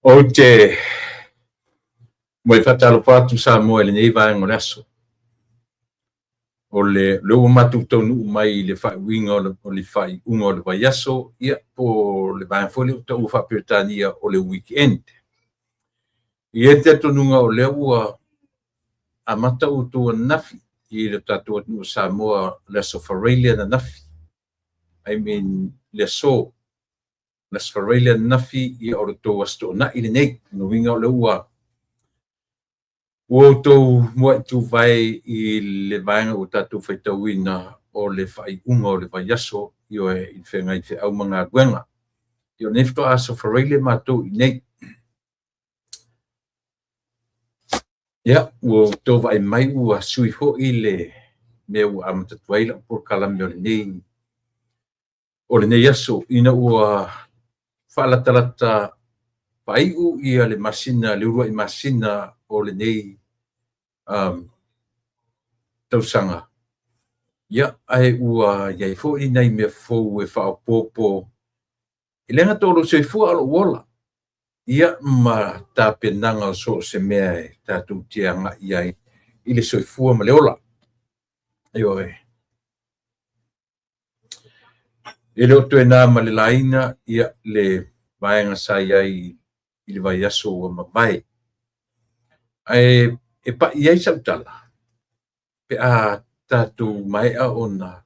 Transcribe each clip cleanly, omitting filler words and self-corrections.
Ou te moe faatalofa atu Samoa i lenei vaega o le aso. O le lea ua matou taunuu mai i le faaiuina o le, o le faaiuga o le vaiaso, ia po o le vaega foi lea ua taua faa-Peretania o le weekend. E i ai le talitonuga o lea ua amata outou ananafi i le tatou atunuu o Samoa le Aso Faraile ananafi. I mean le aso. Le Aso Faraile ananafi ia o le tou Aso Toonai lenei. O lona uiga o lea ua ua outou muai tuvae i le vaega ua tatou faitauina o le faaiuga o le vaiaso, ioe, i le feagai feau ma galuega. Ia o lenei faatoa Aso Faraile matou i inei. Ia, ua outou vaai mai ua sui foi le mea ua amata atu ai lau polokalame o lenei o lenei aso ina ua faalatalata faaiu ia le masina, le uluai masina o lenei tausaga. Ia, ae ua i ai foi nai mea fou e faaopoopo E le gata o lou soifua a o lou ola, ia ma tapenaga o so o se mea e tatou te agai i ai i le soifua ma le ola. Ioe. E le o toe na ma le laina ia le vaega sa i ai i le vaiaso ua mavae. Ae e pai ai sau tala pe a tatou maea ona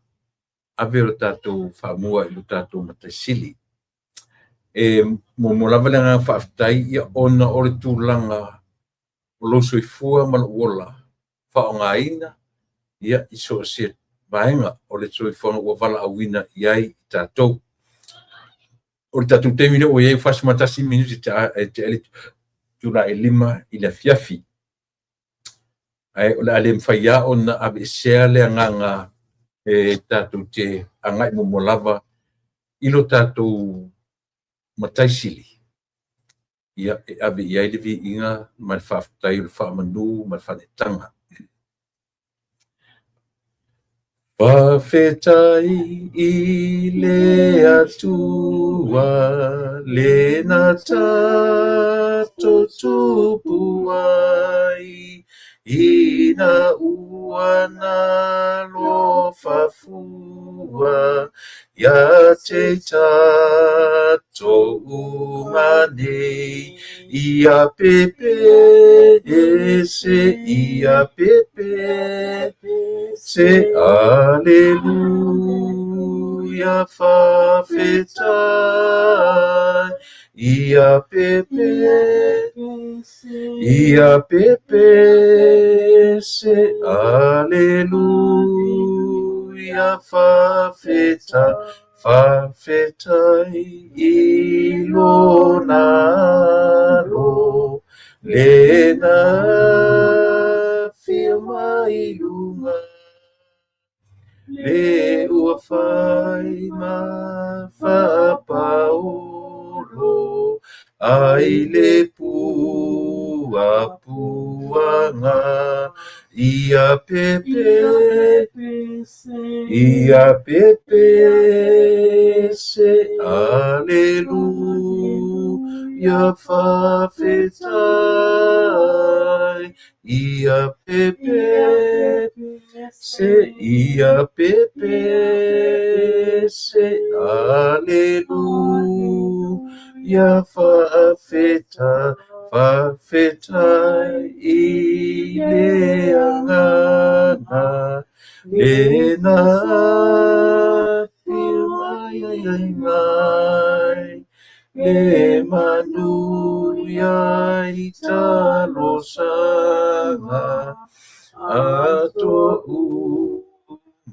ave lo tatou faamua i lo tatou Matai Sili. E muamua lava le agaga faafetai ia ona o le tulaga o lou soifua ma lou ola faaaogaina ia i so o se vaega o le soifuaga ua valaauina i ai i tatou. O le tatou taimi lea ua i ai ua 41 minute e tea le itula e 5 i le afiafi. Ae o le a le mafai lava ona aveesea le agaga e tatou te agai muamua lava i lo tatou Matai Sili, ia, e ave i ai le viiga ma le faafetai o le faamanu ma le faaneetaga. Faafetai i le Atua le na tatou tupu ai ina ua nalofa fua ia te tatou uma nei Ia pepe se ia pepe se Aleluia faafetai Ia pepe ia pepe se Aleluia faafetai Faafetai i lona alo le na afio mai luga le ua fai ma faapaolo ai le puapuaga ia pepe Ia pepe se Aleluia faafetai Ia pepe se Ia pepe se Aleluia faafetai Faafetai i le agaga le na afio mai ai mai le manuia i talosaga a toʻu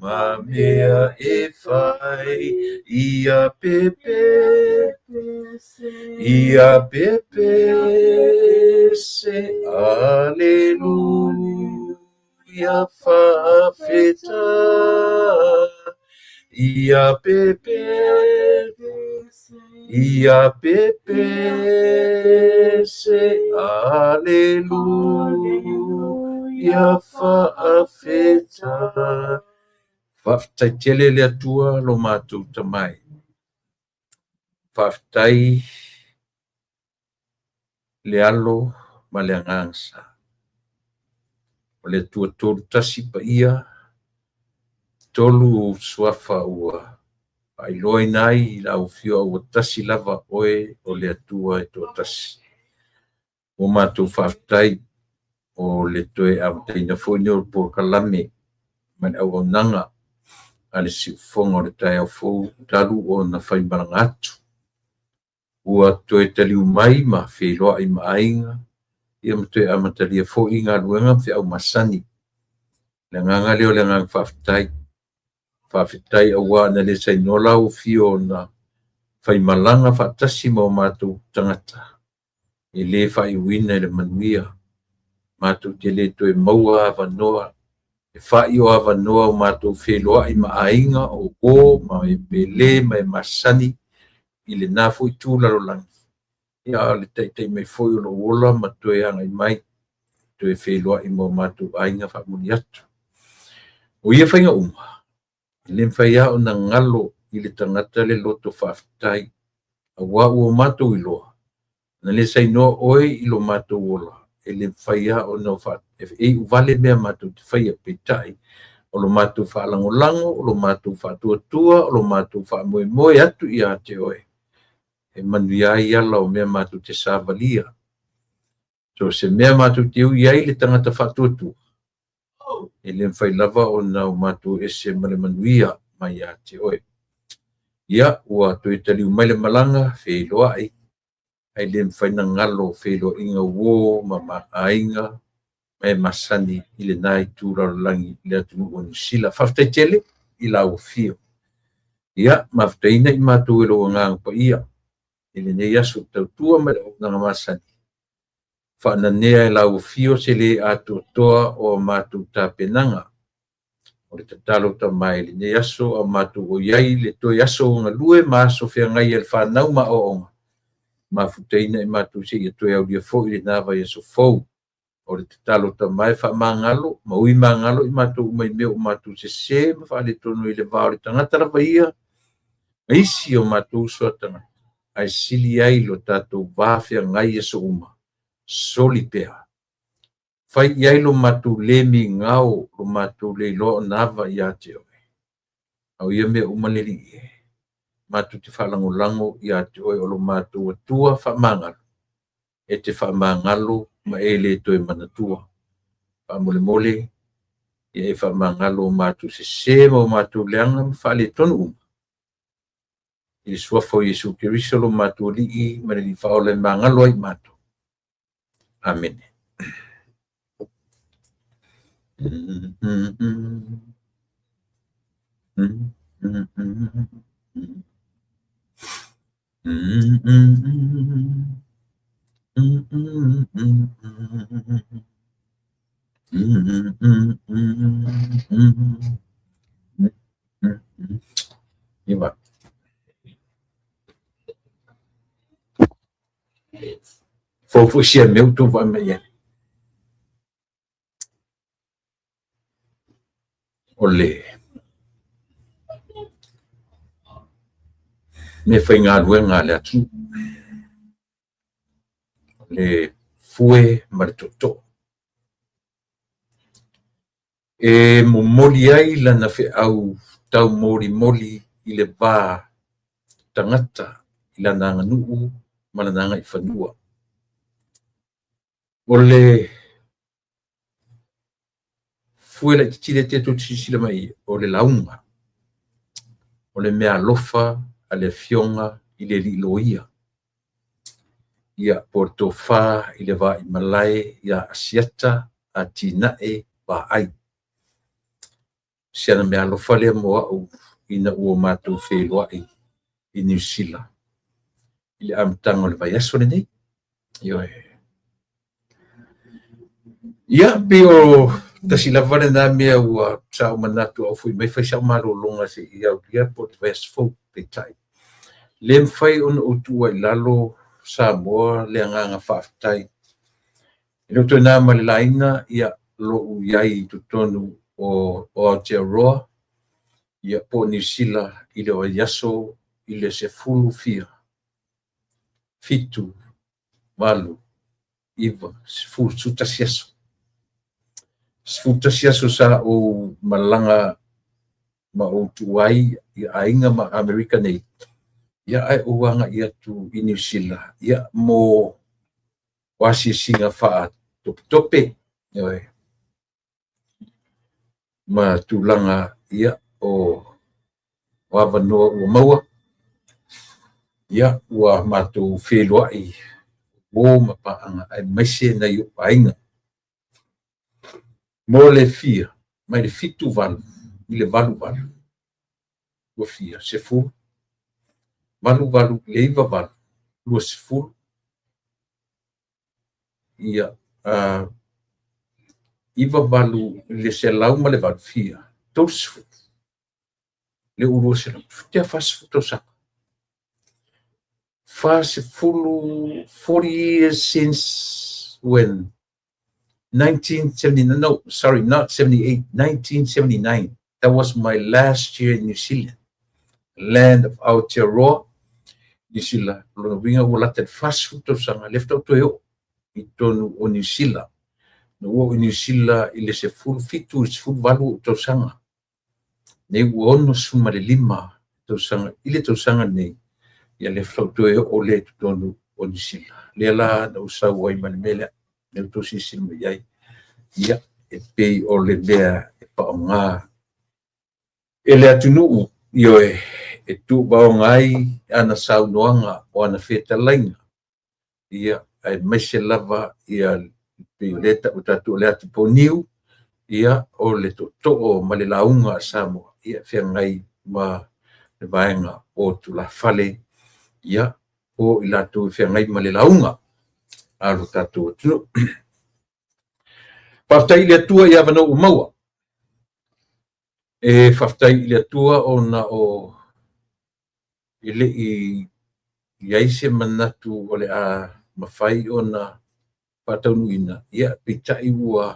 ma mea e fai ia pepe ia pepe se Aleluia faafetai ia pepe ia pepe se Aleluia. fia faafetai. Faafetai tele le Atua lo matou Tama e. Faafetai le Alo ma le Agaga Sa. O le Atua tolu tasi paia, tolu ou suafa ua faailoaina ai i lau afio ua tasi lava oe o le Atua e toatasi. Ua matou faafetai o le toe amataina foi lenei o le polokalame ma le auaunaga a le siufofoga o le taeao fou talu ona faimalaga atu. Ua toe taliu mai ma feiloai ma aiga, ia ma toe amatalia foi galuega ma feau masani. O le agaga lea o le agaga faafetai. Faafetai auā na le sainoa lau afio na faimalaga faatasi ma o matou tagata e le faaiuina i le manuia. Matou te le toe maua avanoa e fai o avanoa o matou feiloai ma aiga o uo ma e pele ma e masani i lena foi itu lalolagi, a o le taitai mai foi o lou ola ma toe agai mai, toe feiloai ma o matou aiga faamuli atu. O ia faiga uma, e le mafai lava ona galo i le tagata le loto faafetai, auā ua o matou iloa, na le sainoa oe i lo matou ola, e le mafai lava ona e iu vale mea matou te faia, peitai, o lo matou faalagolago, o lo matou faatuatua, o lo matou faamoemoe atu ia te oe, e manuia ai ala o mea matou te savalia. So o se mea matou te ui ai le tagata faatuatua, e le mafai lava ona o matou ese ma le manuia mai ia te oe. Ia, ua toe taliu mai le malaga, feiloai, ae le mafai ona galo feiloaiga uo ma aiga ma e masani i lena itu lalolagi i le atunuu o Niu Sila. Faafetai tele i lau afio. Ia, mafutaina i matou e lou Agaga Paia i lenei aso tautua ma le auaunaga masani. Faananea e lau afio se le atoatoa o a matou tapenaga. O le tatalo Tama i lenei aso a o matou o i ai i le toe aso galue ma aso feagai ai le fanau ma aoaoga, mafutaina i matou seia toe aulia foi lena vaiaso fou. O le tatalo Tama e faamagalo ma ui magalo i matou uma i mea ua matou sese ma faaletonu ai le va o le tagata lava ia ma isi o matou uso a tagata, ae sili ai lo tatou va feagai i aso uma, soli pea. Fai i ai lo matou le migao, lo matou le iloa ona ava ia te oe. A o ia mea uma le Alii e, matou te faalagolago ia te oe o lo matou Atua faamagalo, e te faamagalo ma e le toe manatua. Faamolemole, ia e faamagalo o matou sese ma o matou leaga ma faaletonu uma, i le suafa o Iesu Keriso lo matou Alii ma le Alii Faaola e magalo ai i matou. Amene. Iwa. Fou foi sia mea ua outou vaai mai ai. O le meafaigaluega a le atunuu, o le fue ma le tootoo. E momoli ai lana feau taumolimoli i le va tagata i lana aganuu ma lana agaifanua. O le fue laitiiti lea tou te silasila mai ai, o le lauga, o le meaalofa a le afioga i le alii loia, ia po o le tofa i le vaimalae ia Asiata Atinae Vaai. O si ana meaalofa lea mo au ina ua matou feiloai i Niu Sila i le amataga o le vaiaso lenei. Ioe. Ia, pei o tasi lava lena mea ua sa ou manatu a ou foi mai fai sau malologa se i aulia po o le vaiaso fou, peitai, le mafai ona ou tuua i lalo Samoa le agaga faafetai. E le o toe na ma le laina, ia, lo'u i ai i totonu o Aotearoa, ia po o Niu Sila i le vaiaso i le 10 fia, 7, 8, 9, 10, 11 aso. 11 aso sa ou malaga ma ou tuua ai i aiga ma Amerika nei, ia ae ou agai atu i Niu Sila, ia mo asiasiga faatopetope, ioe, ma tulaga ia o avanoa ua maua, ia ua matou feiloai uo ma paaga aemaise nai ou aiga. Mo le fia mai le 78 i le 88, ua fia 10, 88 i le 98, 20, ia 98 i le 108, fia 30, le ua 200, tea 40 tausaga. 40, 40 years since when? 1979, no, sorry, not 78, 1979. That was my last year in New Zealand, land of Aotearoa, New Zealand. O lona uiga ua lata i le 40 tausaga lea faatoa ou toe oo i totonu o Niu Sila. Na ou oo i Niu Sila i le 17 i le 18 ou tausaga. Nei ua 65 tausaga i le tausaga lenei, ia lea faatoa ou toe oo lea i totonu o Niu Sila. Lea la na ou sau ai ma le mea lea, lea ua outou silasila mai ai. Ia, e pei o le mea e faaaoga e le atunuu, ioe, e tuvaoga ai ana saunoaga o ana fetalaiga, ia, aemaise lava ia pei o lea e tau e tatou o le atiponiu, ia, o le tootoo ma le lauga a Samoa, ia, e feagai ma le vaega o tulafale, ia, o i latou e feagai ma le lauga a lo tatou atunuu. Faafetai i le Atua i avanoa ua maua. E faafetai i le Atua ona o e le i i ai se manatu o le a mafai ona faataunuuina, ia peitai ua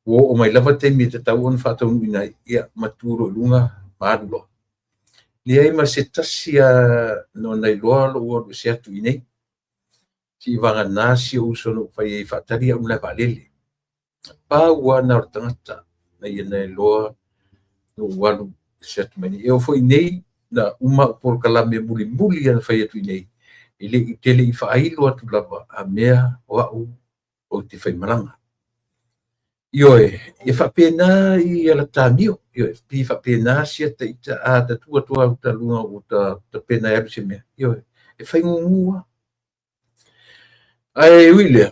oo mai lava taimi e tatau ona faataunuuina ai, ia ma tu loa i luga ma alu loa. Leai ma se tasi lava na iloa lou alu ese atu i inei, seia vagana si ou uso na ou fai ai e faatali au i le malae vaalele. Pau lava lena o le tagata na ia na iloa lou alu ese atu mai nei. E oo foi nei, na uma au polokalame mulimuli lava na fai atu i inei, e le i tele i faailo atu lava a mea o au ou te faimalaga. Ioe, e faapena i ala tamio, ioe, pei e faapena si ata ita a ta tu atu lava uta luga ua tapena e alu se mea, ioe, e faigugu lava. Ae ui i lea,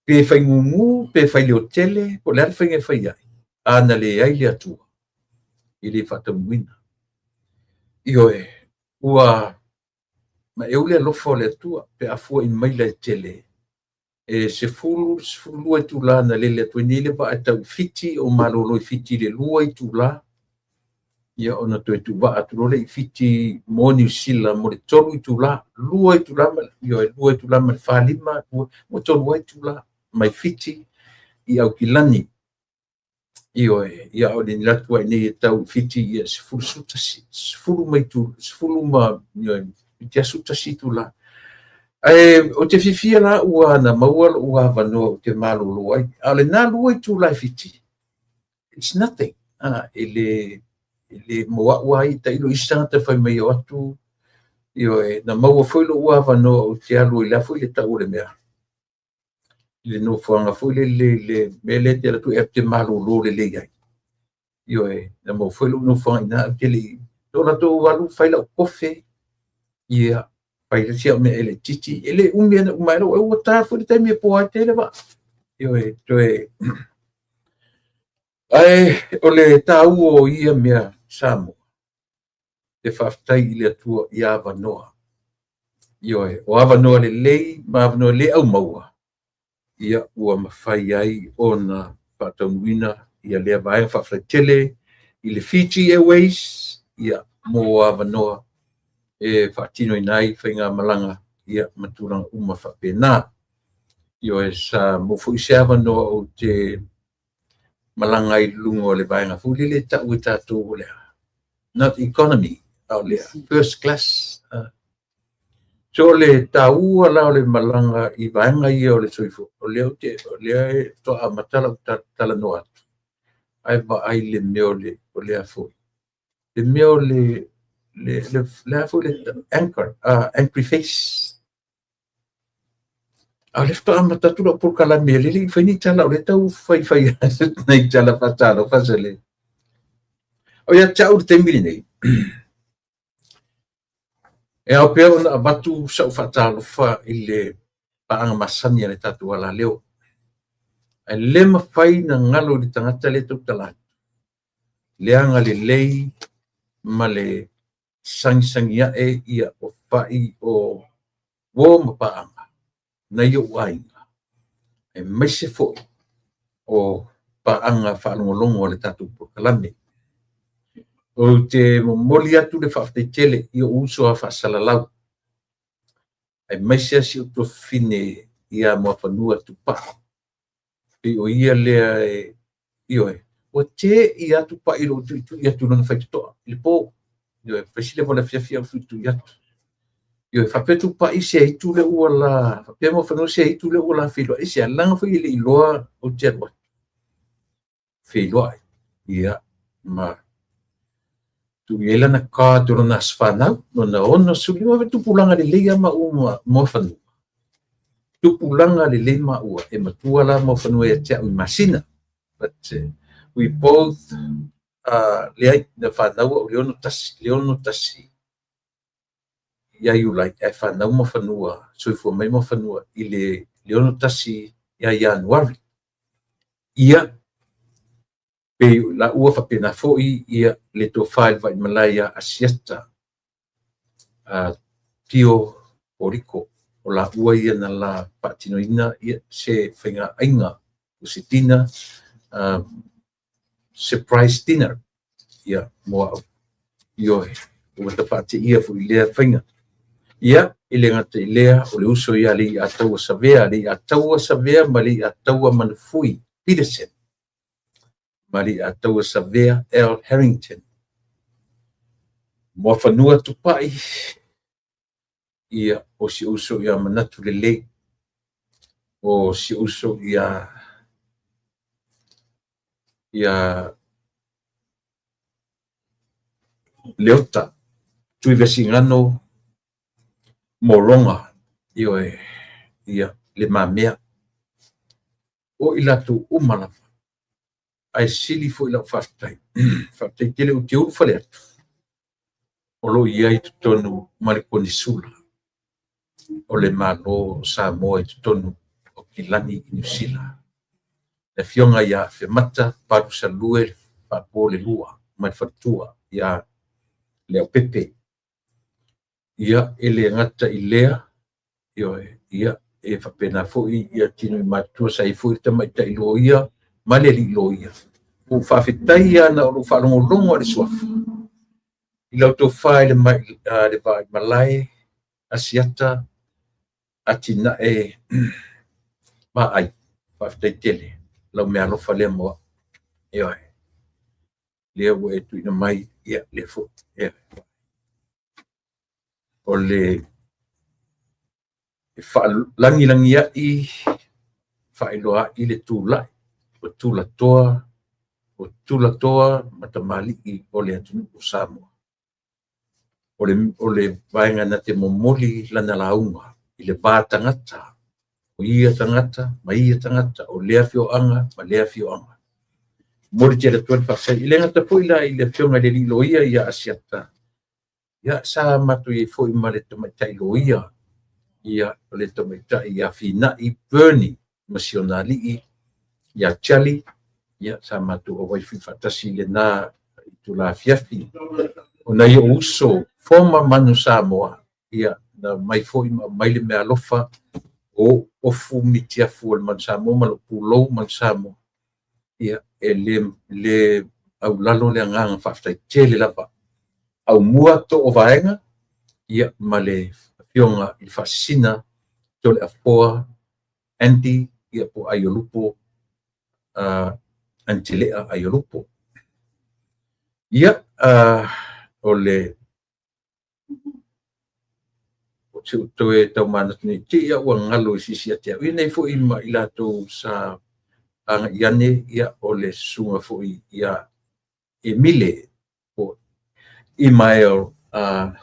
pe faigugu, pe faileotele, po o le a le faiga e fai ai, a na leai le Atua, e le faataunuuina. Ioe, ua maeu le alofa o le Atua pe a fua'i maila e tele. E 10, 12 itula na lele atu ai nei le vaa e tau i Fiti, o malolo i Fiti i le 2 itula, ia ona toe tuuvaa atu loa lea i Fiti mo Niu Sila mo le 3 itula, 2 itula ma, ioe, 2 itula ma le 45, ua 3 lava itula mai Fiti i Aukilani. Ioe, ia o le atu ai nei e tau i Fiti ia 11, 10 ma itu, 10 ma, ioe, te aso tasi itula. Ae ou te fiafia la ua na maua lou avanoa ou te malolo ai. A o lena 2 itula i Fiti, it's nothing. E le mo au lava ia, tailo isi tagata fai mai o atu, ioe, na maua foi lou avanoa ou te alu ai le a foi le tau o le mea. I le nofoaga foi lele i le mea lea te alu atu e te malolo lelei ai. Ioe, na maua foi lou nofoaga i ina, ou te le i o latou alu fai lau kofe, ia, fai le isi au mea laitiiti, e le umi ana uma ai lau, ua ta foi le taimi e poa ai tele vaa. Ioe, toe Ae o le taua o ia mea Samoa, e faafetai i le Atua i avanoa. Ioe, o avanoa lelei ma avanoa le aumaua, ia ua mafai ai ona faataunuuina ia lea vaega. Faafetai tele i le Fiji Airways, ia mo avanoa e faatinoina ai faigamalaga, ia ma tulaga uma faapena. Ioe, sa maua foi se avanoa ou te malaga ai i luga o le vaega foi lele e tau e tatou o le a? Not economy, a o le first class. So o le taua la o le malaga i vaega ia o le soifua, o lea ou te, o lea e faatoa amata lau talanoa atu, ae vaai i le mea o le, o le a foi, le mea o le a foi le anchor, angry face. A o lea faatoa amata atu lau polokalame, e le i fai ni tala, o lea tau faifai nai tala faatalofa se le. O ia te au i le taimi lenei, e ao pea ona avatu sau faatalofa i le paaga masani a le tatou alaleo. Ae le mafai na galo i le tagata lea e tautala atu, le agalelei ma le sagisagi ae ia o fai o uo ma paaga nai ou aiga, aemaise foi o paaga faalogologo a le tatou polokalame. Ou te momoli atu le faafetai tele i ou uso a faasalalau, aemaise si ou tuafafine ia Muafanua Tupai. Pei o ia lea e, ioe, ua te'i lava Tupai i lou tuitui atu i lona faitotoa i le po. Ioe, fai si leva o le afiafi au tuitui atu. Ioe, faapea Tupai se aitu lea ua la, faapea Muafanua se aitu lea ua la feiloai se a, leaga foi e le i iloa ou te alu atu. Feiloai, ia, ma tuu i ai lana card o lona aso fanau, lona 65, tupulaga lelei lava maua ma Muafanua. Tupulaga lelei maua, e matua la Muafanua ia te au i masina. But we both, leai, na fanau au i le 61, le 61 ia Iulai, ae fanau Muafanua, soifua mai Muafanua i le 61 ia Ianuari. Ia, pei laua faapena foi ia le tofa i le Vaimalae ia Asiata Pio Koriko, o laua ia na la faatinoina ia se faigaaiga o se dinner, surprise dinner ia mo au. Ioe, ua ta faateia foi i lea faiga. Ia, e le gata i lea, o le uso ia Leiataua Savea, Leiataua Savea ma Leiataua Manufui Peterson, ma Leiataua Savea L. Harrington. Muafanua Tupai, ia, o si uso ia Manatu Lelei, o si uso ia Leota Tuivesigano Moroga, ioe, ia, Le Mamea, o i latou uma lava. Ae sili foi lau faafetai. Faafetai tele ou te ulufale atu, o lo o i ai i totonu ma le Konesula o le Malo o Samoa i totonu o Kilani i Niu Sila. Le afioga ia Afemata Palusalue Faapolelua ma le faletua ia Leaupepe. Ia, e le gata i lea, ioe, ia, e faapena foi ia tino i matutua sa i ai foi le tamaitai loia ma le alii loia. Ua ou faafetai lava na o lou faalogologo lava i le suafa i lau tofa i le Vaimalae Asiata Atinae Vaai. Faafetai tele lau meaalofa lea mo au. Ioe, lea ua e tuuina mai, ia, lea foi. Ia. O le faalagilagi faailoa ai le tulai o tulatoa, o tulatoa ma tamalii o le atunuu o Samoa. O le vaega na te momoli lana lauga i le va tagata, o ia tagata ma ia tagata, o lea afioaga ma lea afioaga. Momoli tele atu ai le faafetai. E le gata foi la i le afioga i le alii loia ia Asiata, ia sa matou i ai foi ma le tamaitai loia, ia o le tamaitai ia Finai Bernie ma si ona alii ia Charlie, ia sa matou auai foi faatasi i lena itula afiafi. O nai ou uso former Manu Samoa, ia na aumai foi ma aumai le meaalofa o ofu mitiafu o le Manu Samoa ma lou pulou Manu Samoa. Ia, e le aulalo le agaga faafetai tele lava. Aumua too vaega, ia, ma le afioga i le Faasisina Toleafoa Andy, ia po o Aiolupo. Antelea Aiolupo. Ia, o le se ou toe taumanatu nei te i ua galo i sisi ia te au. Ia nei foi ma i latou sa agai ane, ia o le susuga foi ia Emile po Email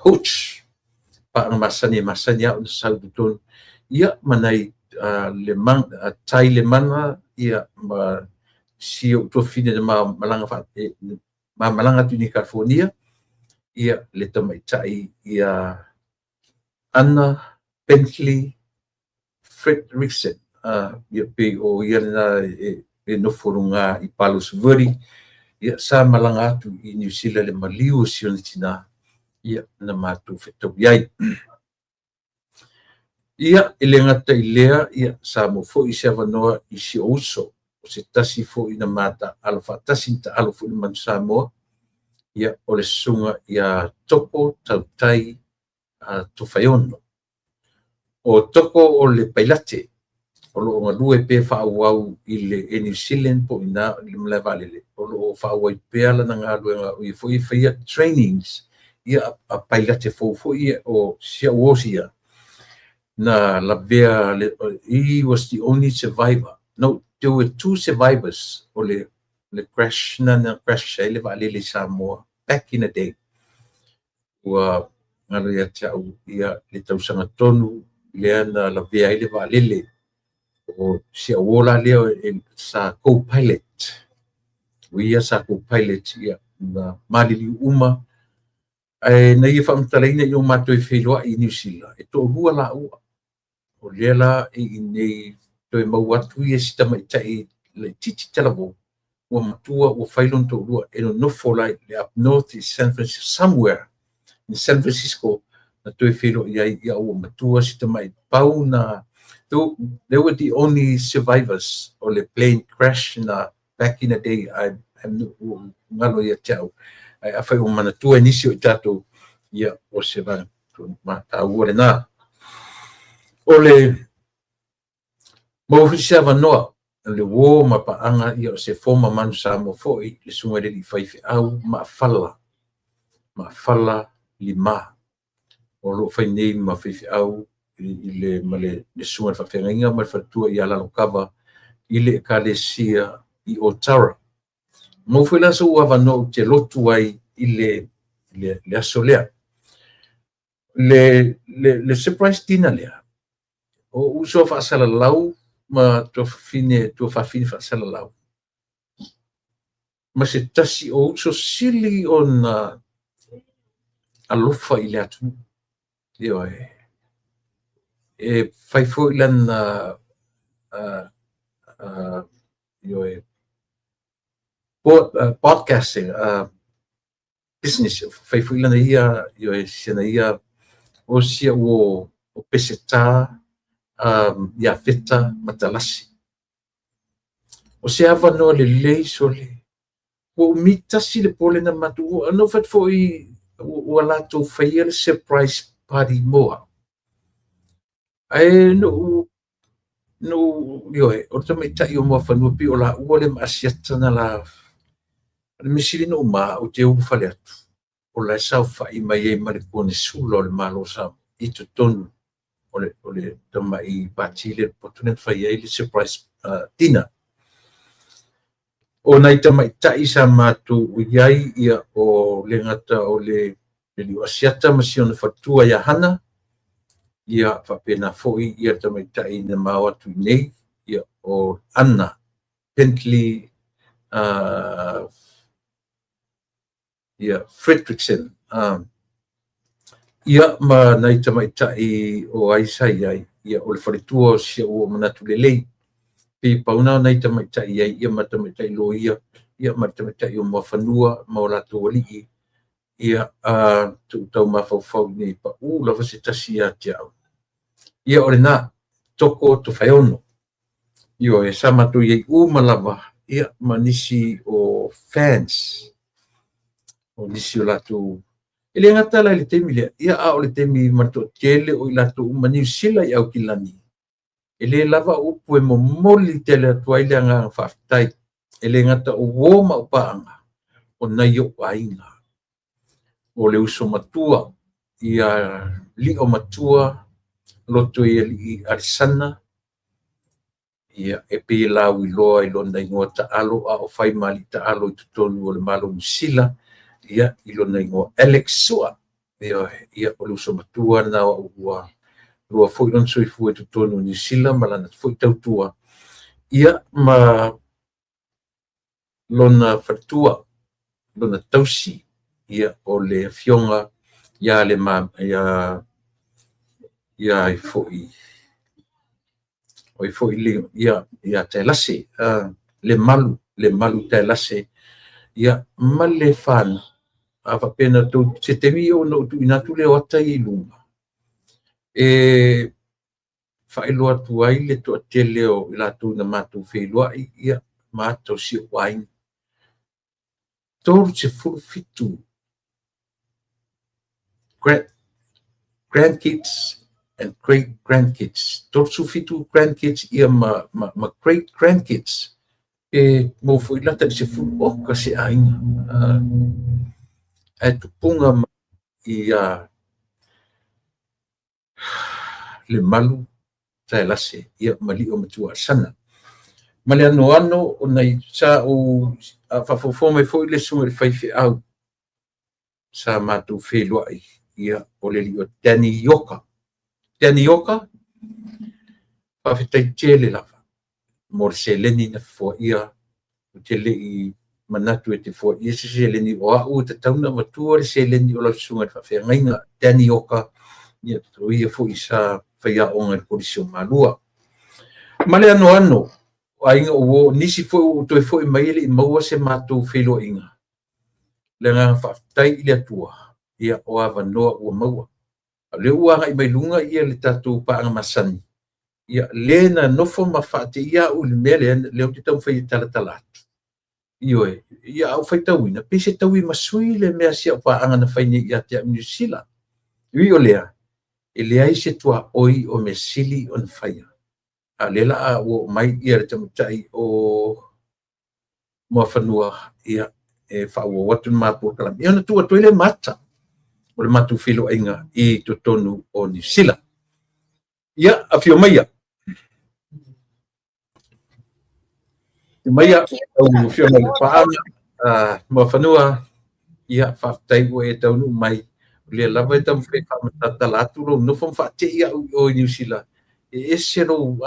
Hooch, paaga masani e masani au na sau i totonu, ia ma nai le tai le mana, ia ma si ou tuafafine na malaga ma malaga atu i California, ia le tamaitai ia Anna Bentley Fredrickson, ia pei o ia lena e nofo luga i Palos Verde, ia sa malaga atu i Niu Sila le maliu o si ona tina, ia na matou fetaui ai. Ia e le gata i lea, ia sa maua foi se avanoa i si ou uso, o se tasi foi na mataalo faatasi na taalo foi le Manu Samoa, ia o le susuga ia Toko Tautai Tofaeono. O Toko o le pailate o lo o galue pea faaauau i le Air New Zealand po o ina i le malae vaalele, o lo o faaauau pea lana galuega, o ia foi e faia trainings ia a pailate fou foi o si au uo ia na lavea. He was the only survivor. No, there were two survivors o le crash na crash ai le vaalele i Samoa back in the day. Ua galo ia te au ia le tausaga tonu lea na lavea ai le vaalele. O si au uo la lea sa co-pilot. O ia sa co-pilot ia na maliliu uma. Ae na ia faamatalaina ina ua matou feiloai i Niu Sila, e toalua laua. O lea la e i inei toe maua atu ia si tamaitai laitiiti talavou, ua matua ua fai lona toalua, e nonofo la i le up north i San Francisco, somewhere in San Francisco, na toe feiloai ai, ia ua matua si tamai pau na. They were the only survivors o le plane crash na back in the day. I galo ia te au. Ai afai ua manatua e nisi o i tatou, ia o se vaega mataua lena. O le maua foi se avanoa le uo ma paaga, ia o se former Manu Samoa foi, le susuga i le alii faifeau Maafala, Maafala Lima, o lo o fai nei ma faifeau i le ma le susuga i le faafeagaiga ma le faletua ia Lalokava i le ekalesia i Otara. Maua foi la sou avanoa ou te lotu ai i le aso lea. Le surprise dinner lea, o uso faasalalau ma tuafafine faasalalau, ma se tasi o uso sili ona alofa i le atunuu. Ioe. E fai foi lana ioe, podcasting business, fai foi lana ia, ioe, siana ia o sia o Peseta ia Feta Matalasi. O se avanoa lelei sole, ua umi tasi le pole na matou, na fai foi ua latou faia le surprise party mo au. Ae no ioe, o le tamaitai o Muafanua pi o la ua le maasiata na la le mesili no ma o te ulufale atu. O la e saofai mai ai ma le konesula o le Malo Samoa i totonu o le tamai pati le poto le fai ai le surprise dinner. O nai tamaitai sa matou i ai ia o le gata o le liu asiata ma si ona faletua ia Hana, ia faapena foi ia tamaitai na mao atu i nei, ia o Anna Bentley ia Fredrickson, ia ma nai tamaitai o ai sa i ai, ia o le faletua o si au o manatu lelei. Pe pauna nai tamaitai ai, ia ma tamaitai loia, ia ma tamaitai o Muafanua ma o latou alii, ia tuu tau mafaufau nei pau lava se tasi ia te au. Ia o lena, Toko Tofaeono. Ioe, sa matou i ai uma lava, ia ma nisi o fans, o nisi o latou. E le gata la i le taimi lea, ia a o le taimi ma le toatele o i latou uma Niu Sila i Aukilani, e le lava upu e momoli tele atu ai le agaga faafetai. E le gata o uo ma au paaga, o nai ou aiga. O le uso matua ia Lio Matua Lotoialii Alisana, ia e pei e lauiloa i lona igoa taalo a o fai ma alii taalo i totonu o le Malo o Niu Sila, ia i lona igoa Alex Sua. Ioe, ia o le uso matua lena o au ua lua foi lona soifua i totonu o Niu Sila ma lana foi tautua, ia ma lona faletua, lona tausi, ia o le afioga ia le ma ia ia ai foi oi foi le ia ia Taelase, le malu le malu Taelase, ia ma le fanau. A faapea na tou se taimi ona ou tuuina atu lea o ata ia i luga e faailoa atu ai le toatele o i latou na matou feiloai, ia ma ata o si ou aiga. 37 grandkids and great grandkids. 37 grandkids ia ma, ma, ma great grandkids. E maua foi lata i le 10 oka se aiga. Ae tupuga mai ia Lemalu Taelase ia ma Lio Matua Alesana. Ma le anoano o nai sa ou faafogafoga mai foi le susuga i le faifeau sa matou feiloai, ia o le alii o Danny Ioka. Danny Ioka, faafetai tele lava mo le seleni na foaia. Ou te le i manatu e te foaia se seleni, o au e tatau ona avatua le seleni o lau susuga i le faafeagaiga Danny Ioka, ia o ia foi sa faiaoga i le Kolisi o Malua. Ma le anoano o aiga o uo, nisi foi ua ou toe foi mai e le i maua se matou feiloaiga. Le agaga faafetai i le Atua, ia o avanoa ua maua. A o lea ua agai mai luga ia le tatou paaga masani, ia le na nofo ma faateia au i le mea lea, lea ou te taumafai e talatala atu. Ioe, ia a ou faitauina, pei se taui masui le mea a si au paaga na fai nei ia te au i Niu Sila. E ui o lea, e leai se tuaoi o mea sili ona faia. A o lea la a ua oo mai ia le tamaitai o Muafanua, ia e faaauau atu le ma polokalame, ia ona tuu atu ai lea ma ata o le matou feiloaiga i totonu o Niu Sila. Ia, afio maia. Afio maia, lau afioga i le paaga, Muafanua, ia, faafetai ua e taunuu mai. O lea lava e taumafai e faamatalatala atu lou nofo ma faatei au i o i Niu Sila. E ese lou,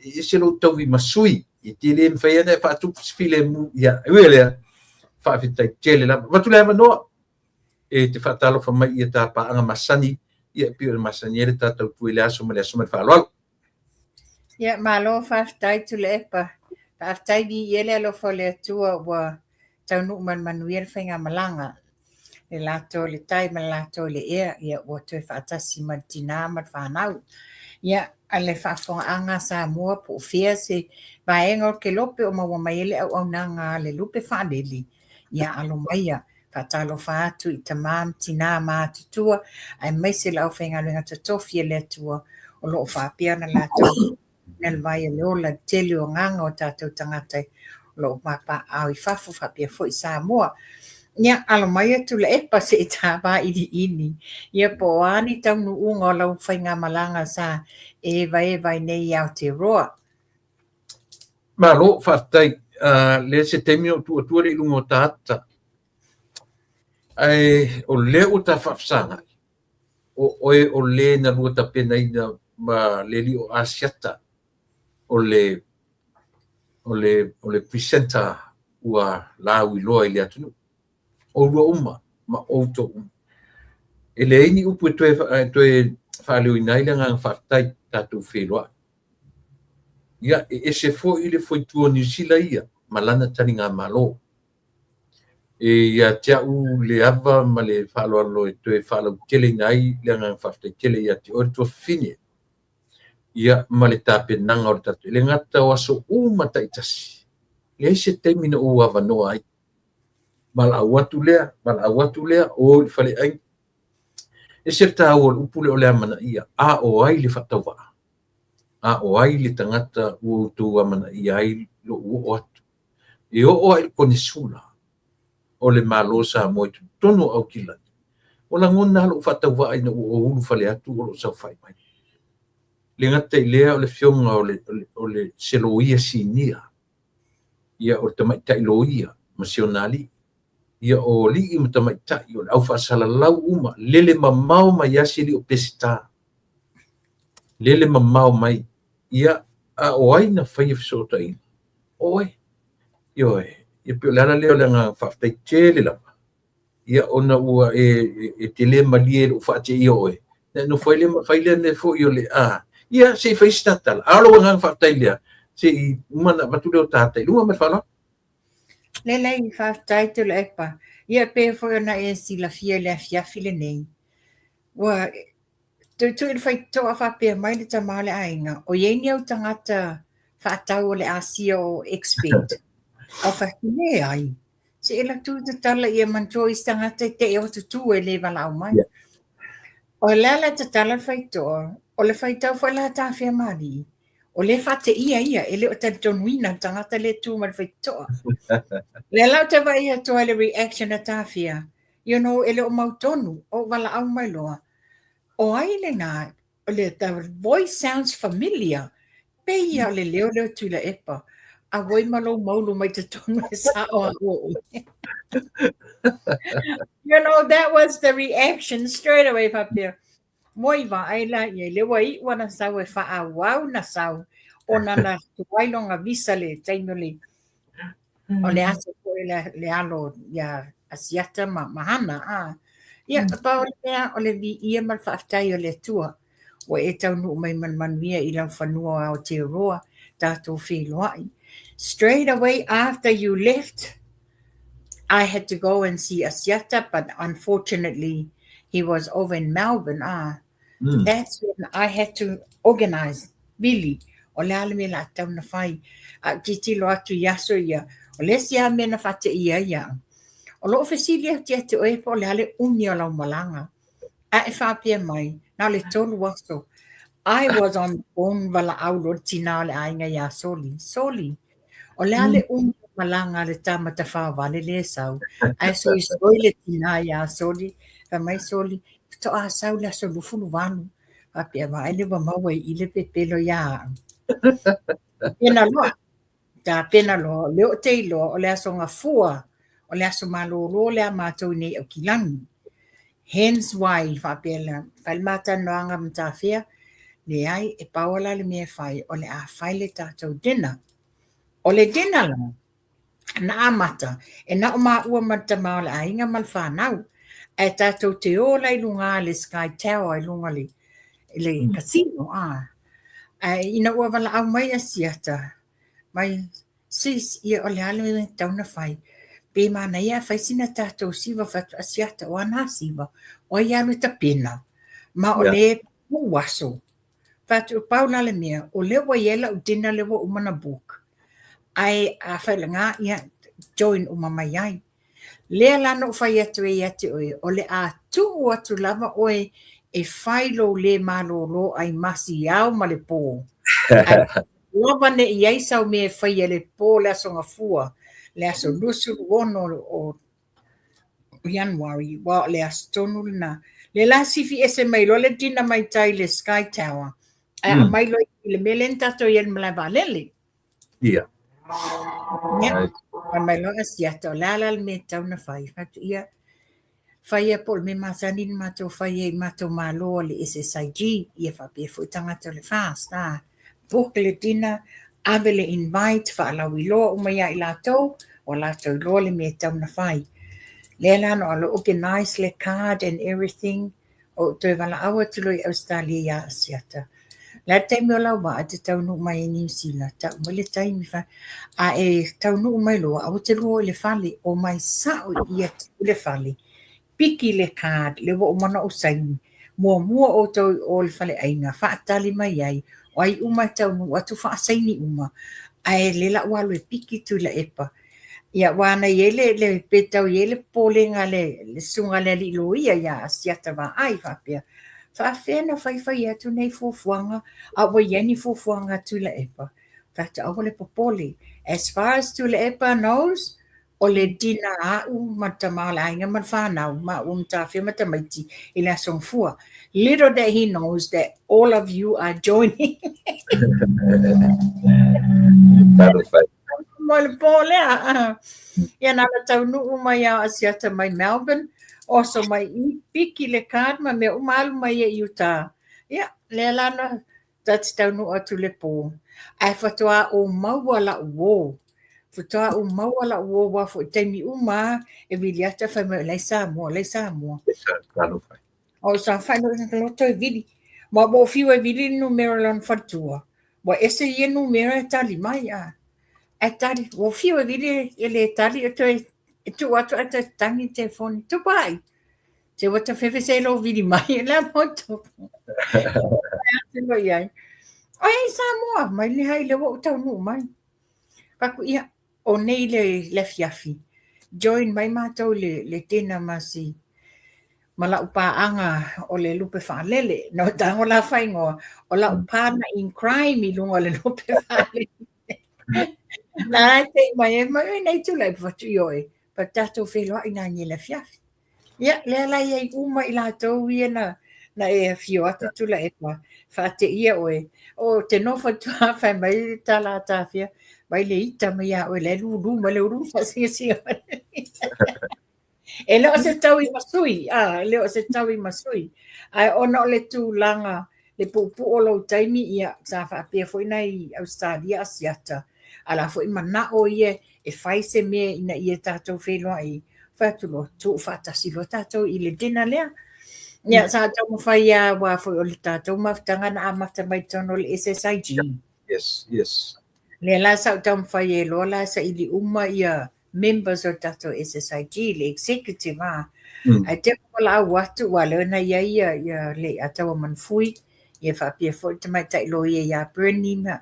e ese lou taui masui, e te le mafai ona e faatupu se filemu. Ia, e ui o lea, faafetai tele lava. Avatu le avanoa e te faatalofa mai i ta paaga masani, ia e pei ona masani ai le ta tautua i le aso ma le aso ma le faaaloalo. Ia, malo faafetai Tuilaepa. Faafetai viia le alofa o le Atua ua taunuu ma le manuia le faigamalaga. Le latou i le tai ma le latou i le ea, ia ua toe faatasi ma le tinā ma le fanau. Ia, a le faafofogaaga a Samoa po o fea se vaega o le kelope o maua mai ai le auaunaga a le lupe faalele, ia alo maia. Faatalofa atu i tama ma tinā matutua aemaise le aufaigaluega totofi a le Atua o lo o faapea ona latou ina le vai o le ola i le tele o agaga o tatou tagata o lo o papaaao i fafo faapea foi Samoa. Ia, alo maia Tuilaepa se i ta vailiili, ia po o a ni taunuuga o lau faigamalaga sa e evaeva ai nei i Aotearoa. Malo, faafetai. Lea se taimi ona ou tuu atua lea i luga o ta ata. Ae o lea ua ta faafesagai, o oe o le na lua tapenaina ma le alii o Asiata o le o le o le presenter ua lauiloa i le atunuu. Oulua uma ma outou uma. E leai ni upu e toe, e toe faaleoina ai le agaga faafetai tatou feiloai. Ia, e ese foi le foitua o Niu Sila ia ma lana taligamalo. E ia te au le ava ma le faaaloalo e toe faalauteleina ai le agaga faafetai tele ia te oe le tuafafine, ia ma le tapenaga o le tatou, e le gata o aso uma taitasi, leai se taimi na ou avanoa ai. Valaau atu lea, valaau atu lea, o i le faleaiga. E ese le taua o le upu lea o le amanaia, a o ai le faatauvaa? A o ai le tagata ua outou amanaia ai lou oo atu? E oo lava i le Konesula o le Malo o Samoa i totonu o Aukilani, ua lagona lava lou faatauvaa ina ua ou ulufale atu o lo o saofai mai. E le gata i lea o le afioga o le se Loia Sinia, ia o le Tamaitai Loia ma si ona alii. Ia o alii ma tamaitai o le aufaasalalau uma, lele mamao mai lava si alii o Peseta, lele mamao mai. Ia, a o ai na faia fesootaiga? O oe. Ioe. Ia pei o le ala lea o le agaga faafetai tele lava, ia ona ua e te le malie i lou faateia o oe, ona e nofo ai lea ma fai lea mea foi o le a. Ia, se i fai se ta tala. A o lou agaga faafetai lea, se i uma ona avatu lea o ta ata i luga ma le faaaloalo. Lelei, faafetai Tuilaepa. Ia pei foi ona e silafia i le afiafi lenei, ua tuitui le faitotoa faapea mai le tama o le aiga, o i ai ni au tagata faatau o le asia o expect? Ou fai atu, leai. Se i alu atu tatala ia manatua o isi tagata e te i o tutu e le valaau mai. O le a la tatala le faitotoa, o le faitau foi la tafea malie, o lea e faateia ia, e le o talitonuina le tagata lea e tu mai le faitotoa. Lea la ou te vaai atu ai i le reaction a Tafea, you know, e le o mautonu, ou valaau mai loa, o ai lena, o le, the voice sounds familiar, pei ia o le leo lea o Tuilaepa, auoi ma lou maulu mai totonu e sao au o oe. You know, that was the reaction straight away faapea. Moi vaai la i ai, lea ua iu ana sau e faaauau na sau, ona na tuai lona visa le taimi o le o le aso foi le, le alo ia Asiata ma, ma Hana. A. Ia, pau o le mea o le viia ma le faafetai o le Atua. Ua e taunuu mai ma le manuia i lau fanua o Aotearoa, tatou feiloai. Straight away after you left, I had to go and see Asiata, but unfortunately he was over in Melbourne. Ah, that's when I had to organize, really. O le a le mea la tau na fai. A titilo atu i aso ia, o le isi lava mea na faateia ai au. O lou fesili atu ia te oe po o le a le umi o lau malaga. A e faapea mai, na o le 3 aso. I was on the phone valaau loa le tina o le aiga iā Soli. Soli, o le a le umi o malaga a le tama tafaovale lea e sau. Ae soisoi le tina iā Soli. Fai mai Soli, faatoa sau le aso 28. Faapea vaai lea ua maua i i le pepelo iā au. Pena loa. Tapena loa, o lea ou te iloa o le aso Gafua, o le aso malolo lea a matou i nei Aukilani. Hence why faapea la, fai le matalanoaga ma Tafea, leai, e pau lava la le mea e fai, o le a fai le tatou dinner. O le dinner la, na amata, e na o maua ma le tama o le aiga ma le fanau, ae tatou te o la i luga i le Sky Tower i luga i le casino. Ae ina ua valaau mai Asiata, mai sis, ia o le a le mea e tatau ona fai? Pe manaia a fai sina tatou siva fai atu Asiata o a na siva? O ai e alu e tapena? Ma o le pau aso. Fai atu pau la le mea, o lea ua i ai lau dinner lea ua uma ona book. Ae a fai lena, ia join uma mai ai. Lea la na ou fai atu ai ia te oe, o le a tuu atu lava oe e fai lou le malolo ai masi ao ma le po. Ae lava ne i ai sau mea e faia i le po o le Aso Gafua, le aso 26 o Ianuari, aua o le aso tonu lena. Lea la sifi ese mai loa le dinner mai tai i le Sky Tower, ae aumai loa i le mea lea na tatou i ai i le malae vaalele. Ia. Ia, fai mai loa Asiata, o le a la le mea e tatau ona fai? Fai atu, ia, faia po o le mea masani na matou fai ai i matou malo a le SSIG, ia faapea foi tagata o le FAST, a, book le dinner, ave le invite, faalauiloa uma ia i latou, ua latou iloa le mea e tatau ona fai. Lea la na ou organise le card and everything, Ou toe valaau atu loa i Ausetalia iā Asiata. O le a le taimi o lau vaa e te taunuu mai ai Niu Sila? Tau mai le taimi fai. A e taunuu mai loa, aua te lua o i le fale, omai sao i ia te au le fale, piki le card, lea ua uma ona ou saini, muamua outou i o i le faleaiga, faatali mai ai, o ai uma e taunuu atu faasaini uma, ae lea la ua alu e piki Tuilaepa. Ia, aua na i ai le, le, pe tau i ai le popolega a le, le susuga a le alii loia ia Asiata Vaai faapea, faafefea na faifai atu nei fuafuaga, a ua i ai ni fuafuaga a Tuilaepa? Fai atu, aua le popole. As far as Tuilaepa knows, o le dinner a a'u ma le tama o le aiga ma le fanau, maua ma Tafea ma tamaiti i le Aso Gafua. Little that he knows that all of you are joining. Mo le pō lea. Ia na ona taunuu mai a o Asiata mai Melbourne, oso mai i, piki le card ma mea uma alu mai ia i uta. Ia, lea la na ta te taunuu atu i le pō, ae faatoa ou maua la'u uō. Faatoa ou maua la'u uō aua foi i taimi uma lava e vili atu ae fai mai o la e i Samoa, o la e i Samoa. O ou saofai loa i loa toe vili. Ma ua ou fiu e vili le numera o lona faletua, ua ese ia numera e tali mai a. Ae tali, ua ou fiu e vili e le tali e toe e tuu atu ae toe tatagi le telefoni. Tupai! Se ua ta fefese ai lou vili mai, le a mo tupu. Atu loa i ai. O ai Samoa, mai le hai le ua ou taunuu mai. Fai atu, ia, o nei le, le afiafi, join mai matou le, le dinner ma si, ma lau paaga o le lupe faalele. Na o tago la faaigoa, o lau partner in crime i luga o le lupe faalele. Na ai te i mai e mai, oi nei tula i fatu i oe, pa tatou feiloai nani i le afiafi. Ia, lea la i ai uma i latou ia na, na e afio atu Tuilaepa, faateia oe. O te nofo atu lava fai mai le tala a Tafea, mai le ita mai ia oe, la e lulu mai le ulu faasingasinga mai. E le o se taui ma sui, a, e le o se taui ma sui. Ae ona o le tulaga, le puupuu o lou taimi, ia, sa faapea foi nai Ausetalia Asiata, a la foi manao ia e fai se mea ina ia tatou feiloai, fai atu loa, tuu faatasi loa tatou i le dinner lea. Ia, sa taumafai lava aua foi o le tatou mafutaga na amata mai totonu o le SSIG. Yes, yes. Lea la sa ou taumafai ai loa la saili uma ia members o le tatou SSIG, le executive a. Ae te i ua lau atu, aua lea na i ai ia, ia le Ataua Manufui, ia faapea foi le tamaitai loia ia Bernie ma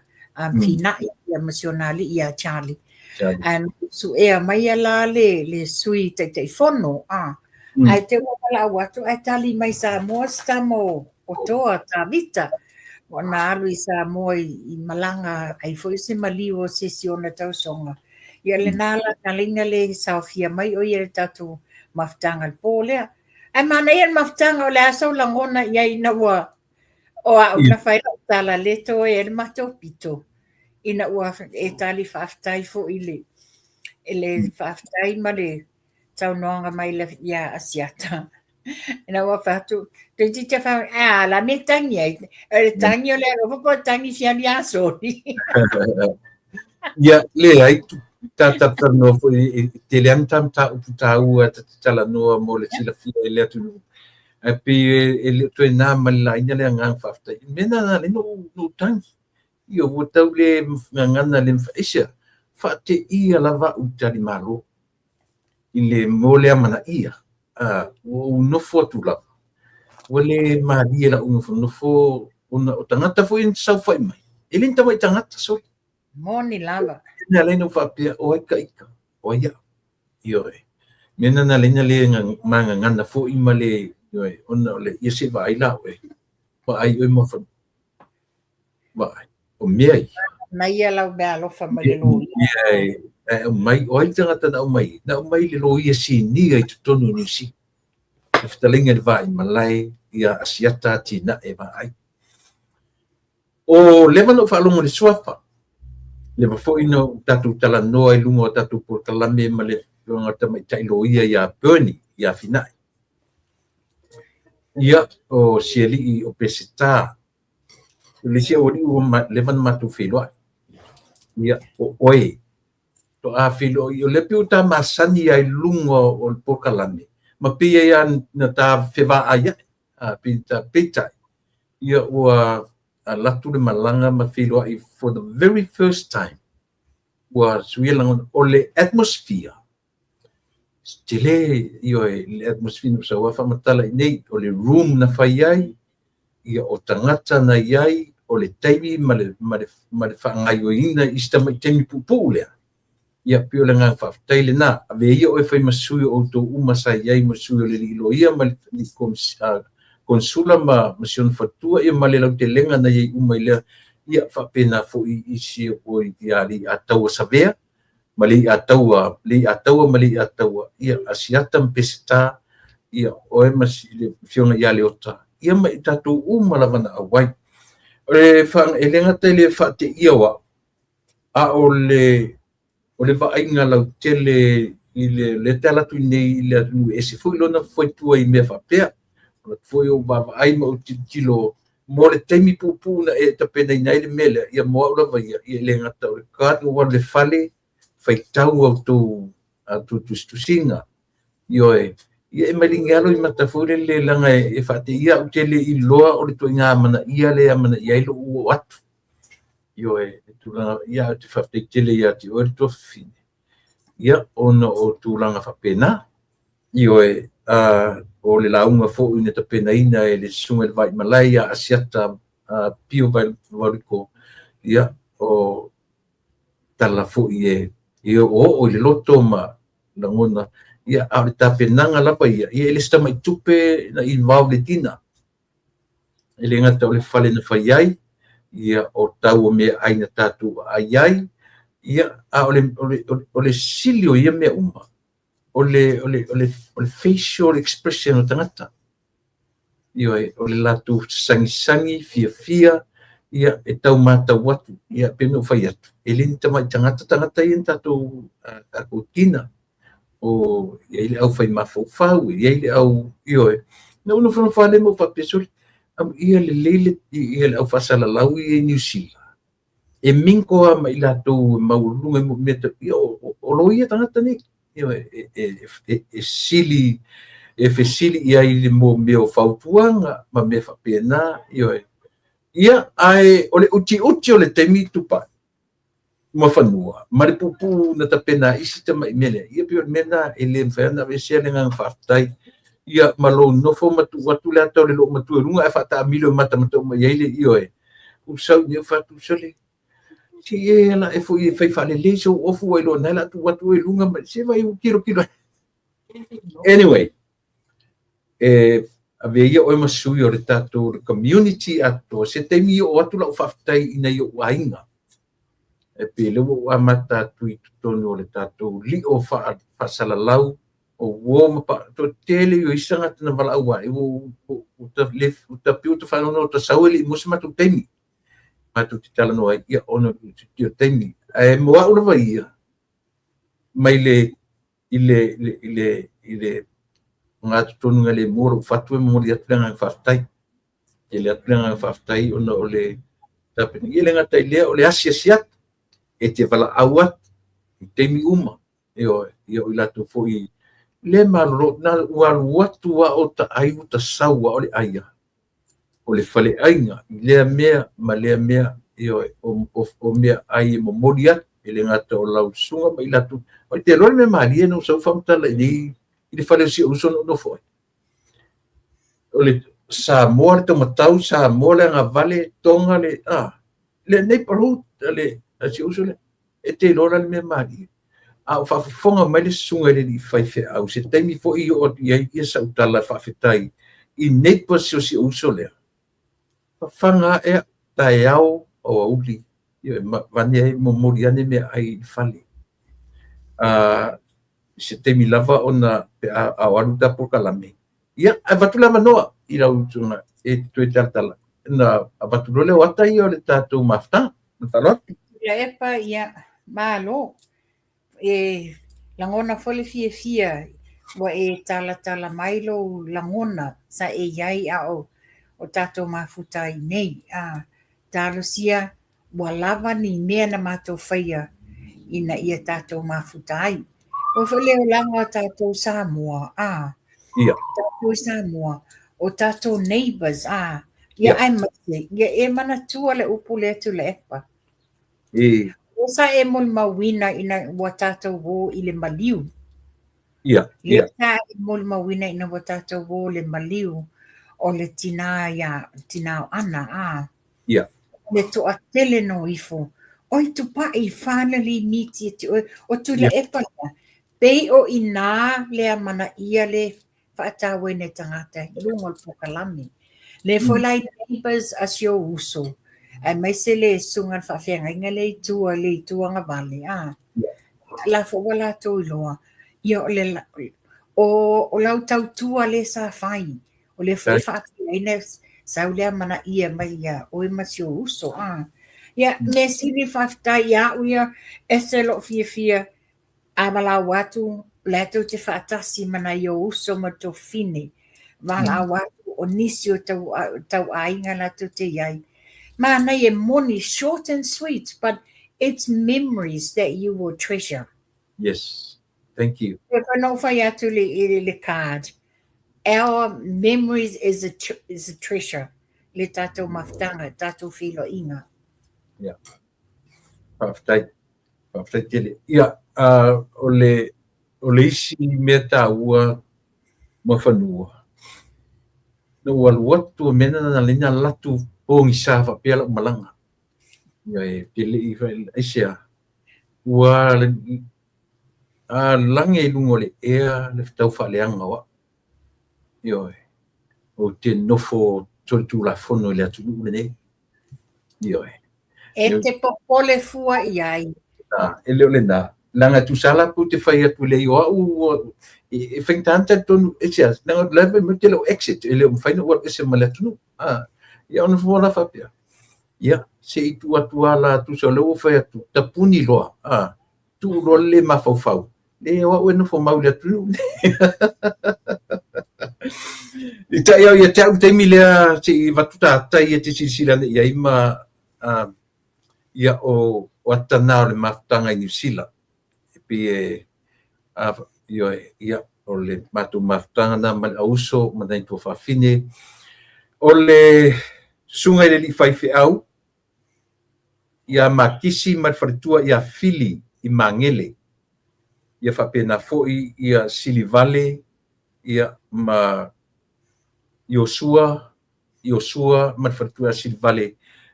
Fina'i ia ma si ona alii ia Charlie. Ae na suea mai la le, le sui Taitaifono, a. Ae te i ua valaau atu ae tali mai Samoa si tama o, o Toa, Tavita. Ua na alu i Samoa i, i malaga ai foi se maliu o se isi o ona tausoga. Ia lena la na ala ai ona le saofia mai o ia i le tatou mafutaga i le pō lea. Ae manaia le mafutaga o le a sou lagona i ai ina ua o au na fai lau tala le toe ai le matou pito ina ua e tali faafetai foi i le i le faafetai ma le saunoaga mai ia Asiata. Ina ua fai atu, toeitiiti a fai, a la mea e tagi ai. O le tagi o le alofa po o le tagi fia alu ia Soli. Ia, leai, ta talatalanoa foi e tele lava ni ta mataupu taua ta te talanoa mo le silafia e le atunuu. Ae pei e le o toe na ma le laina le agaga faafetai. O le mea lena na ala ai ona ou tagi. Ioe, ua tau le gagana le mafai. Aisea? Faateia lava au i talimalo i le mo le amanaia. Ua ou nofo atu lava, ua le malie la'u nofonofo ona o tagata foi na saofai mai, e le ni tamai tagata sole. Moni lava. Na ala ai ona ou faapea, o ai ka ita, o ai a'u. Ioe. Mea na na ala ai ona le magagana foi ma le, ioe, ona o le, ia se i vaai la oe, vaai oe ma Vaai, o mea ia. Manaia lau meaalofa mai le loia. Mea e aumai, o ai tagata na aumai? Na aumai le loia sinia i totonu o Niu Sila. Le fetalaiga i le Vaaimalae ia Asiata Atinae Vaai. O leva na ou faalogo i le suafa, leva foi na ou tatou talanoa i luga o tatou polokalame ma le afioga i le tamaitai loia ia Bernie, ia Fina'i. Ia, o si alii o Peseta, O le isi aualii ua leva ona matou feiloai. Ia, o oe, faatoa feiloai, o lea pei ua ta masani ai i luga o le polokalame, ma pei ai lava na ta fevaai ai, a, pei ta, peitai, ia ua alu atu le malaga ma feiloai for the very first time, ua suia lagona, o le atmosphere, tele, ioe, le atmosphere na ou sau ai faamatala i inei, o le room na fai ai, ia o tagata na i ai, o le taimi ma le, ma le, ma le faagaoioiina i si tamai taimi puupuu lea. Ia, pei o le agaga faafetai lena. Avea ia oe e fai ma sui o outou uma sa i ai ma sui o le alii loia ma le alii konsula ma, ma si ona faletua, ia ma le lautelega na i ai uma i lea. Ia faapena foi i si o ia Leiataua Savea ma Leiataua, Leiataua ma Leiataua, ia Asiata ma Peseta, ia oe ma le afioga ia Leota, ia ma i tatou uma lava na auai. O le e le gata i le faateia o au, a o le o le vaaiga lautele i le lea e te alu atu nei i le atunuu e ese foi lona faitua i mea faapea. O atu foi ou vaavaai ma ou tilotilo mo le taimi puupuu na e tapenaina ai le mea lea, ia mo au lava ia, ia e le gata o le card ua alu i le fale, faitau a outou tusitusiga. Ioe, ia e maligi lava loimata foi lele leaga e faateia au ou te le iloa o le ituaiga amanaia lea e amanaia ai lou oo atu. Ioe, le tulaga, ia ae ou te faafetai tele ia te oe le tuafafine, ia ona o tulaga faapena. Ioe, o le lauga foi na tapenaina e le Susuga i le Vaimalae ia Asiata Pio Valiko, ia o tala foi e oooo i le loto ma lagona, ia a o le tapenaga lava ia, ia e le o se tamai tupe na involve le dinner. E le gata o le fale na fai ai, ia o tau o meaai na tatou aai ai, ia a o le, o le, o le sili o ia mea uma, o le, o le, o le, o le facial expression o tagata. Ioe, o le latou sagisagi, fiafia, ia e tau matau atu, ia pei ona ou fai atu, e le ni tamai tagata tagata ia na tatou tatou dinner. O i ai le au fai mafaufau, e i ai le au, ioe. Na ou nofonofo lava lea ma ou faapea, sole, amuia lelei le, ia le au faasalalau ia i Niu Sila. E mingle lava ma i latou e maualuluga i mea tau, ia o, o loia tagata nei. Ioe, e, e, e, e sili, e fesili i ai i le mea o fautuaga ma mea faapena, ioe. Ia, ae o le utiuti o le taimi Tupai ma fanua ma le puupuu na tapena ai isi tamai mea lea, ia pei o le mea lena e le mafai ona aveesea le agaga faafetai. Ia ma lou nofo ma tuu atu le ata o le loomatua i luga ae faataamilo e matamata uma i ai le ioe. Ou sau i inei ou fai atu, sole, se i e ala ae foi e fai faalelei sou ofu ua iloa o lena o le a tuu atu oe i luga ma se vaai ua tilotilo. Anyway, e avea ia oe ma sui o le tatou le community atoa, se taimi i oo atu lau faafetai i nai ou aiga. E pei o lea ua ou amata atu i totonu o le tatou lio faasalalau o uo ma toatele o isi tagata na valaau ai, ua ua ta faanoanoa ua ta sau e le i maua se matou taimi matou te talanoa ai, ia ona o le taimi. Ae mo au lava ia, mai le i le i le i le ogatotonu lemu o lou fatu e momoli atu le agaga faafetai. Tele atu le agaga faafetai ona o le tapenaga. Ia e le gata i lea, o le asiasi atu, e te valaau atu i taimi uma. Ioe, ia o i latou foi le malolo, na ua alu atu lava o ta ai ua ta sau lava o le ai lava. O le faleaiga i lea mea ma lea mea, ioe, o meaai e momoli atu, e le gata o lau susuga ma i latou. Ou te iloa le mea malie na ou sau faamatala i nei i le fale o si ou uso na ou nofo ai. O le Samoa le taumatau, Samoa le agavale, Toga le, le neighborhood a le a si ou uso lea. E te iloa la le mea malie. A o faafofoga mai le susuga i le alii faifeau, se taimi foi i oo atu i ai ia sau tala faafetai i neighbors o si ou uso lea. Fafaga ae au, taeao, aoauli, ia vane ai, momoli ane meaai i le fale. I se taimi lava ona pe a o alu ta polokalame, ia, ae avatu le avanoa i lau usuga e te toe talatala, ona avatu loa lea o ata ia o le tatou mafutaga. Ma le faaaloalo. Tuilaepa, ia, malo. E lagona foi le fiafia ua e talatala mai lou lagona sa e i ai a o o tatou mafuta ai nei. A talosia ua lava ni mea na matou faia ina ia tatou mafuta ai. Ua foi le olaga o tatou Samoa, a Ia. Tatou i Samoa, o tatou neighbours, a ia aemaise, ia e manatua le upu lea Tuilaepa. E. O sa e molimauina ina ua tatou o i le maliu. Ia, ia. Lea sa e molimauina ina ua tatou o le maliu o le tinā ia, tinā o Ana, a. Ia. Le toatele no ifo. Oi Tupai, finally meet ia te oe. O Tuilaepa lea, pei o inā le amanaia le faatauaina e tagata i luga o le polokalame. Le foi la i neighbours a si ou uso. Aemaise le susuga i le faafeagaiga lea i tua i le itu agavale, a. O la foi ua latou iloa, ia o le, o, o lau tautua lea sa fai, o lea foi e faafeaina sau le amanaia mai ia oe ma si ou uso, a. Ia, mea sili faafetai ia au ia, ese lou fiafia A valaau atu, o la e tou te faatasi ma nai ou uso ma tuafafine. Valaau atu o nisi o tau, tauaiga la tou te i ai. Manaia e moni, short and sweet, but it's memories that you will treasure. Yes, thank you. E whai na whai atu le, i le card. Our memories is a, is a treasure. Le tātou mafutanga, tātou whiloinga. Yeah. Faafetai. Faafetai tele. Ia, uh, o le, o le isi mea tāua ma fanua, na ua alu atu a mea na lina latu pogisa faapea lau malaga. Ia e te le i aisea, ua a lage i luga o le ea le tau faaleaga o au. Ioe, ou te nofo solitulafono i le atunuu lenei. Ioe. E te popole fua i ai. E le o lena. Leaga e tusa la pe ou te fai atu leai o au e faigata ona talitonu e se ase. Leaga o la e fai mai ou te le o exit, e le o mafai ona ou alu ese ma le atunuu. Ia ona fua la faapea, ia se i tuu atu lava la tusa o lea ua fai atu, tapuni loa, tuu loa le le mafaufau, leai o au e nofo mau i le atunuu. I tai au ia te au taimi lea se i avatu tātai e te silasila ane i ai ma uh, ia o, o ata nā o le mafutaga i Niu Sila. E pei e uh, ia, ia, o le matou mafutaga nā ma le auso ma nai tuafafine. O le susuga i le alii faifeau, Iā Makisi ma le faletua iā Fili i Magele, ia faapena foi ia Silivale ia ma Iosua, Iosua ma le faletua ia Silivale,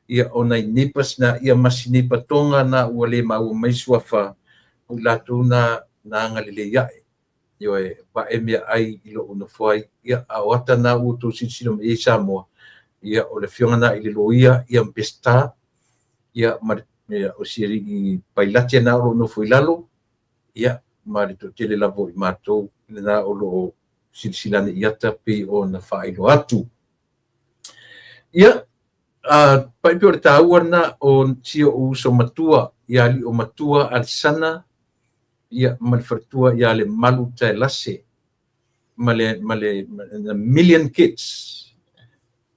ia o nai neighbours na, ia ma si neighbour Tonga na ua le maua mai suafa o i latou na na agalelei ae. Ioe, vae meaai i lou nofo ai, ia, a o ata na ua outou silasila mai ai Samoa, ia, o le afioga na i le loia, ia, ma Peseta, ia, ma le, ia, o si alii pailate na o lo o nofo i lalo, ia, ma le toatele lava o i matou lena o lo o silasila ane i ata pei ona faailoa atu. Ia, a, pai pei o le taua lena o si ou uso matua, ia alii o matua Alesana, ia ma le faletua ia Lemalu Taelase ma le ma le ma million kids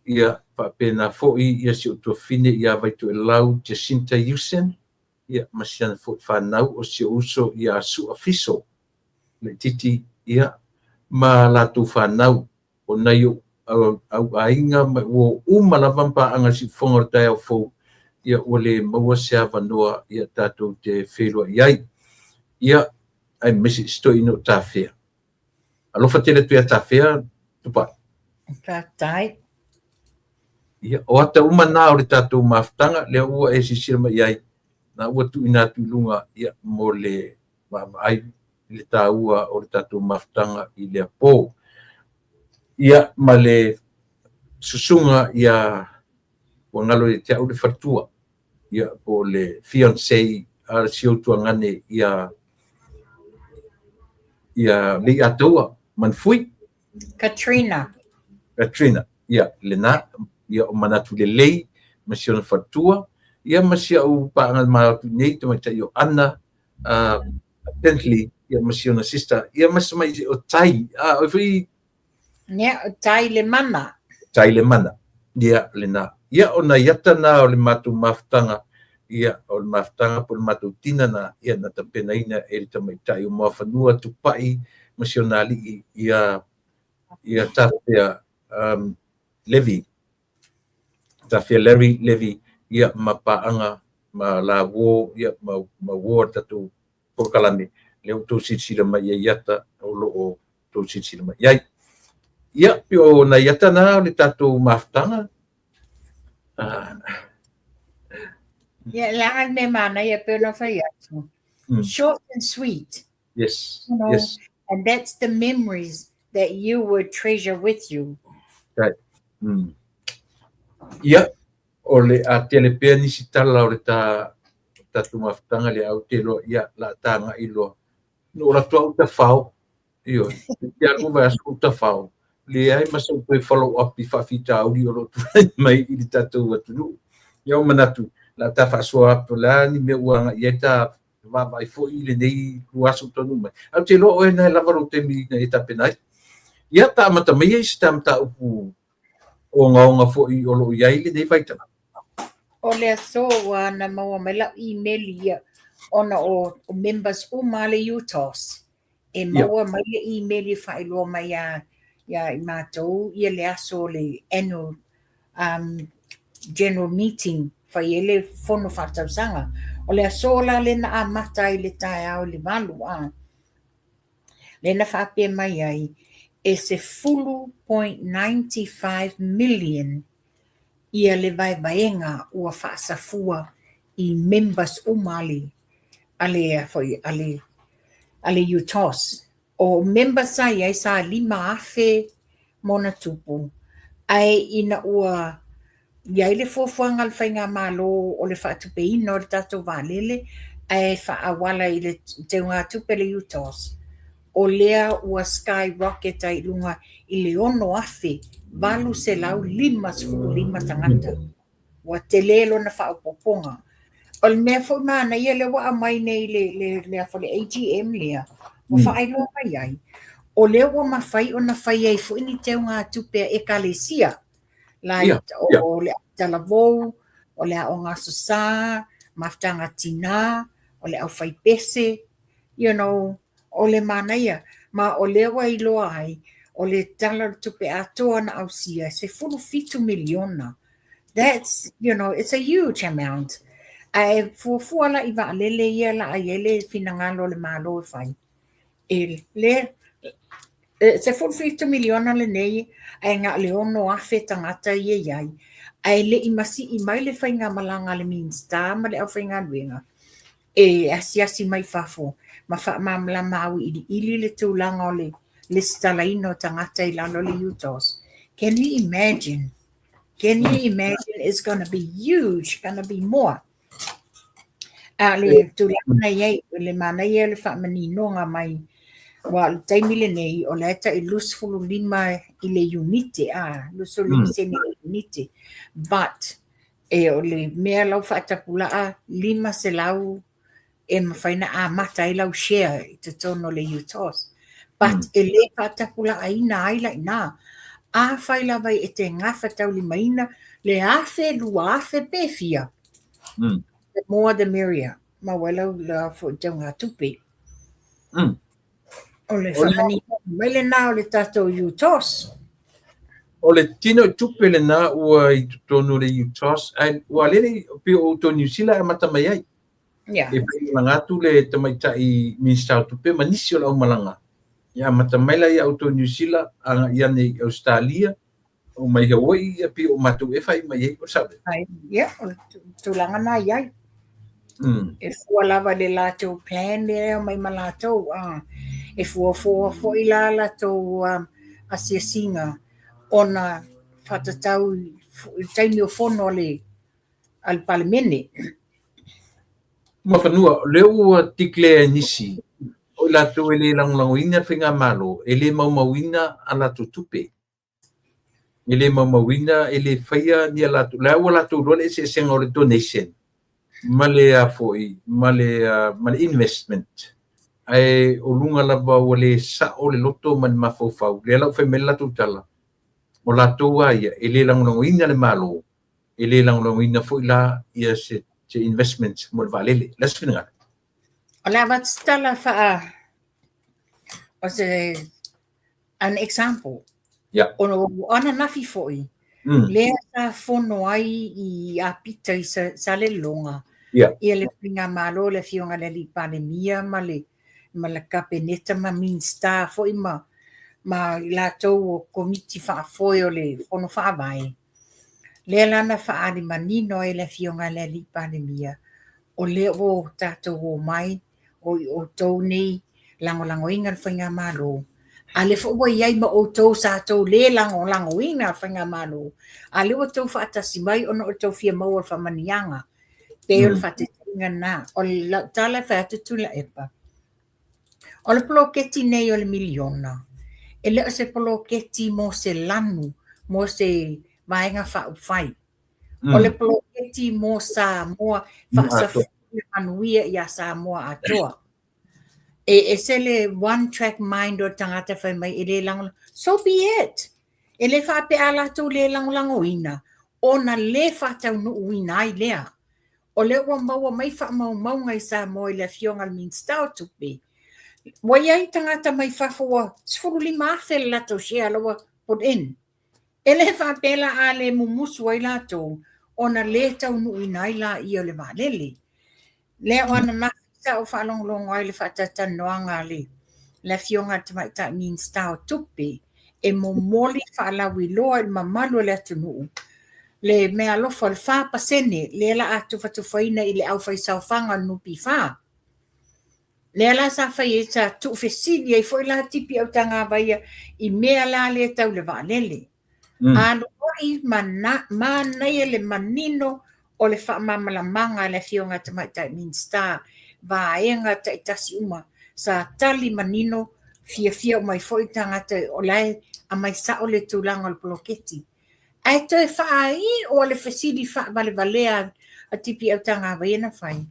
ia faapena foi ia si ou tuafafine ia Vaitoelau Jacinta Usen ia ma si ana foi fanau o si ou uso ia Sua Fiso Laititi ia ma latou fanau o nai ou au aiga ma uo uma lava ma paaga i le siufofoga o le taeao fou, ia ua le maua se avanoa ia tatou te feiloai ai. Ia, aemaise si toeaina o Tafea. Alofa tele atu ia Tafea, Tupai. Faafetai. Ia, o ata uma na o le tatou mafutaga, lea ua e silasila mai i ai, na ua tuuina atu i luga ia, mo le vaavaai i le taua o le tatou mafutaga i lea po. Ia, ma le susuga ia ua galo ia te au le faletua, ia, po o le fiancé a si ou tuagane ia, ia Leiataua Manfui. Katrina. Katrina, ia, lena, ia, o manatu lelei ma si ona faletua, ia ma si au paaga ma atu nei, tamaitai o Ana, uh, Bentley, ia ma si ona sister, ia ma si mai o Tai, ah, o foi. Ia, o Tai le mana. Tai le mana, ia, lena. Ia, o nai ata nā o le matou mafutaga, ia, o le mafutaga po o le matou tina nā, ia, na tapenaina e le tamaitai o Moafanua Tupai ma si ona alii, ia, ia Tafea um, Levy, Tafea Larry Levy, ia, ma paaga ma la uō, ia, ma, ma uō a le tatou polokalame, lea ua outou silasila mai i ai i ata o lo o outou silasila mai i ai. Ia, pei o nai ata na o le tatou mafutaga. Uh, Ia, leaga le mea manaia pei ona fai atu. Short and sweet. Yes, you know, yes. And that's the memories that you would treasure with you. Right. Ia, O le a tele pea nisi tala o le ta tatou mafutaga lea, ae ou te iloa ia o le a ta agai loa. Na ou alu atu lava ou tafao, ioe, te alu vaiaso ou tafao, leai ma sou toe follow up i faafitauli o lo o tulai mai i le tatou atunuu. Ia ua manatu, o le a ta faasoa atu, o le a ni mea ua agai i ai ta vaavaai foi i lenei aso ua taunuu mai. Ae ou te iloa o oe lena e lava lou taimi ina ia tapena ai. Ia, ta amata maia i se ta mataupu ogaoga foi o lo o i ai lenei vaitau. O le aso ua na maua mai lau email ia ona o members uma a le UTOS e maua mai le email e faailoa mai ia i matou ia le aso o le annual general meeting fai ai le fono faaletausaga. O le aso la lea na amata ai i le taeao i le 8 a. Lea na faapea mai ai e 10.95 million ia le vaevaega ua faasafua i members uma a le a le foi a le a le UTOS. O members sa i ai sa 5,000 ma ona tupu, ae ina ua i ai le fuafuaga a le Faigamalo o le faatupeina o le tatou vaalele ae faaauala i le teugatupe le UTOS, o lea ua skyrocket ai i luga i le 6,855 tagata. Ua tele lona faaopoopoga. O le mea foi manaia lea ua aumai nei le le le le AGM lea, ua faailoa mai ai, o lea ua mafai ona fai ai foi ni teugatupe a ekalesia, like o le talavou, o le aoga Aso Sa, mafutaga tina, o le aufaipese, you know, o le manaia. Ma o lea ua iloa ai, o le Tala o le Tupe atoa na ausia e 17 miliona. That's, you know, it's a huge amount. Ae fuafua la i vaalele ia la i ai le finagalo o le Malo e fai. E le 17 miliona lenei ae na o le 6,000 tagata ia i ai. Ae le i masii mai le faigamalaga a le Minisita ma le aufaigaluega e asiasi mai fafo ma faamalamalama auiliili le tulaga o le lesitalaina o tagata i lalo o le UTOS. Can you imagine? Can you imagine? It's going to be huge, going to be more. A le tulaga na i ai, le manaia le faamaninoga mai, ua o le taimi lenei, o la e tai 25 i le iunite, a, 25 sene i le iunite. But, e o le mea lau faatapulaa 500 e mafai na amata ai lau share i totonu o le UTOS. But e le faatapulaaina ai la ina. Afai lava e te gafataulimaina le 1,000, 2,000 pe fia. The more the merrier. Ma ua lau la foi teugatupe. O le faamaninoga mai lena o le tatou UTOS. O le tino i tupe lena ua i totonu o le UTOS, ae ua lele pei o outou Niu Sila e amata mai ai. E faimalaga atu le tamaitai Minisita o Tupe ma nisi o le aumalaga. Ia amata mai la ia outou Niu Sila agai ane i Ausetalia, o mai Hawaii, ia pei o matou e fai mai ai, o le sao lea? Ai, ia, o le tulaga na i ai. E fua lava i le latou plan lea e aumai ma latou. E fuafua foi la latou asiasiga ona faatatau i le taimi o fono a le Palemene. Mafanua, o lea ua declare e nisi o i latou e le lagolagoina le faigamalo, e le maumauina a latou tupe. E le maumauina, e le faia ni a latou, la ua latou iloa le eseesega o le donation ma le a foi, ma le investment. Ae o luga lava ua le sao le loto ma le mafaufau, lea la ua fai mai le latou tala, o latou a ia, e le lagolagoina le Malo, e le lagolagoina foi la ia se investment mo le vaalele. O le a se finagalo? O le a avatu se tala faa, o se an example. O ananafi foi, lea sa fono ai i Apita i Salelologa, ia le Faigamalo, le Afioga i le Alii Palemia ma le Kapeneta ma Minisita foi ma i latou o Komiti Faafoe o le Fono Faavae. Lea la na faaali manino ai le Afioga i le Alii Palemia, o lea ua tatou omai o i outou nei lagolagoina le Faigamalo, A lea foi ua i ai ma outou sa tou le lagolagoina le Faigamalo, a lea ua tou faatasi mai ona o le tou fia maua o le faamanuiaga. Pei o le faataitaiga lena. O lau tala e fai atu Tuilaepa, o le poloketi nei o le miliona, e le o se poloketi mo se lanu, mo se vaega faaupufai. O le poloketi mo Samoa, faasafua le manuia ia Samoa atoa. E ese le one track mind o le tagata fai mai e le lagolago. So be it! E le faapea a latou le lagolagoina ona le faataunuuina ai lea. O lea ua maua mai faamaumauga i Samoa i le Afioga i le Minisita o Tupe, ua i ai tagata mai fafo ua 15,000 le latou share la ua put in. E le faapea la a le mumusu ai latou ona le taunuuina ai laia o le vaalele. Lea o ananafi sa ou faalogologo ai i le faatalatalanoaga a le le Afioga i le Tamaitai Minisita o Tupe e momoli faalauiloa i le mamalu o le atunuu le meaalofa o le 4% lea la a tufatufaina i le aufaisaofaga o le NPF. Lea la sa fai ai, sa tuufesili ai foi la Tipi Autagavaia i mea la lea tau le vaalele. Aluai ma manaia le manino o le faamalamalamaga a le Afioga i le Tamaitai Minisita, vaega taitasi uma sa tali manino, fiafia uma ai foi tagata o la e aumai sao le tulaga o le poloketi. Ae toe faai'o le fesili faavalevalea a Tipi Autagavaia na fai,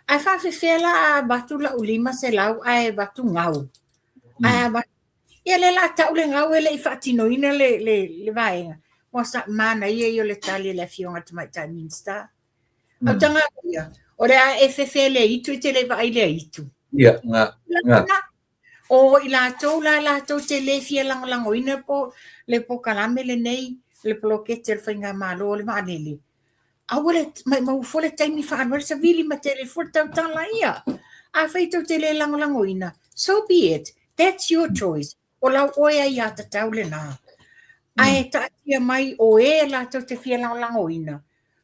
Ae faafefea la a avatu lau 500 ae avatu gau? Ae avatu Ia lea la tau le gau e le i faatinoina le, le, le vaega. Ua sa, manaia ia o le tali a le Afioga i le Tamaitai Minisita. Autagavaia, o le a e fefe le itu e te le vaai le itu. Ia, nga, nga. O i latou la latou te le fia lagolagoina po le polokalame lenei, le poloketi a le Faigamalo o le vaalele, aua le maumau fua le taimi faaalu ai le savili ma tele fua le tautala ia. Afai tou te le lagolagoina, so be it, that's your choice. O lau oe aiatatau lena. Ae taatia mai o e latou te fia lagolagoina,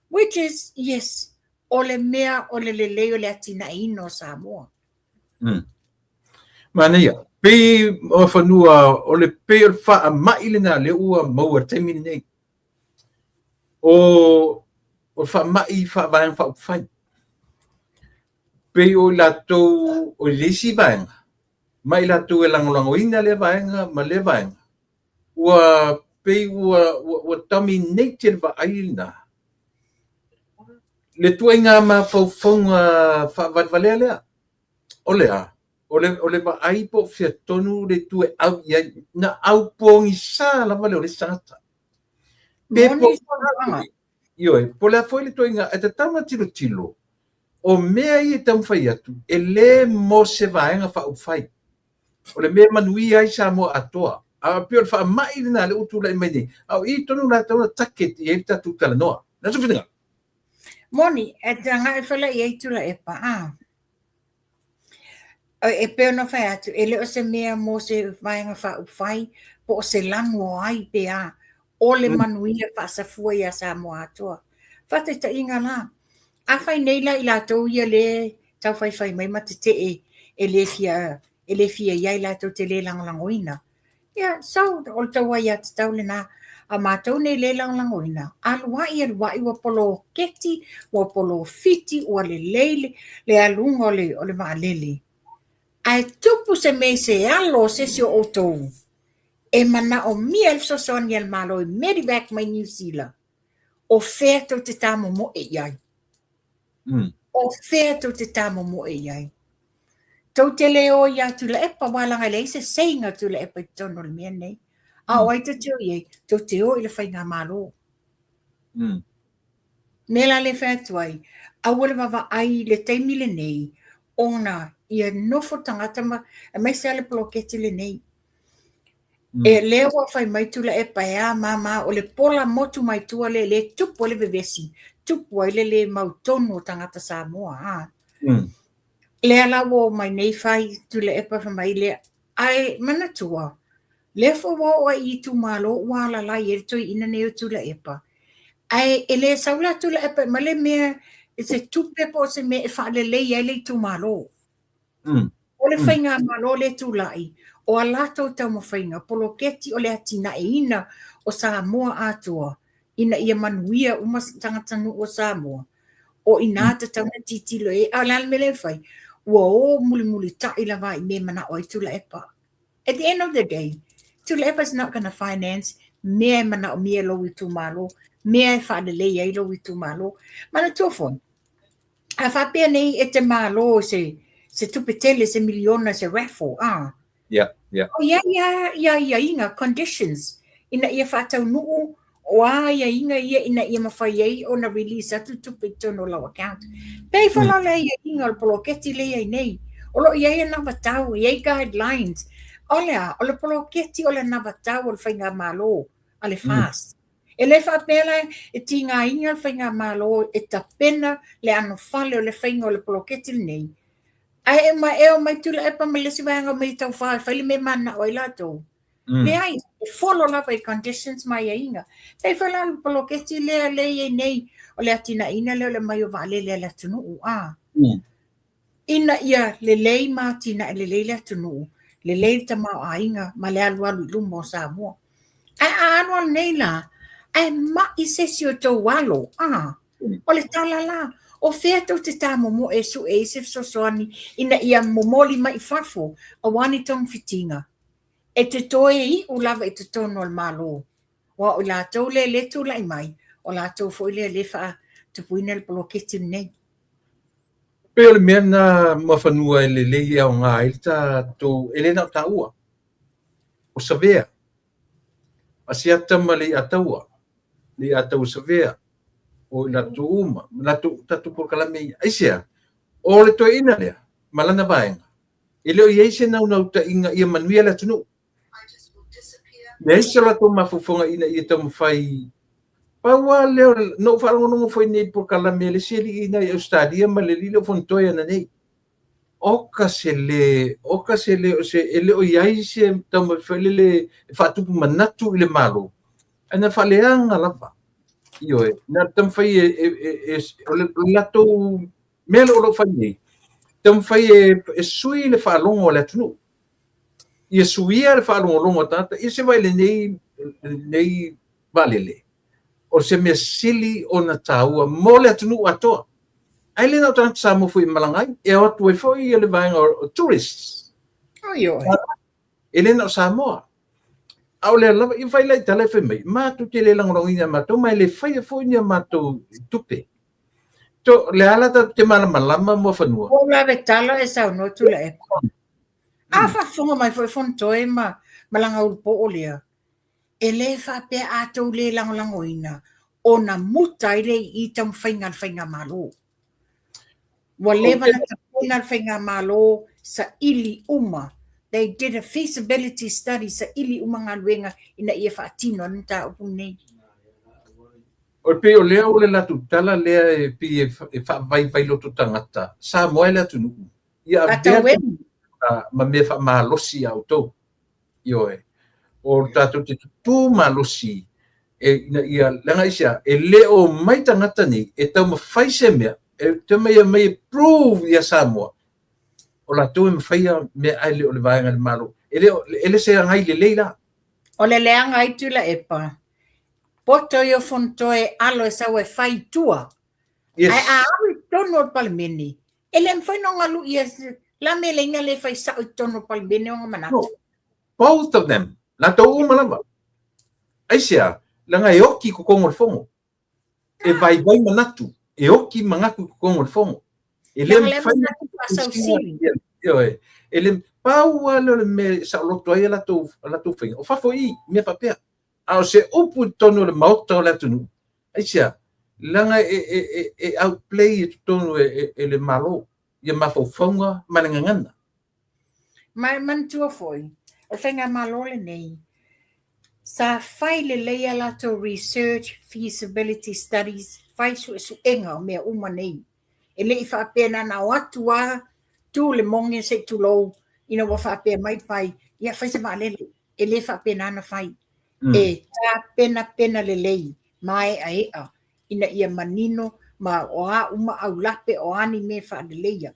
which is, yes, o le mea o le lelei o le atinaeina o Samoa. Manaia. Pei o fanua o le pei o le faamai lena lea ua maua i le taimi lenei. O o le faamai faavaega faaupufai. Pei o i latou o le isi vaega ma i latou e lagolagoina lea vaega ma lea vaega, ua pei ua ua, ua dominate le vaai lena. Le tuaiga mafaufauga faavalevalea lea. O le a? O le, o le vaai po o fea tonu le itu e au i ai. Na au pogisa lava lea o le isi tagata. Pe po, ioe, po o le a foi le ituaiga, e tatau ona tilotilo, o mea ia e taumafai atu, e le mo se vaega faaupufai. O le mea e manuia ai Samoa atoa. A pei o le faamai lena lea ua tulai mai nei, a o i tonu la e tatau ona target i ai le tatou talanoa. Le a sou finagalo? Moni, e agai foi la i ai Tuilaepa, a. E pei ona fai atu, e le o se mea mo se vaega faaupufai po o se lanu o ai pe a, o le manuia faasafua ia Samoa atoa. Faataitaiga la, afai nei la i latou ia lea tau faifai mai ma tetee e le fia e le fia i ai latou te le lagolagoina, Ia, so, o le tou aiatatau lena. A matou nei le lagolagoina, aluai aluai ua poloketi, ua polofiti, ua lelei le, le aluga o le, o le vaalele. Ae tupu se mea i se alo o se isi o outou, e manaomia le fesoasoani a le Malo i medevac mai Niu Sila, o fea tou te tamomoe i ai? O fea tou te tamomoe i ai? Tou te le o ia Tuilaepa, aua leaga e leai se seiga o Tuilaepa i totonu o le mea lenei. A o ai tou te o i ai? Tou te o i le Faigamalo. Mea la lea e fai atu ai, aua le vaavaai i le taimi lenei ona ia nofo tagata ma, aemaise lava le poloketi lenei. E lea ua fai mai Tuilaepa e a mama o le pola motu mai tua lea lea e tupu ai le vevesi, tupu ai le le mautonu o tagata Samoa. A. Lea la ua o mai nei fai Tuilaepa fai mai lea, ae manatua, lea foi ua oo ai i itumalo ua alalai ai le toeaina nei o Tuilaepa. Ae e le sau la Tuilaepa e aumai le mea, se tupe po o se mea e faalelei ai le itumalo. O le faigamalo lea e tulai, o a latou taumafaiga, poloketi o le atinaeina o Samoa atoa ina ia manuia uma tagatanuu o Samoa, o i ina tatau ona tilotilo i ai. A o le a le mea lea e fai? Ua o mulimulitai lava i mea e manao ai Tuilaepa. At the end of the day, Tuilaepa is not gonna finance mea e manaomia e lou itumalo, mea e faalelei ai lou itumalo. Manatua foi, a faapea nei e te malo se, se tupe tele, se miliona, se raffle, a. Yeah. O i ai lava ia aiaiga, conditions, ina ia faataunuu o a aiaiga ia ina ia mafai ai ona release atu tupe i totonu o lau account. Pei foi la o le aiaiga o le poloketi lea e i ai nei, o lo o i ai anavatau, e i ai guidelines. O le a? O le poloketi o le anavatau o le faigamalo a le FAST. E le faapea la e tigaina le faigamalo e tapena le anofale o le faiga o le poloketi lenei, ae ma e omai Tuilaepa ma le isi vaega omai e taufao e fai le mea e mananao ai latou. Leai, e follow lava i conditions ma aiaiga. Pei foi la o le poloketi lea lea e i ai nei, o le atinaeina lea o le aumai o vaalele a le atunuu, a. Ina ia lelei ma atinae lelei le atunuu, lelei le tamaoaiga ma le alualu i luma o Samoa. Ae a alualu nei la, ae mai se isi o tou alo, a. O le tala la, o fea tou te tāmomoe e sue ai se fesoasoani ina ia momoli mai i fafo aua ni togafitiga? E te toe iu lava i totonu o le Malo, aua o i latou lea lea e tulai mai, o latou foi lea lea e faatupuina le poloketi lenei. Pei o le mea lena Muafanua e lelei e aoga ai le tatou, e le na o taua, o Savea, Asiata ma Leiataua, Leiataua Savea, o i latou uma, ma latou tatou polokalame ia. Aisea? O le toeaina lea ma lana vaega, e le o i ai se naunautaiga ia manuia le atunuu. Leai se latou mafaufauga ina ia taumafai. Pau lava lea, na ou faalogologo foi nei i le polokalame a le isi alii i ina i Ausetalia ma le alii lea o Fonotoe ananei. Oka se le, oka se le, o se, e le o i ai se taumafai foi lele e faatupu manatu i le Malo, ae na faaleaga lava. Ioe, na taumafai e, e, e, e o le latou mea lea o lo o fai nei, taumafai e, e sui le faalogo a le atunuu. Ia suia le faalogologo a tagata, ia se vaai lenei, lenei vaalele, o se mea sili ona taua mo le atunuu atoa. Ae le na o tagata Samoa foi e malaga ai, e o atu ai foi le vaega o tourists. Oi, oi. E le na o Samoa. A o lea lava, ia fai la i tala e fai mai, matou te le lagolagoina e matou, ma e le faia foi ni a matou tupe. To, le a la tatou te malamalama Muafanua? Ua ou lave tala e saunoa Tuilaepa. A faafofoga mai foi Fonotoe ma Malaga Ulupo lea, e le faapea a tou le lagolagoina ona muta ai lea i i taumafaiga a le faigamalo. Ua leva ona tapena le faigamalo saili uma. They did a feasibility study, saili uma galuega ina ia faatino ai le mataupu lenei. O pei o lea o le latou tala lea e pei e faavaivai loto tagata, Samoa e le atunuu. Ia avea ma mea faamalosi ia outou. Ioe. O tatou te tutū malosi e ina ia, leaga aisea, e le o mai tagata nei e taumafai se mea, e te mai e mai e prove ia Samoa, o latou e mafaia mea ae le o le vaega i le Malo. E le o, e le se agai lelei la. O le leaga ai Tuilaepa, poto ia o Fonotoe alo e sau e fai i tua. Yes. Ae a alu i totonu o le Palemene, e le mafai ona galu ia la mea leina le fai sao i totonu o le Palemene ona manatu. No. Both of them. Latou uma lava. Aisea, leaga e oki i totonu o le fono. E vaivai manatu, e oki manatu i totonu o le fono. E le Leaga le mafai manatu faasausili. Ioe. E le pau lava lea o le mea e saoloto ai a latou, a latou faiga. O fafo i i, mea faapea. A o se upu i totonu o le Maota o le atunuu, aisea, leaga e, e, e, e outplay i totonu e, e, e le Malo ia mafaufauga ma le gagana. Ma e manatua foi, o le faigamalo lenei, sa fai lelei a latou research, feasibility studies, fai suesuega o mea uma nei. E le i faapea na ona o atu lava tu le moge se i tulou ina ua faapea mai pai, ia fai se vaalele. E le faapena ona fai. E tapenapena lelei maeaea ina ia manino ma o a uma aulape o a ni mea e faaleleia.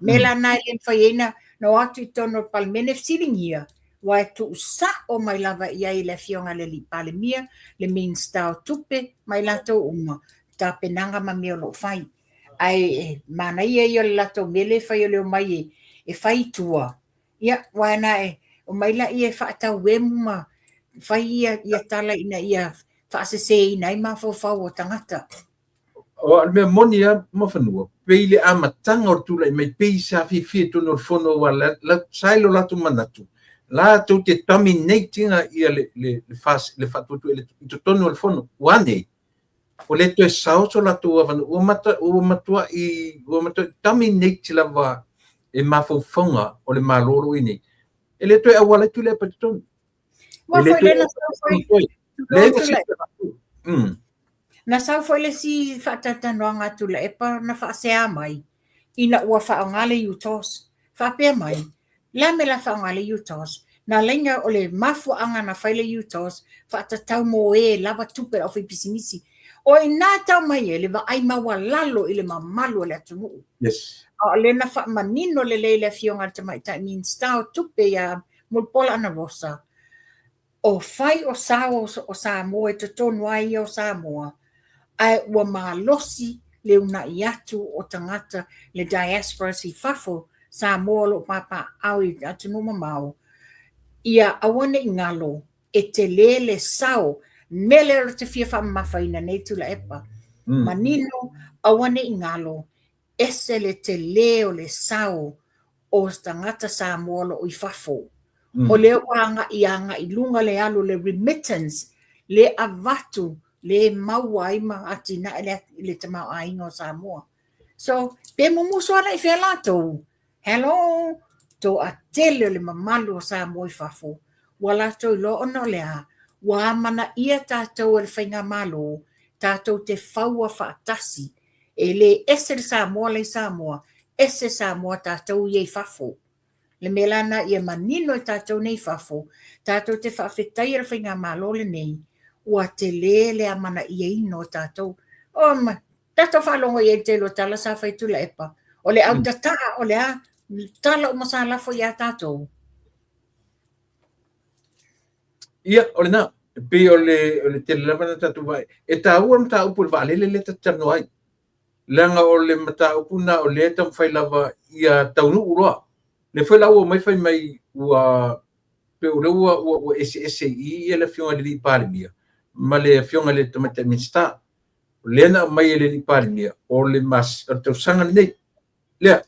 Mea la na e le mafai ai na o atu i totonu o le Palemene fesiligia, aua e tuusao mai lava i ai e le Afioga i le Alii Palemia, le Minisita o Tupe ma i latou uma, tapenaga ma mea o lo o fai. Ae manaia ia o le latou mea lea e fai o le omai e fai i tua, ia, aua na e omai laia e faatauemu ma fai ia tala ina ia faaseseina ai mafaufau o tagata. O le mea moni lava Muafanua, pei le amataga o le tulai mai, pei sa fiafia i totonu o le fono aua sa i lo latou manatu, latou te dominate ina ia le faatuatua i totonu o le fono. Ua a nei? Ua le toe sao so latou avanoa, ua matuai dominate lava e mafaufauga o le Malo o lo o i ai nei. E le toe auala ai Tuilaepa i totonu. Ua foi lea na sau foi. Na sau foi le isi faatalatalanoaga a Tuilaepa na faasea mai ina ua faaaoga le UTOS. Faapea mai, le a mea o le a faaaoga le UTOS? Na ala ai o le mafuaaga na fai le UTOS, faatatau mo e lava tupe a le aufaipisinisi. O i ina e tau mai ai le vaai maualalo i le mamalu o le atunuu. Yes. A o lea na faamanino lelei e le Afioga i le Tamaitai Minisita o Tupe ia Mulipola Anarosa, o fai o sao o Samoa i totonu lava ia o Samoa, ae ua malosi le uunai atu o tagata le diasporas i fafo Samoa o lo o papaaao i atunuu mamao, ia aua ne i galo e tele le sao, mea lea ou te fia faamamafaina nei Tuilaepa, manino aua ne i galo ese le tele o le sao o tagata Samoa o lo o i fafo. O lea ua agai agai i luga le alu o le remittance, le avatu, le maua ai ma atinae le, le tamaoaiga o Samoa. So, pe mumusu ana i fea latou, hello, toatele o le mamalu o Samoa i fafo, ua latou iloa ona o le a, ua amanaia tatou e le Faigamalo, tatou te faua faatasi E le ese le Samoa la i Samoa, ese Samoa tatou ia i fafo. Le mea la na ia manino e tatou nei i fafo, tatou te faafetaia le Faigamalo lenei, ua tele le amanaiaina o tatou. O ma, tatou faalogo i ai i le tele o tala sa fai Tuilaepa, o le au tataa, o le a, tala uma sa lafo ia tatou. Ia, o lena, e pei o le, o le tele lava na tatou vaai. E taua le mataupu i le vaalele lea ta te talanoa ai. Leaga o le mataupu na o lea e taumafai lava ia taunuu loa. Lea foi la ua omai fai mai ua pei o lea ua, ua, ua eseese i i le Afioga i le Palemia ma le Afioga i le Tamaitai Minisita. O lea na aumai e le Alii Palemia o le, mas, o le tausaga lenei. Lea,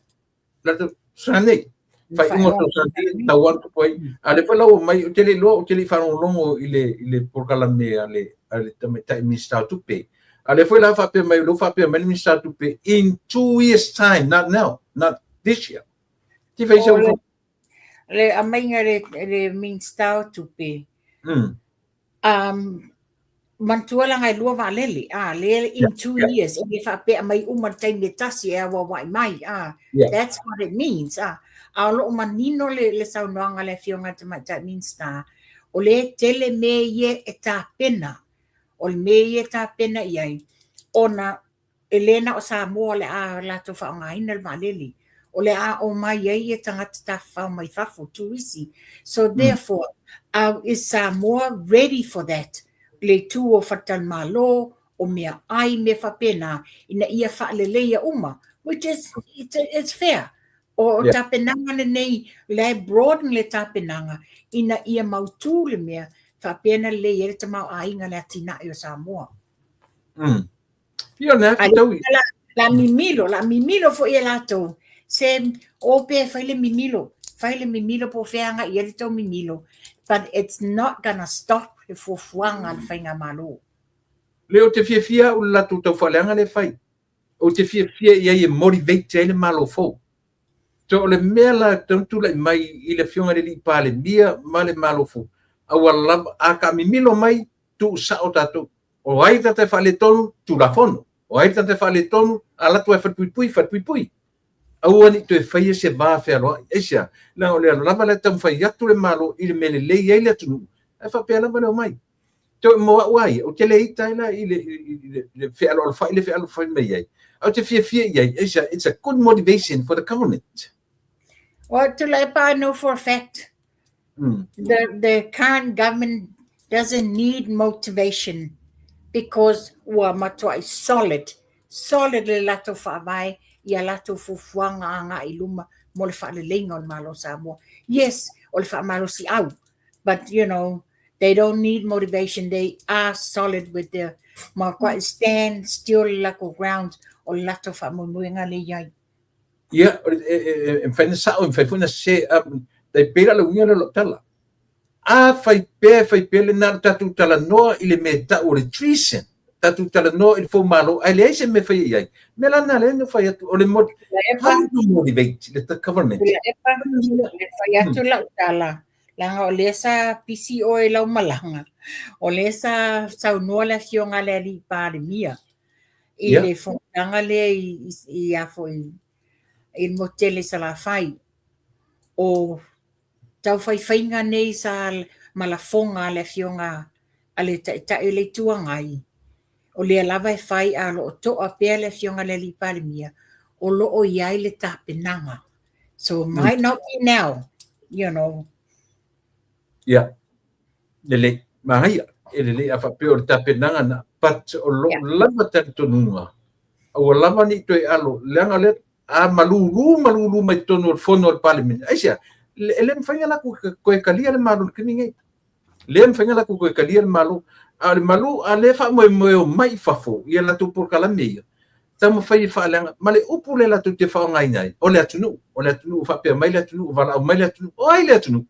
le tausaga nei. Faaiuga o tausaga nei, tau atu ai. A lea foi la ua omai, ou te le iloa, ou te le i faalogologo i le, i le polokalame a le, a le Tamaitai Minisita o Tupe. A lea foi la faapea mai, o lea ua faapea mai le Minisita o Tupe, in 2 years time, not now, not this year. Ti fai sau. Le aumaiga le Minisita o Tupe. Manatua leaga e lua vaalele, a le in 2 years, e le faapea mai uma le taimi e tasi e auauai mai, a that's what it means, a. A o loo manino le saunoaga a le Afioga i le Tamaitai Minisita, o le tele mea ia e tapena, o le mea ia e tapena i ai, ona e le na o Samoa o le a latou faaaogaina le vaalele, o le a omai ai ia tagata tafafao mai fafo, turisi. So therefore, is Samoa ready for that? Le itu o faletalimalo, o mea ai, mea faapena, ina ia faaleleia uma, which is, it's fair. O tapenaga lenei, la e broaden le tapenaga, ina ia mautu le mea, faapea na lelei ai le tamaoaiga le atinae o Samoa. Ia, na tau. La mimilo, la mimilo foi e latou. Se o pe fai le mimilo, fai le mimilo po fea agai i ai le tou mimilo, but it's not gonna stop le fuafuaga a le Faigamalo. Le ou te fiafia au i le latou taufaaleaga lea e fai. Ou te fiafia i ai e motivate ai le Malo fou. So o le mea la e tatau ona tulai mai i le Afioga i le Alii Palemia ma le Malo fou, aua lava, a taamimilo mai, tuusao tatou. O ai le tagata e faaletonu? Tulafono. O ai le tagata e faaletonu? Alu atu ai falepuipui, falepuipui. Aua ne i toe faia se va fealoai. Aisea? Leaga o le lava lea e taumafai atu le Malo i le mea lelei ai le atunuu, ae faapea lava le omai. Toe mo au ai, ou te le ita ai la i le, i le fealoalofai le fealoalofai mai ai. Ae ou te fiafia i ai, it's a good motivation for the government. Well, Tuilaepa, I know for a fact the current government doesn't need motivation because ua matuai solid, solid le latou faavae ia latou fuafuaga agai i luma mo le faaleleiga o le Malo o Samoa. Yes, o le faamalosiau, but they don't need motivation. They are solid with their matuai stand still le latou ground o le latou faamoemoega le i ai. Ia, e mafai ona sao, e mafai foi ona sese, tai pei la le uiga lea o lau tala. A fai pea, fai pea lena o le tatou talanoa i le mea e tau o le treason, tatou talanoa i le foumalo, ae leai se mea e faia i ai. Mea la lena lea na fai atu, o le how to motivate the government. Tuilaepa, le fai atu lau tala, leaga o lea sa pisi oe i lau malaga, o lea sa saunoa le afioga a le alii Palemia i le fonotaga lea i a foi i le motu tele i Salafai. O taufaifaiga nei sa ma lafoga a le afioga a le Taitai o le Itu Agai, o lea lava e fai a o lo o toa pea le afioga a le alii Palemia, o lo o i ai le tapenaga. So might not be now. Ia, lelei, manaia, e lelei a faapea o le tapenaga na, but o lou lava talitonuga, aua lava ne i toe alo, leaga o lea a malulu malulu mai totonu o le fono a le Palemene. Aisea? E le mafai ona latou toe talia le Malo i le taimi nei. Le mafai ona latou toe talia le Malo. A o le malu, a lea faamoemoe o mai i fafo ia latou polokalame ia, taumafai e faaleaga. Ma le upu lea latou te faaaogaina ai, o le atunuu, o le atunuu, faapea mai le atunuu, valaau mai le atunuu. O ai le atunuu?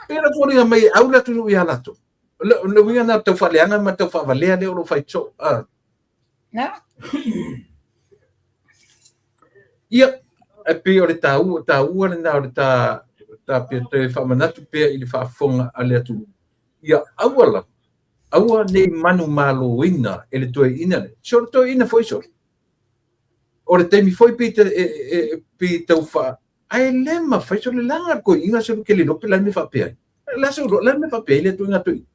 Pei ona foliga mai e au le atunuu ia latou. O le uiga lena o le tau faaleaga ma le tau faavalea lea o lo o fai soo. Ia, e pei o le taua, taua lena o le ta, ta pia toe faamanatu pea i le faafofoga a le atunuu. Ia aua lava, aua ne i manumaloina e le toeaina lea. Se o le toeaina foi sole. O le taimi foi pei pei tau faa, ae le mafai sole leaga le toeaina sole ke le iloa pe o le a le mea faapea ai. O le a sau le mea faapea ai le toeaina toeaina.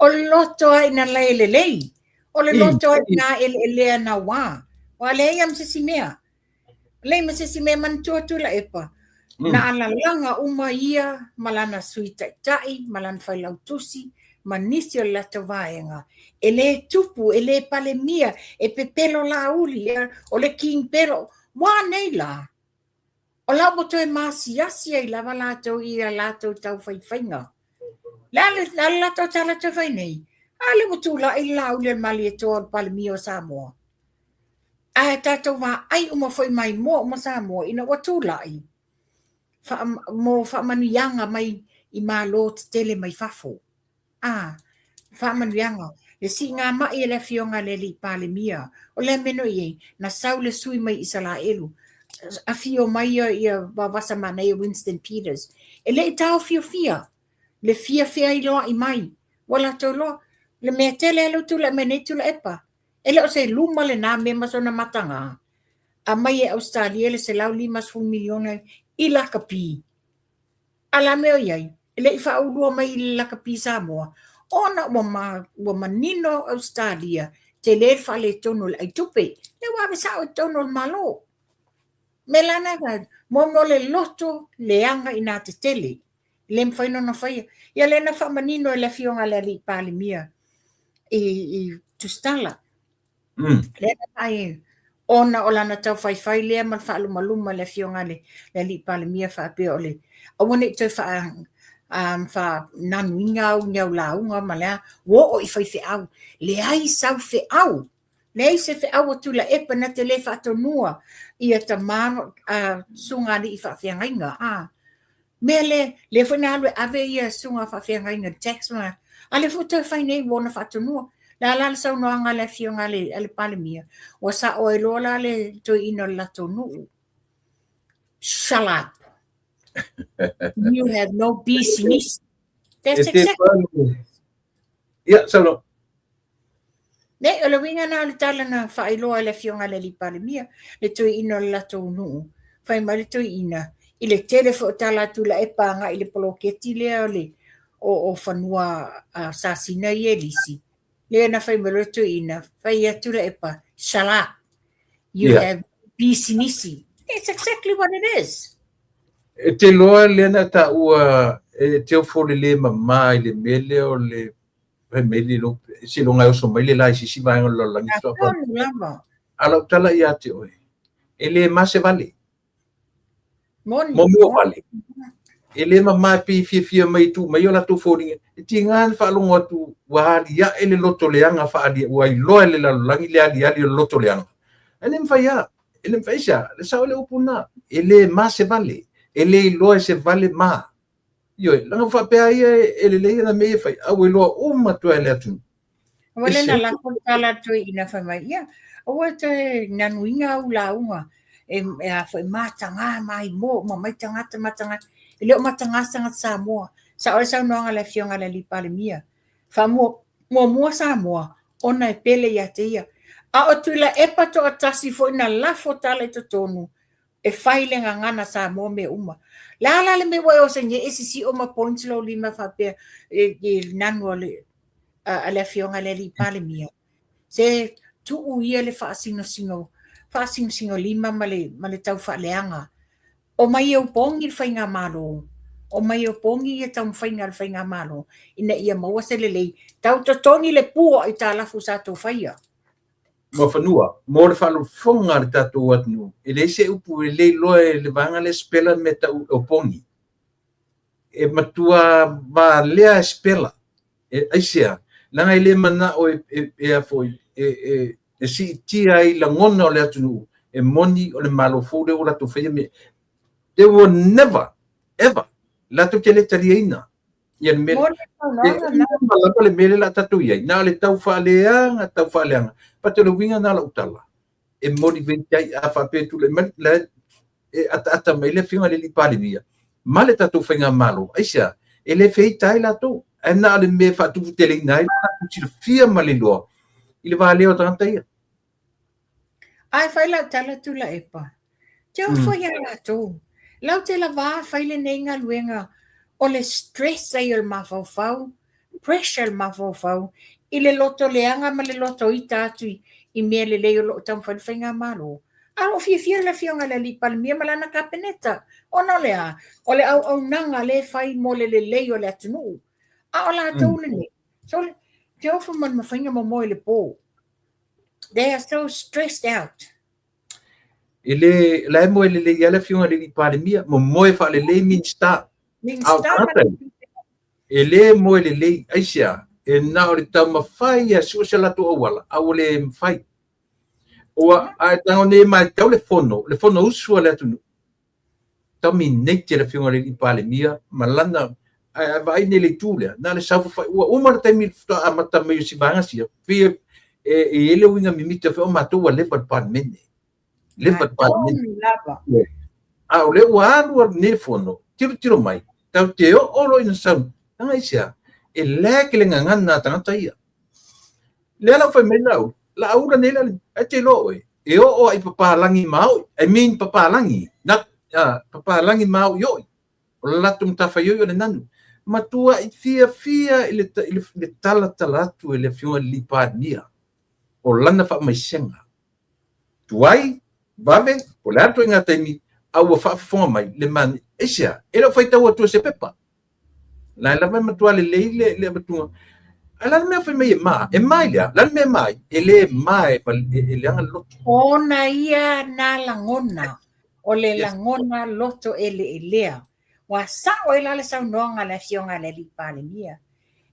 O le loto ai na lai lelei. O le loto ai na eleelea na wā. Ua leai ma se isi mea. Leai ma se isi mea manatua Tuilaepa. Na alalaga uma ia ma lana sui taitai, ma lana failautusi, ma nisi o le latou vaega. E le tupu, e le palemia, e pepelo lauli, o le king pelo. Ua nei la. O la ua toe masiasi ai lava latou i a latou taufaifaiga. Le a le latou tala toe fai nei? A lea ua tulai le Laauli a le Malietoa o le Palemia o Samoa. Ae tatou vaai uma foi maimoa uma Samoa ina ua tulai mo faamanuiaga mai i Malo tetele mai fafo. A, faamanuiaga, le siigamai e le afioga a le alii Palemia, o le a mea no i ai, na sau le sui mai Isalaelu, afio mai ia Vaovasa Manaia Winston Peters, e le i taofiofia le fia feailoai mai, ua latou iloa, le mea tele lea ua tulai mai nei Tuilaepa, e le o se luma lena mea ma sona mataga, aumai e Ausetalia le $150 miliona i lakapi. A la mea o i ai, e le i faaulua mai i le lakapi Samoa, ona ua manino Ausetalia, tele le faaletonu o le aitupe, lea ua ave sao i totonu o le Malo. Mea la na, mo le loto leaga i nā tetele, le mafai ona faia. Ia lea na faamanino e le afioga a le alii Palemia i Tusitala. Lea na vaai ona o lana taufaifai lea ma le faalumaluma le afioga le alii Palemia faapea o le aua ne i toe faananuina au ni au lauga ma le a, ua oo i faifeau. Leai sau feau, leai se feau a Tuilaepa na te le faatonua ia tama susuga alii faafeagaiga. Mea lea, lea foi na alu e ave ia susuga faafeagaiga i le tax ma, a lea foi toe fai nei ua ona faatonua. Le a la le saunoaga a le afioga a le Palemia, ua sao ai loa la le toeaina o le latou nuu. Shut up. You have no business. That's exactly. Ia, saunoa. Nei, o le uiga na o le tala na faailoa e le afioga a le alii Palemia, le toeaina o le latou nuu. Fai mai le toeaina, i le tele foi o tala a Tuilaepa agai i le poloketi lea o le o fanua sasina ia e lisi. Lea na fai mai loa le toeaina, fai atu Tuilaepa, shut up, you have pisinisi. That's exactly what it is. E te iloa lea na taua e te ofo le le mama i le mea lea o le fai mai le lo seiloga e oso mai le la i se isi vaega o le lalolagi faatoa Tonu lava. A lau tala ia te oe, e le ma se vale. Moni. Mo mea o vale. E le mama e pei e fiafia mai e tuu mai o latou foliga. E tiga ona faalogo atu ua aliae le loto leaga faaalia, ua iloa e le lalolagi le aliali o le loto leaga. E le mafai lava. E le mafai aisea? Le sao le upu lena. E le ma se vale. E le iloa e se vale ma. Ioe, leaga ua faapea ia e lelei ana mea ia e fai, a ua iloa uma atu lava e le atunuu. Ua le na lafo le tala a le toeaina fai mai, ia, aua e toe nanuina au lauga e, e a foi mataga maimoa uma mai tagata mataga. E le o mataga se tagata Samoa. Sao le saunoaga a le Afioga i le Alii Palemia. Faamua muamua Samoa ona e pele ia te ia. A o Tuilaepa toatasi foi na lafo tala i totonu e fai le gagana Samoa mea uma. Le a la le mea ua e oso nei e sisio ma point lou lima faapea i nanu a le a le Afioga i le Alii Palemia. Se tuu ia le faasinosino faasinosino lima ma le ma le tau faaleaga. Omai e opogi le faigamalo, omai e opogi ia taumafaiga a le faigamalo ina ia maua se lelei. Tau totogi le pua o aitalafu sa tou faia. Muafanua, mo le faafofoga a le tatou atunuu, e leai se upu e le iloa e le vaega lea e spela le mea e tau opogi. E matua valea e spela. E aisea? Leaga e le manao e, e, e, a foi, e, e, e siitia ai lagona o le atunuu, e moni o le Malo fou lea ua latou faia mea. They will never, ever, latou te le taliaina ia le mea. E uma lava le mea lea o le a tatou i ai, na o le tau faaleaga, tau faaleaga. But o le uiga lena o lau tala, e motivate ai, a faapea e tulai mai, la e ataata mai le Afioga i le Alii Palemia ma le tatou faigamalo, aisea? E le feita ai latou, ae na o le mea e faatuputeleina ai lo latou silafia ma le iloa i le valea o tagata ia. Ae fai lau tala Tuilaepa, te ofo ia latou. Lau te lava fai lenei galuega o le stress ai o le mafaufau, pressure le mafaufau i le loto leaga ma le loto ita atu i mea lelei o lo o taumafai le faigamalo. A o lo o fiafia le Afioga i le Alii Palemia ma lana Kapeneta, ona o le a? O le auaunaga lea e fai mo le lelei o le atunuu. A o latou lenei, sole, te ofo ma le mafaiga momoe i le po. They are so stressed out. E le, la e moe lelei lava le Afioga i le Alii Palemia, momoe faalelei Minisita. A o tagata ia, e le moe lelei, aisea? E na o le taumafai e sue se latou auala, a ua le mafai. Ua, a e tago nei e matau le fono, le fono usu a le atunuu, dominate e le Afioga i le Alii Palemia ma lana, ae a vaai nei i le itu lea, na o le saofafai, ua uma le taimi faatoa amata mai o si vaega sia, pei e, e i ai le uiga mimita foi o matou ua leva i le Palemene. Leva i le Palemene. A o lea ua alu alu nei le fono, tilotilo mai, tatou te oo loa ina sau, leaga aisea? E lag le gagana a tagata ia. Lea la ua fai mai Laauli, Laaula nei la, ae te iloa oe, e oo lava i papalagi maoi, I mean papalagi, not papalagi maoioi, o le latou matafaioi o le nanu. Matuai fiafia i le, i le, le talatala atu e le Afioga i le Alii Palemia o lana faamaisega. Tuai, vave, po o le a le ituaiga taimi, a ua faafofoga mai le manaia. Aisea? E le o faitau atua i se pepa. La e lava e matua lelei le, le avatuga. Ae la le mea fai mai e ma, e ma i le a? La le mea e ma ai? E le ma e, e, e leaga le loto. Ona ia na lagona, o le lagona loto eleelea. Ua sao ai la le saunoaga a le Afioga i le Alii Palemia.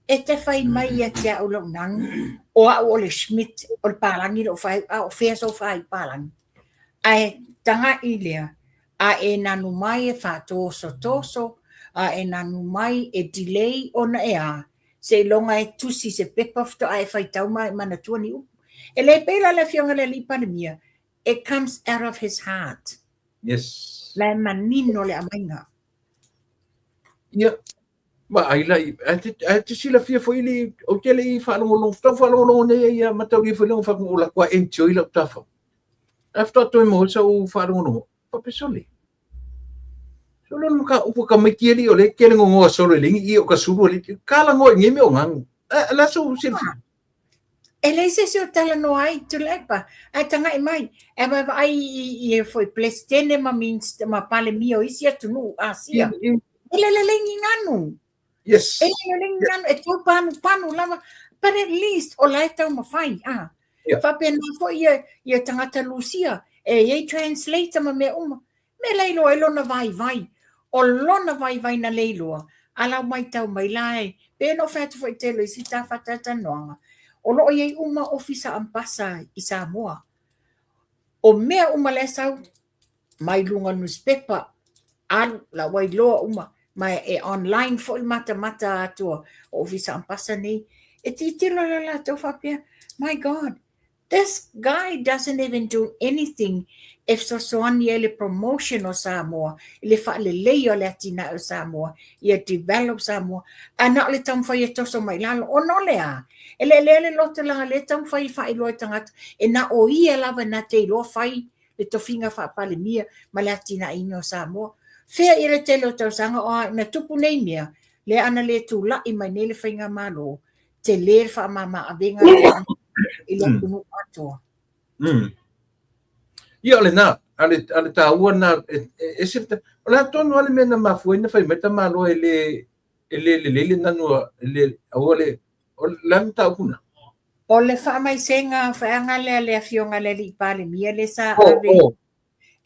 E te fai mai ia te au lou nanu, o au o le Schmidt, o le palagi lou faaiu, a o fea sou faaiu palagi? Ae taga'i lea, a e nanu mai e faatosotoso, a e nanu mai e delay ona e a, seiloga e tusi se pepa faatoa e faitau ma e manatua ni upu. E le pei la le Afioga i le Alii Palemia, it comes out of his heart. Yes. La e manino le aumaiga. Ia, vaai la, ae te silafia foi le, ou te le i faalogologo, faatoa faalogologo nei ai ia mataulia foi lea ua fai atu o latou enjoy lau tafa. Ae faatoa toe maua sau faalogologo, faapea sole. Solo le mataupu a tamaiti alii o lea e tele gogoa solo e leai ni ie o ka sulu alii. Kala goa i nei mea o ganu. A la sou silafia? E leai se isi o talanoa ai Tuilaepa, ae taga'i mai, e vaavaai i i foi Peresetene ma Minista ma Palemia o isi atunuu Asia. E le lelei ni ganu. Yes. E le lelei ni ganu, e tau panupanu lava, but at least o la e taumafai. Ah. Yeah. Faapena foi ia, ia tagata Lusia, e i ai translator ma mea uma. Me le iloa ai lona vaivai. O lona vaivai na le iloa, a lau maitau mai la e, pei ona ou fai atu foi i tele o isi ta faatalatalanoaga, o lo o i ai uma ofisa ambasa i Samoa. O mea uma la e sau mai luga o le nusipepa, alu, la ua iloa uma, ma e online foi le matamata atu o ofisa ambasa nei. E tilotilo la latou faapea, my God, This guy doesn't even do anything e fesoasoani ai le promotion o Samoa i le faaleleia o le atinae o Samoa, ia develop Samoa, ae na o le taumafai e toso mai lalo. Ona o le a? E lelea le loto leaga o lea e taumafai e faailoa i tagata e na o ia lava na te iloa fai le tofiga faa-Palemia ma le atinaeina o Samoa. Fea ia le tele o tausaga o a na tupu nei mea, lea ana le tulai mai nei le faigamalo, tele le faamama avega i le atunuu atoa. Ia o lena, a le, a le taua na, e, e, ese le, o le a tonu lava le mea na mafua ai na fai mai tamaloa e le, e le lelei le nanu a, e le, aua le, o le a le mataupu na? O le faamaisega feaga lea le afioga i le alii Palemia lea sa ave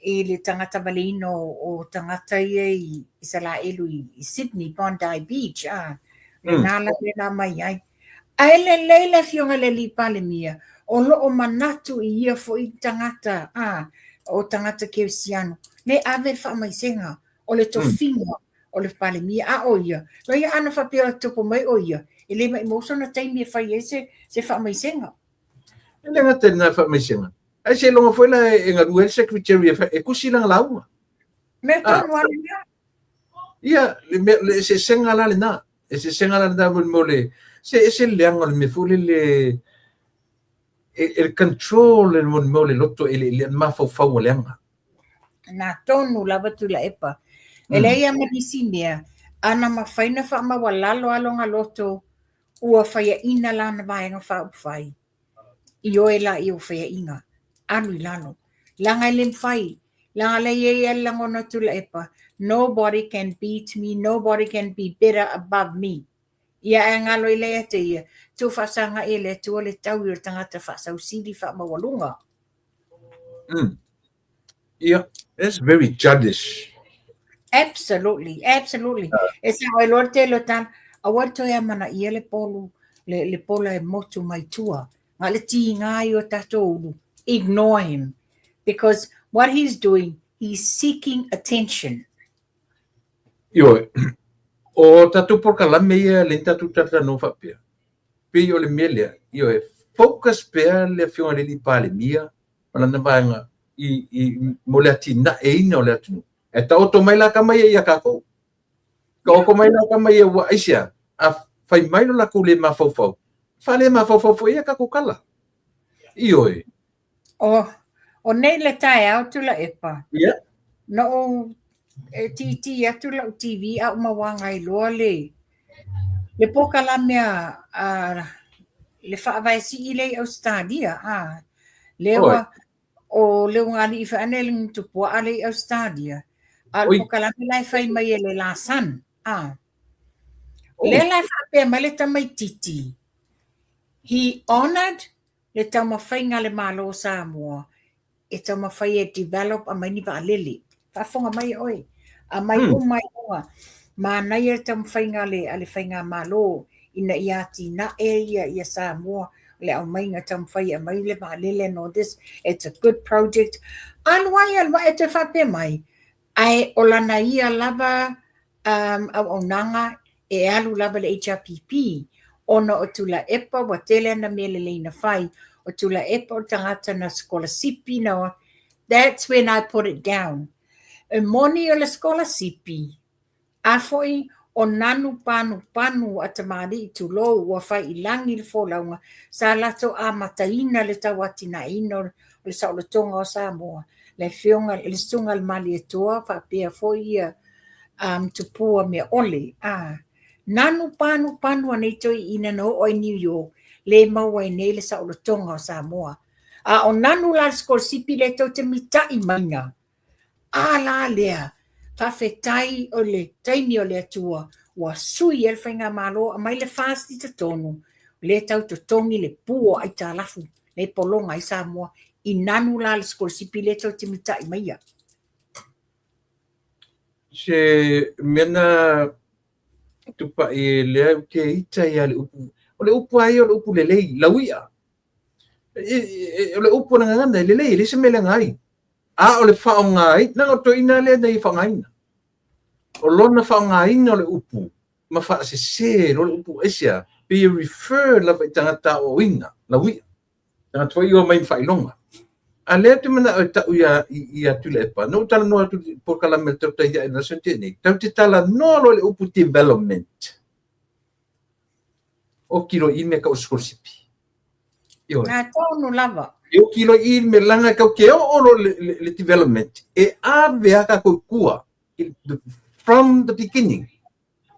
i le tagata valeina o tagata ia i Isalaelu i Sydney, Bondi Beach, a, lena la mea na aumai ai. Ae lelei le afioga i le alii Palemia, o lo o manatu i ia foi tagata, a, o tagata kerisiano, le ave le faamaisega, o le tofiga o le Palemia, a o ia, loia ana faapea o tupu mai o ia, e le maimau sona taimi e fai ai se faamaisega. E le gata i lena faamaisega, ae seiloga foi la e galue ai le secretary e tusi lana lauga. Mea tonu lava lena. Ia, le mea, le eseesega la lena. Eseesega la lena mo le, se ese le leaga o le mea foi lele, e le control le mo le loto e le mafaufau ua leaga. Na tonu lava Tuilaepa. E leai lava ma nisi mea, ana mafai ona faamaualalo lava lona loto ua faiaina lana Vaega Faaupufai i oe la i ou faiaina, alu i lalo. Leaga e le mafai, leaga lea e i ai le lagona o Tuilaepa, nobody can beat me, nobody can be better above me. Ia ae galo i lea ia te ia, tuu faasagai e le Atua le taui o le tagata faasausili faamaualuga. Ia, that's very juddish. Absolutely, absolutely. E sao ai loa le tele o tala, aua le toe amanaia le polu, le, le pola e motu mai tua. Na le tiga i o tatou ulu. Ignore him. Because what he's doing, he's seeking attention. Ioe, o tatou polokalame ia lea tatou talatalanoa faapea, pei o le mea lea, ioe, focus pea le Afioga i le alii Palemia ma lana vaega i, i, mo le atinaeina o le atunuu. Ae taoto mai la tama ia ia tatou. Taoto mai la tama ia ua aisea, a fai mai lo latou le mafaufau, faale mafaufau foi ia tatou tala. Ioe. O, o nei le taeao Tuilaepa. Yeah. Na ou e tītī atu lau TV a ua mauaga ai loa le le polokalame a le Faavae Sii lea i Ausetalia a lea ua o le ugali'i foi ane le tupua'a lea i Ausetalia a o le polokalame la e fai mai e le Lasan a lea la e faapea mai le tamaititi he honoured le taumafaiga a le Malo o Samoa e taumafai e develop aumai ni vaalele. Faafofoga mai oe, aumai uma ai luga. Manaia le taumafaiga a le, a le Faigamalo ina ia atinae ia, ia Samoa, le aumaiga taumafai e aumai le vaalele and all this, it's a good project. Alu ai, alu ai, e toe faapea mai, ae o lana ia lava um, auaunaga e alu lava le HRPP ona o Tuilaepa ua tele ana mea lelei na fai, o Tuilaepa o le tagata na sikolasipi na that's when I put it down. E moni o le sikolasipi, a foi o nanu panupanu a tamalii tulou ua fai i lagi le folauga sa latou amataina le tauatinaeina o le saolotoga o Samoa, le afioga le Susuga i le Malietoa faapea foi ia um, tupua mea ʻole, a nanu panu panu a nei toeaina na oo ai New York, le maua ai nei le saolotoga o Samoa. A o nanu la le sikolasipi lea tou te mita'i maiga, a la lea, faafetai o le taimi o le Atua ua sui ai le faigamalo, aumai le FAST i totonu, lea tau totogi le pu o aitalafu lea e pologa ai Samoa, i nanu la le sikolasipi lea tou te mita'i maia. Se mea na tupai e lea ou te ita ia le upu. O le upu a ia o le upu lelei, lauia. O le upu o le gagana e lelei, e leai se mea leaga ai. A o le faaaogaina, leaga o le toeaina lea na ia faaaogaina. O lona faaaogaina o le upu ma faasese loa le upu, aisea? Pei e refer lava i tagata aoaoina, lauia. Tagata foi ia omai ma faailoga. A lea ou te manao e tau ia, ia Tuilaepa, na ou talanoa atu i le polokalame a le Tautai Ae i le aso na tea nei, tatou te talanoa loa i le upu development. Oki loa i i mea tau o sikolasipi. Ioe. A tonu lava. E oki loa i i le mea leaga e tatou te oo loa i le, le development, e ave lava tatou i tua from the beginning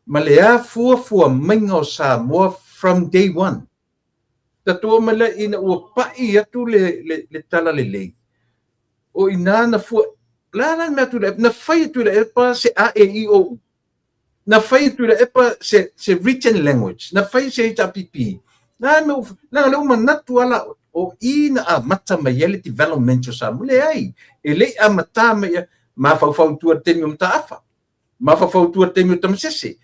ma le afuafua maiga o Samoa from day one. Tatou omai lea ina ua pai atu le, le, le tala lelei. O i ina na fua, le a la le mea a Tuilaepa? Na fai e Tuilaepa se A E I O U. Na fai e Tuilaepa se, se written language. Na fai se HRPP. Na mea ua, leaga lea ua manatu lava la, o i na amata mai ai le development o Samoa. Leai, e le i amata mai ia, mafaufau i tua i le taimi o Mataafa. Mafaufau tua i le taimi o Tamasese.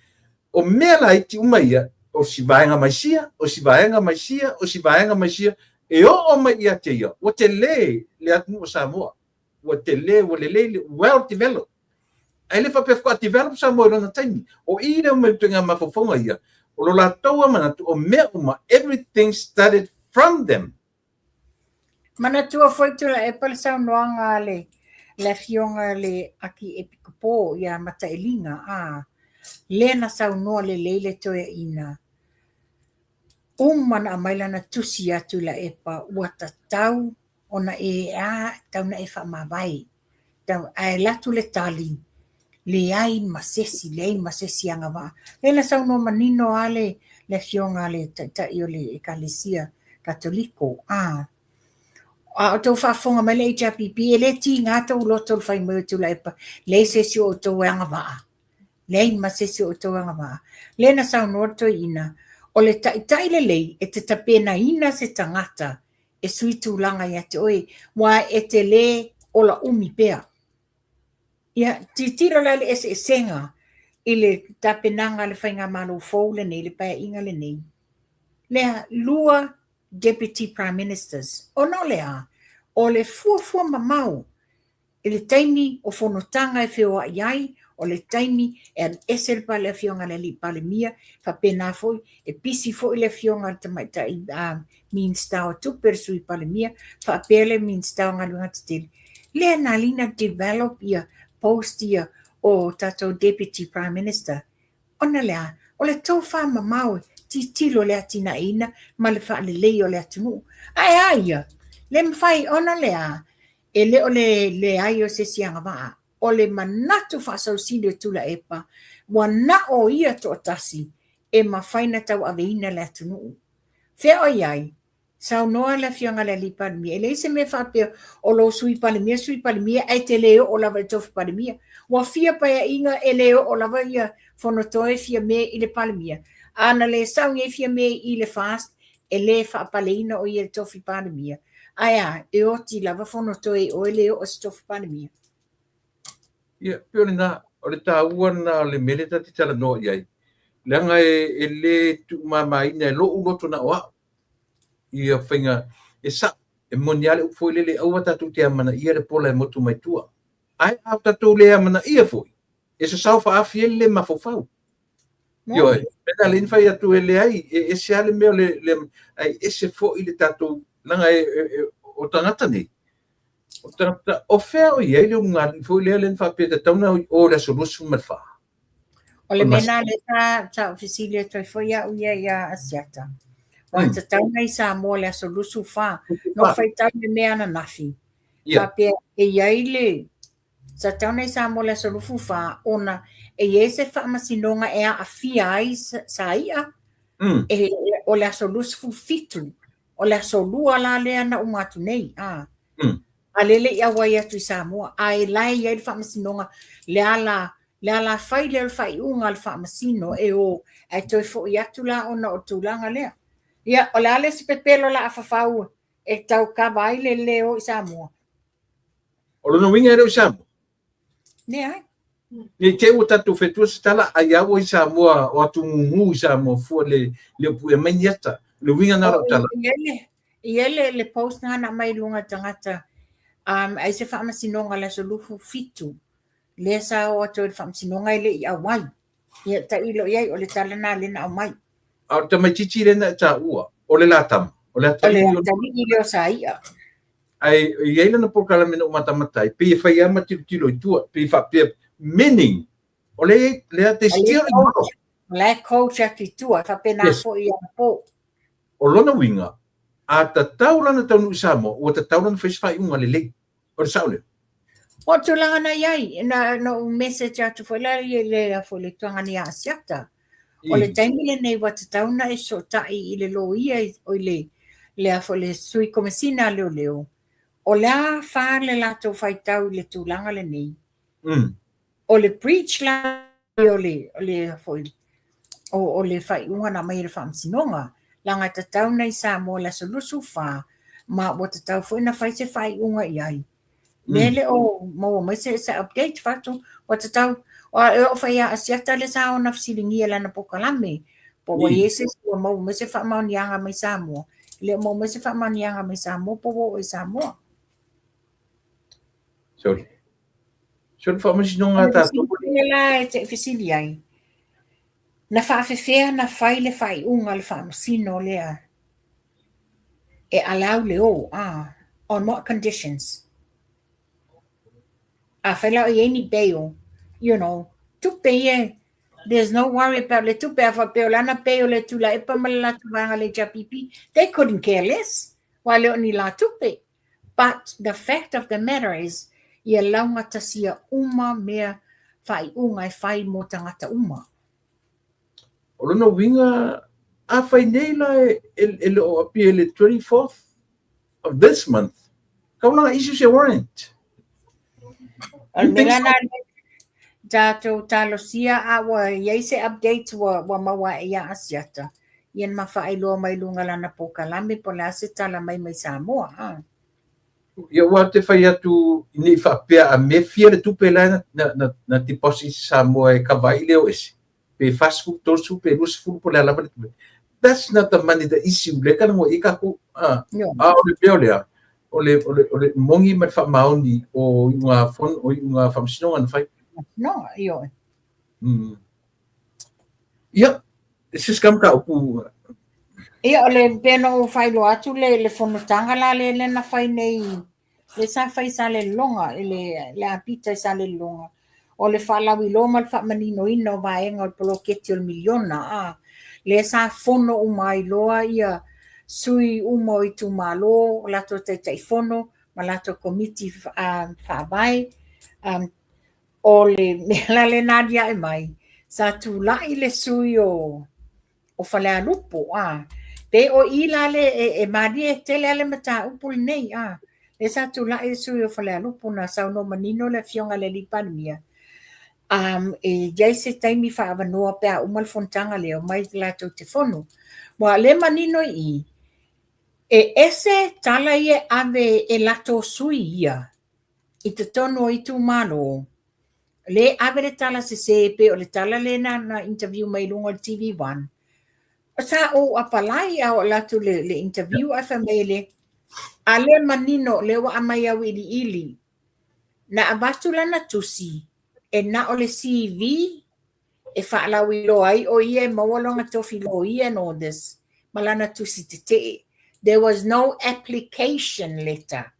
O mea laiti uma ia, o si vaega mai sia, o si vaega mai sia, o si vaega mai sia, e oo mai ia te ia, ua tele le atunuu o Samoa. Ua tele, ua lelei, le well developed. Ae le faapea faatoa develop Samoa i lona taimi. O i lea mai ituaiga mafaufauga ia, o lo latou lava manatu, o mea uma, everything started from them. Manatua foi Tuilaepa le saunoaga a le le afioga i le Akiepikopo ia Matailiga, a lea na saunoa lelei le toeaina, uma na aumai lana tusi ia Tuilaepa ua tatau ona e a, tatau ona e faamavae. Ae alu atu le tali, leai ma sesi, leai ma sesi agavaa. Lea na saunoa manino lava le, le afioga a le taitai o le ekalesia Katoliko, a, a o outou faafofoga mai le HRPP, e le tiga tou loto i le fai mai o Tuilaepa, leai se isi o outou e agavaa. Leai ma se isi o outou e agavaa. Lea na saunoa le toeaina, o le taitai lelei e te tapenaina se tagata e sui tulaga ia te oe, aua e te lē ola umi pea. Ia, tilotilo la i le eseesega i le tapenaga a le Faigamalo fou lenei, le Paeaiga lenei. Lea, lua Deputy Prime Ministers. Ona o le a? O le fuafua mamao I le taimi o fonotaga e feoai ai, o le taimi e alu ese le le Afioga i le Alii Palemia, faapena foi e pisi foi le Afioga i le Tamaitai Minisita o Tupe, le Sui Palemia, faapea le Minisita o Galuega Tetele. Lea na ala ai ona develop ia post ia o tatou Deputy Prime Minister. Ona le a? O le tofamamao e tilotilo i le atinaeina ma le faaleleia o le atunuu. Ae a ia? Le mafai ona le a? E le o le leai o se isi agavaa, o le manatu faasausili o Tuilaepa, ua na o ia toatasi e mafai na tauaveina le atunuu. Fea o i ai? Saunoa le Afioga i le Alii Palemia, e leai se mea faapea o lou Sui Palemia, Sui Palemia, ae te le oo lava i le tofi Palemia. Ua fia paeaiga e le oo lava ia Fonotoe Fiame i le Palemia. A na le sauni ai Fiame i le FAST, e le faapaleina o ia i le tofi Palemia. Ae a, e oti lava Fonotoe i oe le oo i se tofi Palemia. Ia, pei o lena, o le taua lena o le mea lea ta te talanoa i ai, leaga e le tuumamaina e lou loto na o au ia faiga, e sao, e moni lava le upu foi lele, aua tatou te amanaia le pola e motu mai tua. Ae a tatou le amanaia foi, e sasao faaafi ai le le mafaufau. Ioe, mea lena fai atu e leai, e ese lava le mea o le, le ae ese foi le tatou, leaga e, e, e, o tagata nei, o tagata, o fea o i ai le ulugalii foi lea lea na faapea e tatau ona o i le aso 24. O le mea lena lea sa, sa ou fesili atu ai foi au ia ia Asiata. Ua tatau ona i Samoa i le aso 24. Na ou faitau i le mea ananafi, faapea e i ai le, Sa tatau ona i Samoa i le aso 24 ona e i ai se faamasinoga e aafia ai Saia e, o le aso 27, o le aso Lua la lea na uma atu nei, a. A lea e le i auai atu i Samoa, ae la e i ai le faamasinoga, le ala, le ala fai lea o le faaiuga a le faamasino e o, ae toe foi atu la ona o le tulaga lea. Ia, o le a le isi pepelo o le a fafau e tau kava ai le le o i Samoa? O lona uiga e le o i Samoa? Leai. Ne i te i ua tatou fetua se tala, ai lava ua i Samoa, o atugugu i Samoa fua le le o puea mai ni ata. O le uiga lena o lau tala. E i ai le, le post na na aumai i luga e tagata, ai se faamasinoga i le aso 27, lea sa o atu ai i le faamasinoga e le i auai. Ia, tailo i ai, o le tala lena lea na aumai. A o le tamaitiiti lea na e taua, o le la tama, o le atalii. O le atalii lea o Saia. Ae e i ai lana polokalame na ou matamata ai, pei e fai lava ma tilotilo i tua, pei e faapea, meaning, o lea, lea they still involved. O la e coach atu i tua, e faapena foi i anapo. O lona uiga, a tatau la ona taunuu i Samoa, ua tatau la ona fai se faaiuga lelei. O le sao lea? O le tulaga na i ai, na, na ou message atu foi la i le, foi le tuagana ia Asiata. O le taimi lenei ua tatau ona e fesootai i le loia, o i le, le, foi le sui komesina a leoleo, o le a fa le latou faitau i le tulaga lenei. O le breach la o le, o le, foi, o, o le faaiuga na aumai e le faamasinoga, leaga e tatau ona i Samoa i le aso 24, ma ua tatau foi ona fai se faaiuga i ai. Lea le o maua mai se, se update fatu, ua tatau, e oo foi ia Asiata lea sa ona fesiligia i lana polokalame, po ua i ai se isi ua maua mai se faamaoniaga mai Samoa, e le o maua mai se faamaoniaga mai Samoa po ua oo i Samoa. Sorry. So le faamasinoga a tatou. O le la e te fesili ai, na faafefea na fai le faaiuga a le faamasino lea e allow le o, ah, on what conditions? Afai la o i ai ni bail, you know, tupe ia, there's no worry about le tupe, a faapea o le ana bail e Tuilaepa ma le latou vaega le HRPP, they couldn't care less, aua e le o ni la tupe. But the fact of the matter is, ia laugatasia uma mea faaiuga e fai mo tagata uma. O lona uiga, afai nei la e le o appear i le 24th of this month, kau la issue se warrant. O le mea la na tatou talosia a ua i ai se update ua, ua maua ae ia Asiata, ia na ma faailoa mai luga lana polokalame po o le a se tala mai mai Samoa. Ha. Ia ua te fai atu ne i faapea a mea fia le tupe la na, na, na, na deposit i Samoa e kava ai le o ese. Pe 40, 30, pe 20 po o le a lava le tupe. That's not the money the issue lea talanoa i ai tatou. Ah, a o le mea o lea, o le, o le, o le moni ma le faamaoni o iuga fono, o iuga faamasinoga na fai. No, ioe. Ia, se se ka mataupu. Ia, o le pei ona ou faailoa atu le, le fonotaga la lea lea na fai nei, lea sa fai i Salelologa, i le, le apita i Salelologa, o le faalauiloa ma le faamaninoina o vaega o le poloketi o le miliona, a, lea sa fono uma ai loa ia sui uma o itumalo, o latou taitaifono ma latou komiti faavae, O le mea la lea na aliae mai, sa tulai le sui o o Falealupo, a, pe o i la le e, e malie tele a le mataupu lenei, a, lea sa tulai le sui o Falealupo na saunoa manino le afioga i le alii Palemia, e i ai se taimi faaavanoa pe a uma le fonotaga lea, omai latou te fono. Ua lea manino i i, e ese tala ia e ave e latou sui ia, i totonu o itumalo, lea e ave le tala sese pei o le tala lea na, na interview mai luga o le TV1. Sa ou apalai a o alu atu le, le interview ae fai mai le, a lea manino lea ua aumai auiliili. Na avatu lana tusi e na o le CV e faalauiloa ai o ia e maua lona tofi loia and all this ma lana tusi tetee. There was no application letter.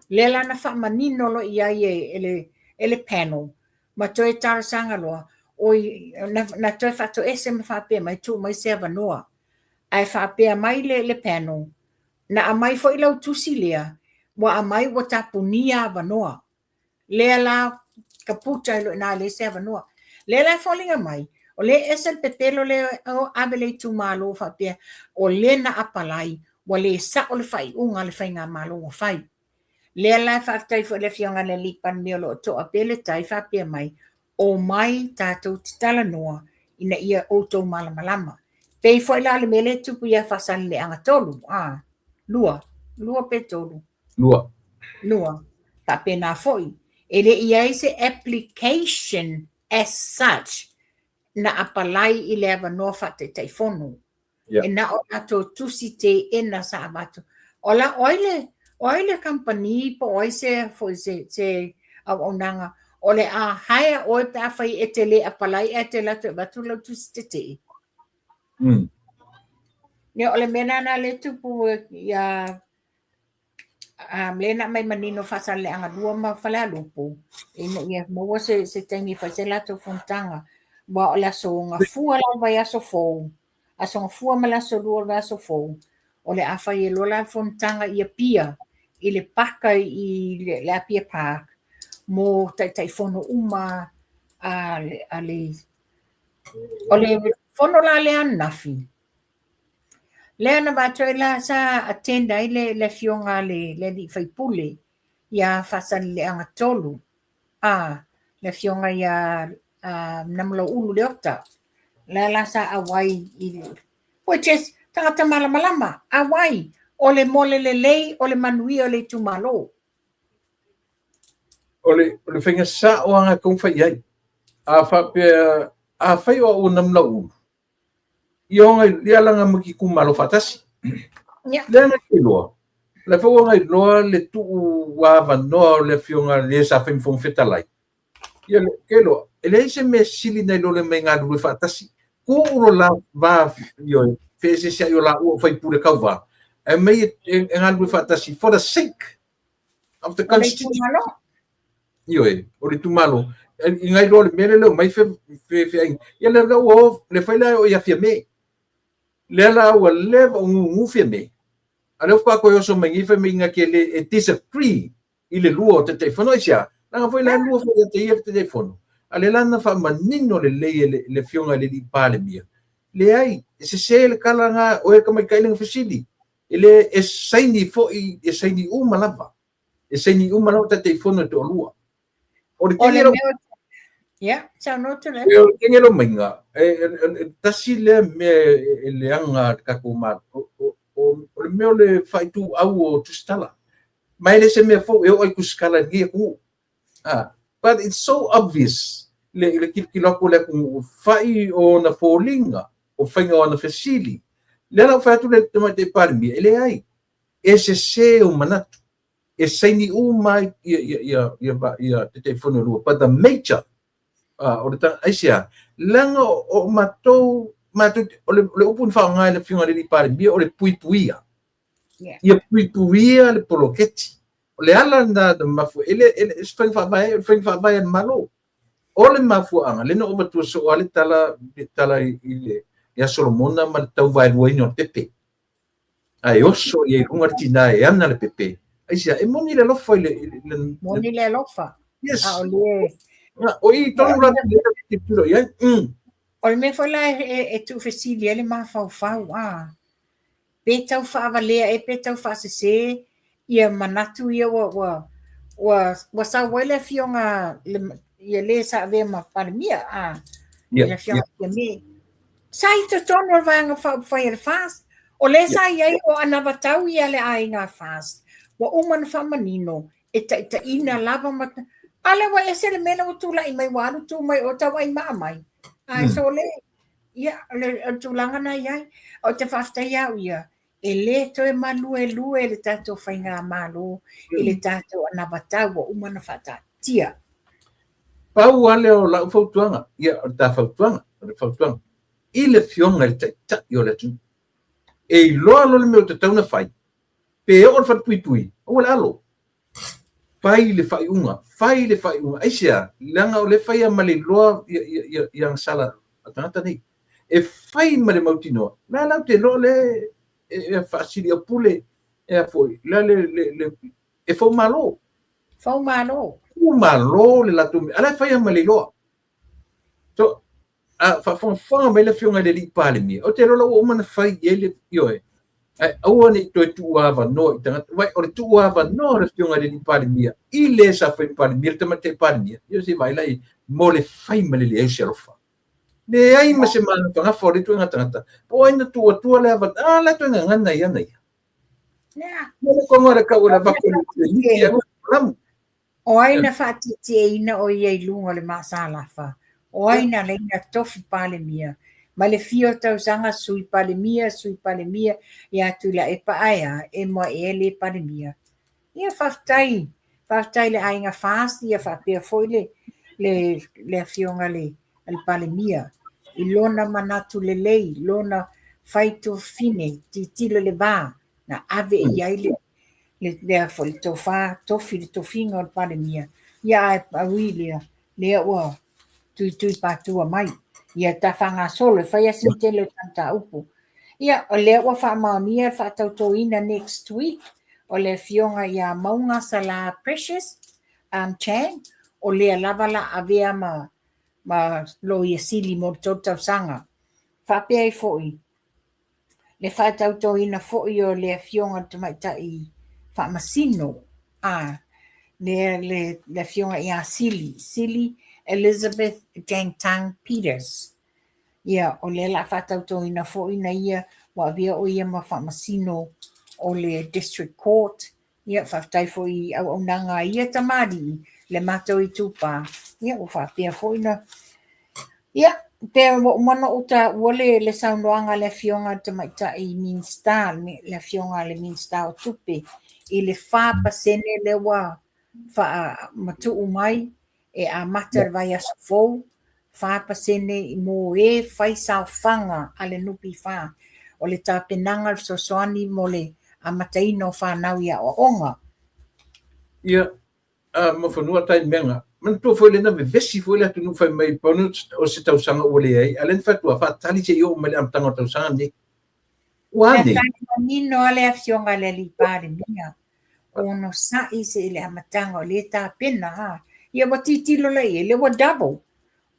Lea la na faamanino loa i ai e, e, le, e le panel ma toe talosaga loa, oi, na, na toe faatoese ma faapea mai, tuu mai se avanoa. Ae faapea mai le, le panel, na aumai foi lau tusi lea, ua aumai ua tapunia avanoa. Lea la Kaputa ai loa i ina e leai se avanoa. Lea la e foliga mai, o lea e ese le pepelo lea o ave le itumalo faapea o le na apalai ua le sao le faaiuga a le faigamalo ua fai. Lea la e faafetai foi i le Afioga i le Alii Palemia o lo o toa pea le tai faapea mai, omai tatou te talanoa ina ia outou malamalama. Pei foi la o le mea lea e tupu ia Faasaleleaga 3, a, 2, 2 pe 3? 2. 2. Faapena foi, e le i i ai se application as such na apalai i le avanoa faa-Taitaifono. Yeah. E na o latou tusi teena sa avatu. O la, o ai le, o ai le kamupani po o ai se, foi, se, se auaunaga o le a hire oe pe afai e te le apalai ae te alu atu e avatu lau tusi tetee. Ia, o le mea lena lea e tupu ia lea na aumai manino Faasaleleaga 2 ma Falealupo ina ia maua se, se taimi e fai se latou fonotaga. Aua o le aso Gafua la o le vaiaso fou, aso Gafua ma le aso Lua o le vaiaso fou, o le a fai ai loa la le fonotaga i Apia, i le paka i le Apia Park mo Taitaifono uma a le... O le fono la lea ananafi, lea na avatu ai la sa attend ai le afioga a le alii faipule ia Faasaleleaga 3, a, le afioga ia Namulauulu Leota, lea la sa auai i which is tagata malamalama, auai o le mo le lelei o le manuia o le itumalo. O le faiga sao lava e tatau ona fai i ai. A faapea, afai o au o Namulauulu, ia o ia laga ma ke itumalo faatasi. Yeah. Lea na ke iloa. La foi ua iloa le tuu avanoa o le afioga le sa fai ma Fofoga Fetalai. Ia le ke iloa, e leai se mea sili nai lo le omai galulue faatasi. Tuu lo la va ioe, feeseeseai o laua o faipule tauva, ae omai e galulue faatasi for the sake of the constitution. Ioe, o le itumalo. I ngai loa le mea lea le omai fe fe ai. Ia le la ua o le fai la o ia Fiame. Lea la ua leva o gugu Fiame. A lea faatoa toe oso mai nei fai mai na te le e disagree i le lua o Taitaifono. Aisea? Leaga foi la e lua foi ia te ia le Taitaifono. A lea la na faamanino lelei e le Afioga i le Alii Palemia, leai, e sese le tala na oe tamaitai lea na fesili. E le e saini foi, e saini uma lava. E saini uma lava Taitaifono e toalua. O le O le mea Ia, saunoa Tuilaepa. O le kegi o lau maiga, e tasi lea mea e leaga le tatou Malo, o le mea o le faaituau o tusitala. Ma e le se mea fou e oo i tusitala i lenei atunuu. But it's so obvious le tilotilo atu o le atunuu, fai o ona foliga, o faiga o ana fesili. Lea la ua fai atu le Tamaitai Palemia, e leai, e sese ou manatu. E saini uma ai ia Taitaifono e lua. But the major, o le aisea, leaga o matou, matou o le upu na faaaoga e le Afioga i le Alii Palemia, o le puipuia. Ia puipuia le poloketi. O le ala lena na mafua, e le o se faiga faavae, o le faiga faavae a le Malo. O le mafuaaga, lea na ou avatua soo lava le tala, le tala i le ia Solomona ma le tauvaeluaina o le pepe. Ae oso ia i luga le tina e ana le pepe. Aisea, e moni le alofa i le... Moni le alofa. Yes. A o le... O i tonu la le tilotilo i ai. O le mea foi la e tuufesili ai le mafaufau, a. Pe tau faavalea ea pe tau faasese ia manatu ia ua ua ua ua sau ai le afioga le ia le sa avea ma Palemia a le afioga Fiame. Sa i totonu o le Vaega Faaupufai a le FAST. O lea sa i ai o anavatau ia le aiga FAST. Ua uma ona faamanino e taitaiina lava ma a lea ua ese le mea lea ua tulai mai ua alu tu mai o tau ai maa mai. Ae so le ia o le tulaga na i ai. Ou te faafetai au ia e le toe maluelue le tatou faigamalo i le tatou anavatau ua uma ona faataatia. Pau lava lea o lau fautuaga, ia o le ta fautuaga, o le fautuaga i le Afioga i le Taitai o le atunuu, e iloa loa le mea ua tatau ona fai, pe oo i le falepuipui, aua le alo. Fai le faaiuga, fai le faaiuga. Aisea? Leaga o lea e faia ma le iloa ia agasala a tagata nei. E fai ma le mautinoa, la latou te iloa lea e faasiliaupule, e a foi, la le, le, le, e foumalo. Foumalo. Malo le latou mea, a la e fai lava ma le iloa. So, a faafogafoga mai le Afioga i le Alii Palemia, ou te iloa la ua uma ona fai i ai le, ioe, ae aua ne i toe tuuavanoa i tagata, aua o le tuuavanoa o le Afioga i le Alii Palemia i le sa fai Palemia, le Tamaitai Palemia, ia se i vaai la i ai, mo le fai ma le leai o se alofa. Leai ma se magafagafa o lea ituaiga tagata, po o ai na tuu atua le avanoa, a la e toe gagana ai ana ia. Mo le koga o le kau o le avatu o le miti a lamu. O ai na faatietieina o ia i luga o le maasalafa? O ai na ala ai na tofi Palemia? Mai le fia o tausaga Sui Palemia, Sui Palemia ia Tuilaepa ae a, e moa ea le Palemia. Ia faafetai, faafetai i le aiga FAST ia faapea foi le le le afioga le le Palemia i lona manatu lelei, lona fai tuafafine, tilotilo i le va na ave i ai le le lea foi le tofa tofi le tofiga o le Palemia, ia ae pau i lea, lea ua tuitui patua mai. Ia ta faagasolo e fai lava sina tele o ta mataupu. Ia, o lea ua faamaonia le faatautoina next week o le afioga ia Mauga Sala Precious um, Chan, o lea lava la avea ma, ma Loia Sili mo le 3 tausaga. Faapea ai foi, le faatautoina foi o le Afioga i le Tamaitai Faamasino, a, le, le, le Afioga ia Sili, Sili Elizabeth Jangtang Peters. Ia, o lea la faatautoina foi na ia, ua avea o ia ma Faamasino o le District Court. Ia, faafetai foi i auaunaga a ia tamalii, le matou itupa, ia, ua faapea foi na... Ia, pe ua uma ona ou taua le, le saunoaga a le Afioga i le Tamaitai Minisita, le Afioga i le Minisita o Tupe, i le 4% lea ua faamatuu mai e amata le vaiaso fou, 4% mo e fai saofaga a le NPF. O le tapenaga o le fesoasoani mo le amataina o fanau i aoaoga. Ia, a Muafanua tai mega, manatua foi lea na vevesi foi le atunuu fai mai pau o se tausaga ua leai, a o lea na fai atu, faatali se i oo mai le amataga o le tausaga lenei. Ua a nei? Tali manino lava le Afioga i le Alii Palemia, onosai se i le amataga o lea e tapena a. Ia ua tilotilo la i ai, lea ua double.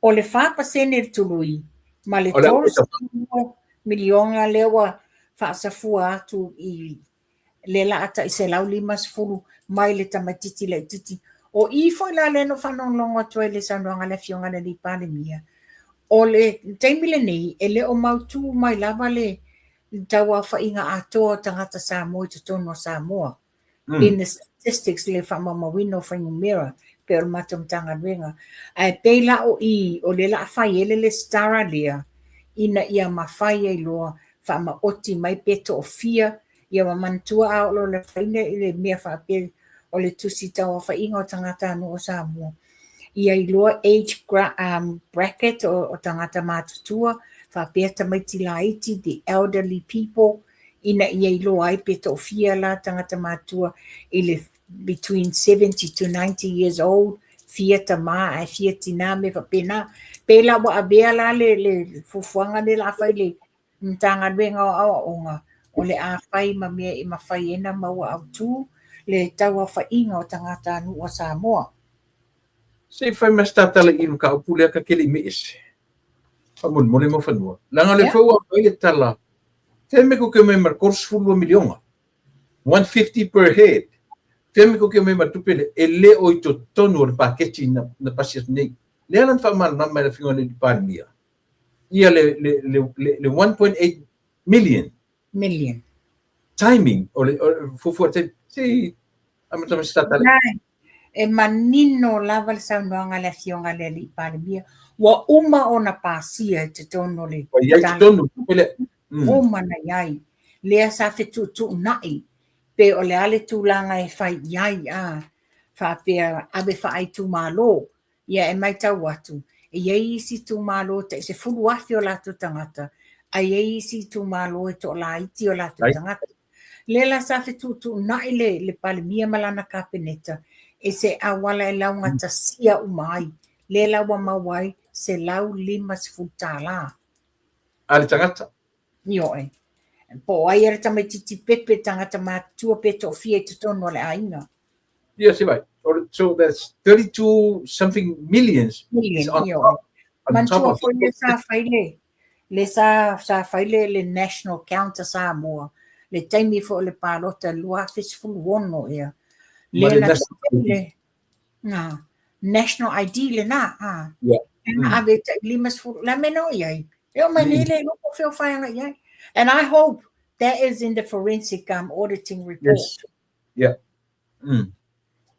O le 4% le tului ma le 32 miliona lea ua faasafua atu i lea la a tai 150 mai le tamaititi laititi. O i foi la lea na ou faalogologo atu ai i le saunoaga a le Afioga i le Alii Palemia, o le taimi lenei e le o mautu mai lava le tauaofaiga atoa o tagata Samoa i totonu o Samoa. In the statistics le faamaumauina o fuainumera pei o le matou Matagaluega. Ae pei la o i o lea la a fai ai le lesitara lea ina ia mafai ai loa faamaoti mai pe toafia, ia ua manatua a oo loa i le faiga i le mea faapea o le tusi tauaofaiga o tagatanuu o Samoa, ia iloa age bracket o tagata matutua, faapea tamaiti laiti, the elderly people, ina ia iloa ai pe toafia la tagata matutua i le between 70 to 90 years old, fia tama ae fia tina, mea faapena. Pei la ua avea la le, le fuafuaga lea la fai le Matagaluega o Aoaoga, o le a fai ma mea e mafai ai ona maua autu le tauaofaiga o tagatanuu a Samoa. Se i fai mai se tatala i le mataupu lea ta te le i mei ese. Faamolemole Muafanua. Leaga o lea foi ua aumai le tala, fea mea tou te omai ma le 32 miliona. 150 per head. Fea mea tou te omai ma le tupe lea, e le o i totonu o le paketi na, na pasi atu nei. Lea la na faamalamalama e le Afioga i le Palemia, ia le, le, le, le, le 1.8 million. Million. Timing, o le fuafua taimi, se i amata mai se tatala. E manino lava le saunoaga a le Afioga i le Alii Palemia, ua uma ona pasia i totonu o le... Ua i ai totonu, tupe lea. Uma ona i ai. Lea sa fetuutuunai pe o le a le tulaga e fai i ai, a faapea ave faaitumalo. Ia e matau atu, e i ai isi itumalo tai 10,000 o latou tagata, ae i ai isi itumalo e toalaiti o latou tagata. Lea la sa fetuutuunai le, le Palemia ma lana Kapeneta i se auala e laugatasia uma ai. Lea la ua maua ai $150. A le tagata. Ioe. Po o ai a le tamaititi pepe, tagata matutua pe toafia i totonu o le aiga. Ia, se vai. So that's 32 something millions. Million, on ioe. top, on top Manatua of foi lea sa fai le, le sa, sa fai le, le National Count a Samoa, le taimi foi o le palota i le 2016 ea. Ma Lea le na national tatai le, na, National ID lena, a. Yeah. Lea na ave tai 50, le a mea na oo i ai? E oo mai nei le iloa po o fea o fai agai i ai. And I hope that is in the forensic auditing report. Yes. Yeah.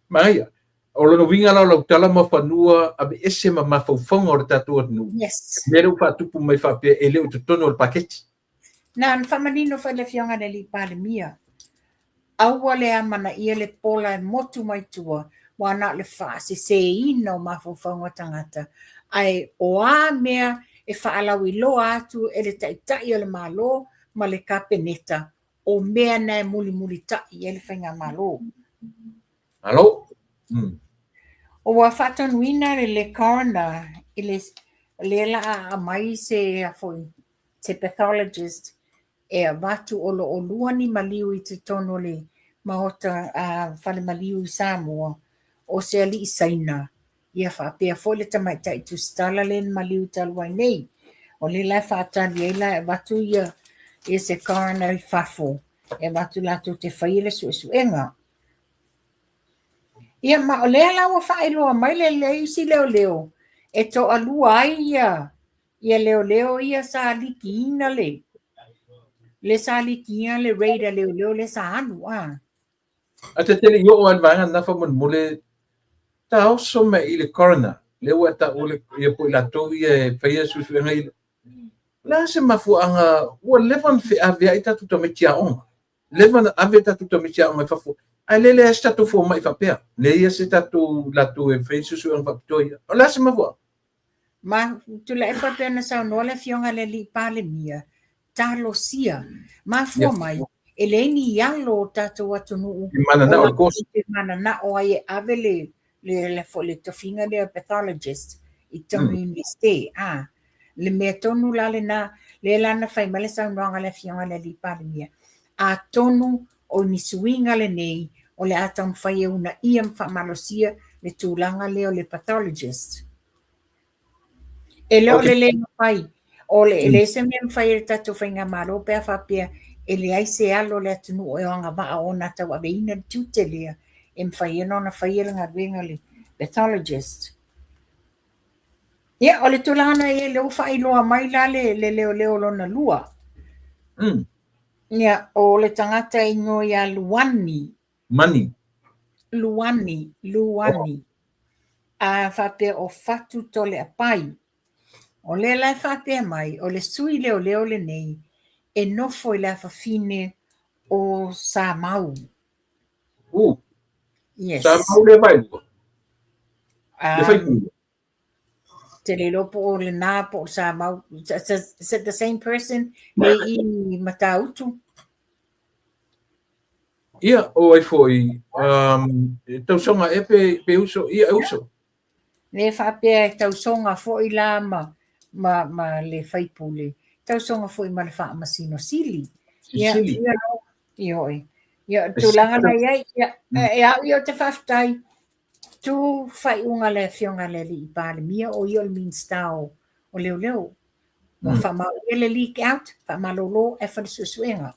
Manaia. O lona uiga la o lau tala ma fanua aveese ma mafaufauga o le tatou atunuu. Yes. Mea lea ua faatupu mai faapea e le o i totonu o le paketi. Na na faamanino foi le Afioga i le Alii Palemia, aua le amanaia le pola e motu mai tua, ua na o le faaseseina o mafaufauga o tagata, ae o a mea e faalauiloa atu e le Taitai o le Malo ma le Kapeneta, o mea na e mulimulitai i ai le Faigamalo. Malo. Ua faatonuina le coroner i le lea la a aumai se a foi se pathologist e avatu o lo o lua ni maliu i totonu o le maota a fale maliu i Samoa o se alii Saina ia faapea foi le tamaitai tusitala lea na maliu talu ai nei. O lea la e faatali ai la e avatu ia ia se coroner i fafo e avatu latou te faia le suesuega. Ia ma o lea la ua faailoa mai le le isi leoleo e toalua ai ia ia leoleo ia sa likiina le le sa likiina le raid a leoleo lea sa alu a. Ae ta te le i oo lava i le vaega lena faamolemole, taoso mai i le coroner, lea ua e taua le, ia po o i latou ia e faia suesuega ia. O le a se mafuaaga ua leva ona feaveai tatou tamaiti aoga, leva ona ave tatou tamaiti aoga i fafo, ae le leai se tatou fomai faapea, leai se tatou latou e faia suesuega faapitoa ia. O le a se mafuaaga? Ma Tuilaepa pei ona saunoa le Afioga i le Alii Palemia, talosia, mafua mai, e leai ni alo o tatou atunuu I mananao o le course. latou te mananao ai e ave le le le foi le tofiga lea pathologist i totonu o Iunivesite. A, le mea tonu la lena, lea la na fai mai le saunoaga a le Afioga i le Alii Palemia, atonu o ni suiga lenei o le a taumafai e uunaia ma faamalosia le tulaga lea o le pathologist. E le o le le mafai, o le e leai se mea e mafai e le tatou faigamalo pe a faapea e leai se alo o le atunuu e agavaa ona tauaveina le tiute lea e mafai ai ona faia le galuega a le pathologist. Ia, o le tulaga na i ai, lea ua faailoa mai la le le leoleo lona lua. Ia, o le tagata e igoa ia Luani. Mani. Luani, Luani. A faapea o Fatu Toleapai. O lea la e faapea mai, o le sui leoleo lenei e nofo i le afafine o Samau. Yes. Samau le vaelua. Le faipule. Te le iloa po o lena po o Samau. Is it the same person le i Matautu? Ia, o ai foi, e tausoga ea pe, pe uso, ia e uso. Le faapea e tausoga foi la ma, ma, ma le faipule, tausoga foi ma le faamasino sili. Ia, Sili. ia, ioe. Ia, o le tulaga la i ai, ia, e au ia ou te faafetai, tu faaiuga a le Afioga i le Alii Palemia, o ia o le Minisita o, o Leoleo. Ua faamaonia le leak out, faamalolo ae fai le suesuega.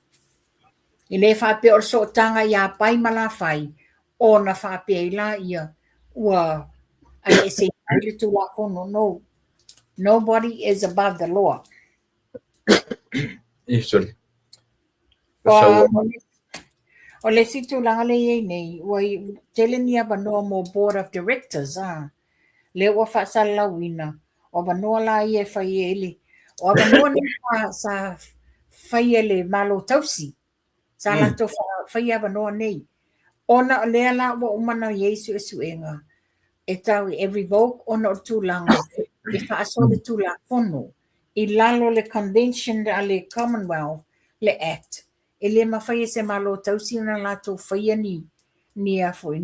E le faapea o le sootaga ia Pai ma Lafai ona faapea ai laia ua aveeseina ai le Tulafono. No. Nobody is above the law. Eh, sorry. O le isi tulaga lea e i ai nei, ua tele ni avanoa mo Board of Directors, a. Lea ua faasalalauina, o avanoa la ia e fai ai le, o avanoa nei sa, sa fai e le Malo Tausi, sa latou faia avanoa nei. Ona o lea la ua uma ona i ai suesuega, e tau e revoke ona o le tulaga e faasolitulafono i lalo o le Convention a le Commonwealth, le Act, e le mafai e se Malo Tausi ona latou faia ni, ni a foi,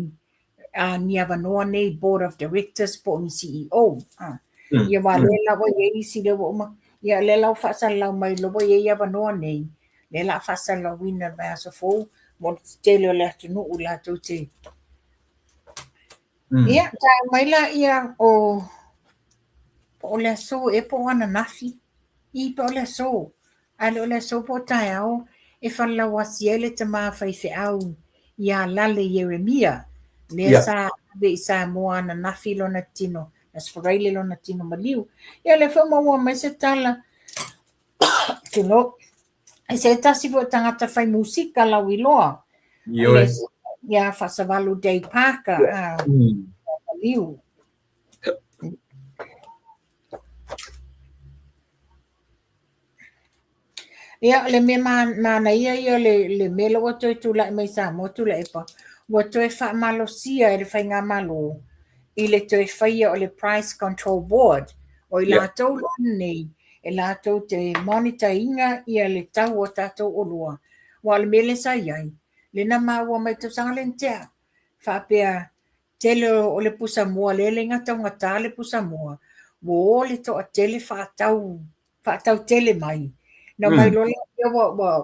a, ni avanoa nei Board of Directors po o ni CEO. A. Ia aua lea la ua i ai isi lea ua uma, ia lea la ua faasalalau mai lea ua i ai avanoa nei, lea la a faasalalauina i le vaiaso fou mo le tele o le atunuu latou te Ia, tae mai laia o po o le aso ea po o ananafi, i po o le aso, a le o le aso po o taeao e falelauasi ai le tama faifeau ia Lale Ieremia, lea sa ave i Samoa ananafi lona tino, Aso Faraile lona tino maliu. Ia, o lea foi ua maua mai se tala, tulou, i se tasi foi o tagata fai musika lauiloa, Ioe. Ia Faasavalu Dave Parker, maliu. Ia, o le mea manaia ia o le mea lea ua toe tulai mai i Samoa Tuilaepa, ua toe faamalosia e le Faigamalo i le toe faia o le Price Control Board. O i latou la nei, e latou te monitor ina ia le tau o tatou oloa. Aua o le mea lea sa i ai, lea na maua mai i le tausaga lea na tea, faapea tele o le pusamoa lea e taugata le pusamoa, ua o le toatele faatau faatau tele mai. Na omai loa lea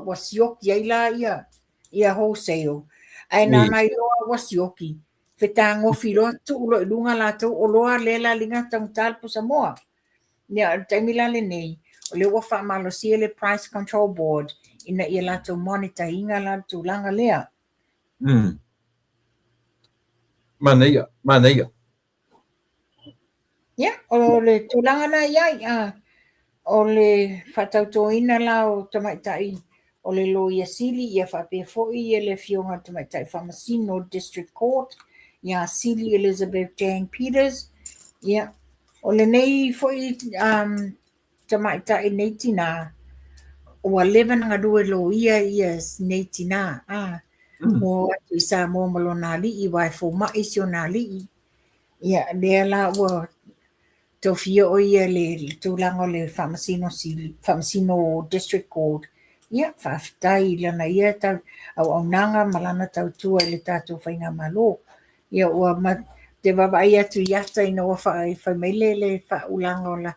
ua sioki ai la ia wholesale. Ae na ona iloa ua sioki, fetagofi loa tuu loa i luga latou oloa lea la liga taugata le pusamoa. Ia, o le taimi la lenei, o lea ua faamalosia le Price Control Board ina ia latou monitor ina la le tulaga lea. Manaia, manaia. Ia, o le tulaga na i ai, o le faatautoina la o tamaitai o le Loia Sili, ia faapea foi ia le afioga i le Tamaitai Faamasino o le District Court, ia Sili Elizabeth Jane Peters. Ia, o lenei foi tamaitai nei tinā, ua leva ona galue loia ia nei tinā, ua o atu i Samoa ma lona alii, aua e fomai si ona alii. Ia, lea la ua tofia o ia i le tulaga o le faamasino sili, faamasino District Court. Ia, faafetai i lana ia auaunaga ma lana tautua i le tatou faigamalo. Ia, ua te vaavaai atu i ata ina ua fai mai le faaulaga o la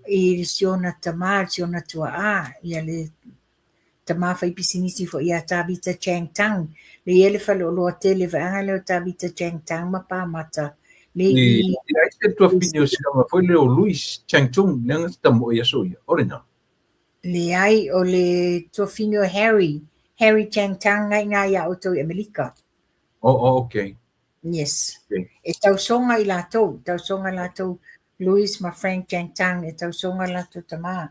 i si ona tama, si ona tuaa, ia le tama faipisinisi foi ia Tavita Chang Tung. Le i ai le faleoloa tele vaega lea o Tavita Chang Tung ma Pamata. Le i ai se tuafafine o siama foi lea o Louis Chang Tung, lea na tamoe i aso ia. O lena. Leai, o le tuafafine o Harry, Harry Chang Tung na i ina ia outou i Amerika. Oh, okay. Yes. Okay. E tausoga i latou, tausoga i latou, Louis ma Frank Chang Tung, e tausoga latou tama.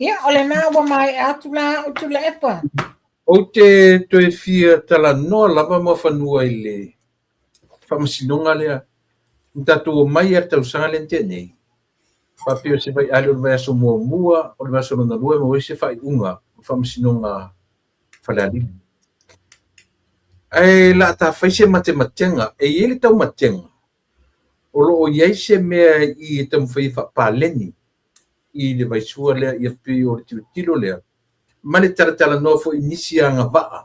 Ia, o lena ua maea atu la au Tuilaepa. Ou te toe fia talanoa lava Muafanua i le faamasinoga lea. Na tatou omai lava i le tausaga lea na tea nei, faapea o se vaiali o le vaiaso muamua, o le vaiaso lona lua e maua ai se faaiuga o le faamasinoga Falealili. Ae la ta fai se matematega, e i ai le taumatega, o lo o i ai se mea i e taumafai e faapaleni i le vaisua lea, ia pei o le tilotilo lea, ma le talatalanoa foi i nisi agavaa,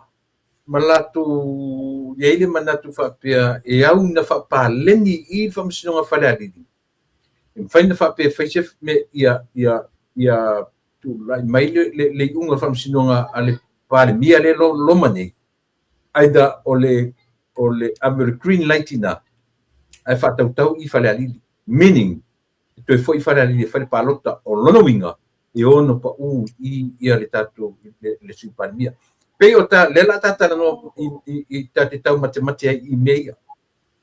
ma latou i ai le manatu faapea e au ina faapaleni i le Faamasinoga Falealili, e mafai ona faapea e fai se mea ia tulai mai le iuga o le Faamasinoga a le Palemia lea loma nei, either o le ave o le green light ina, ae faatautau i Falealili, meaning e toe foi i Falealili e fai le palota. O lona uiga e ono pau i ia le tatou le Sui Palemia. Pei o ta lea la ta talanoa i ta te taumatemate ai i mea ia.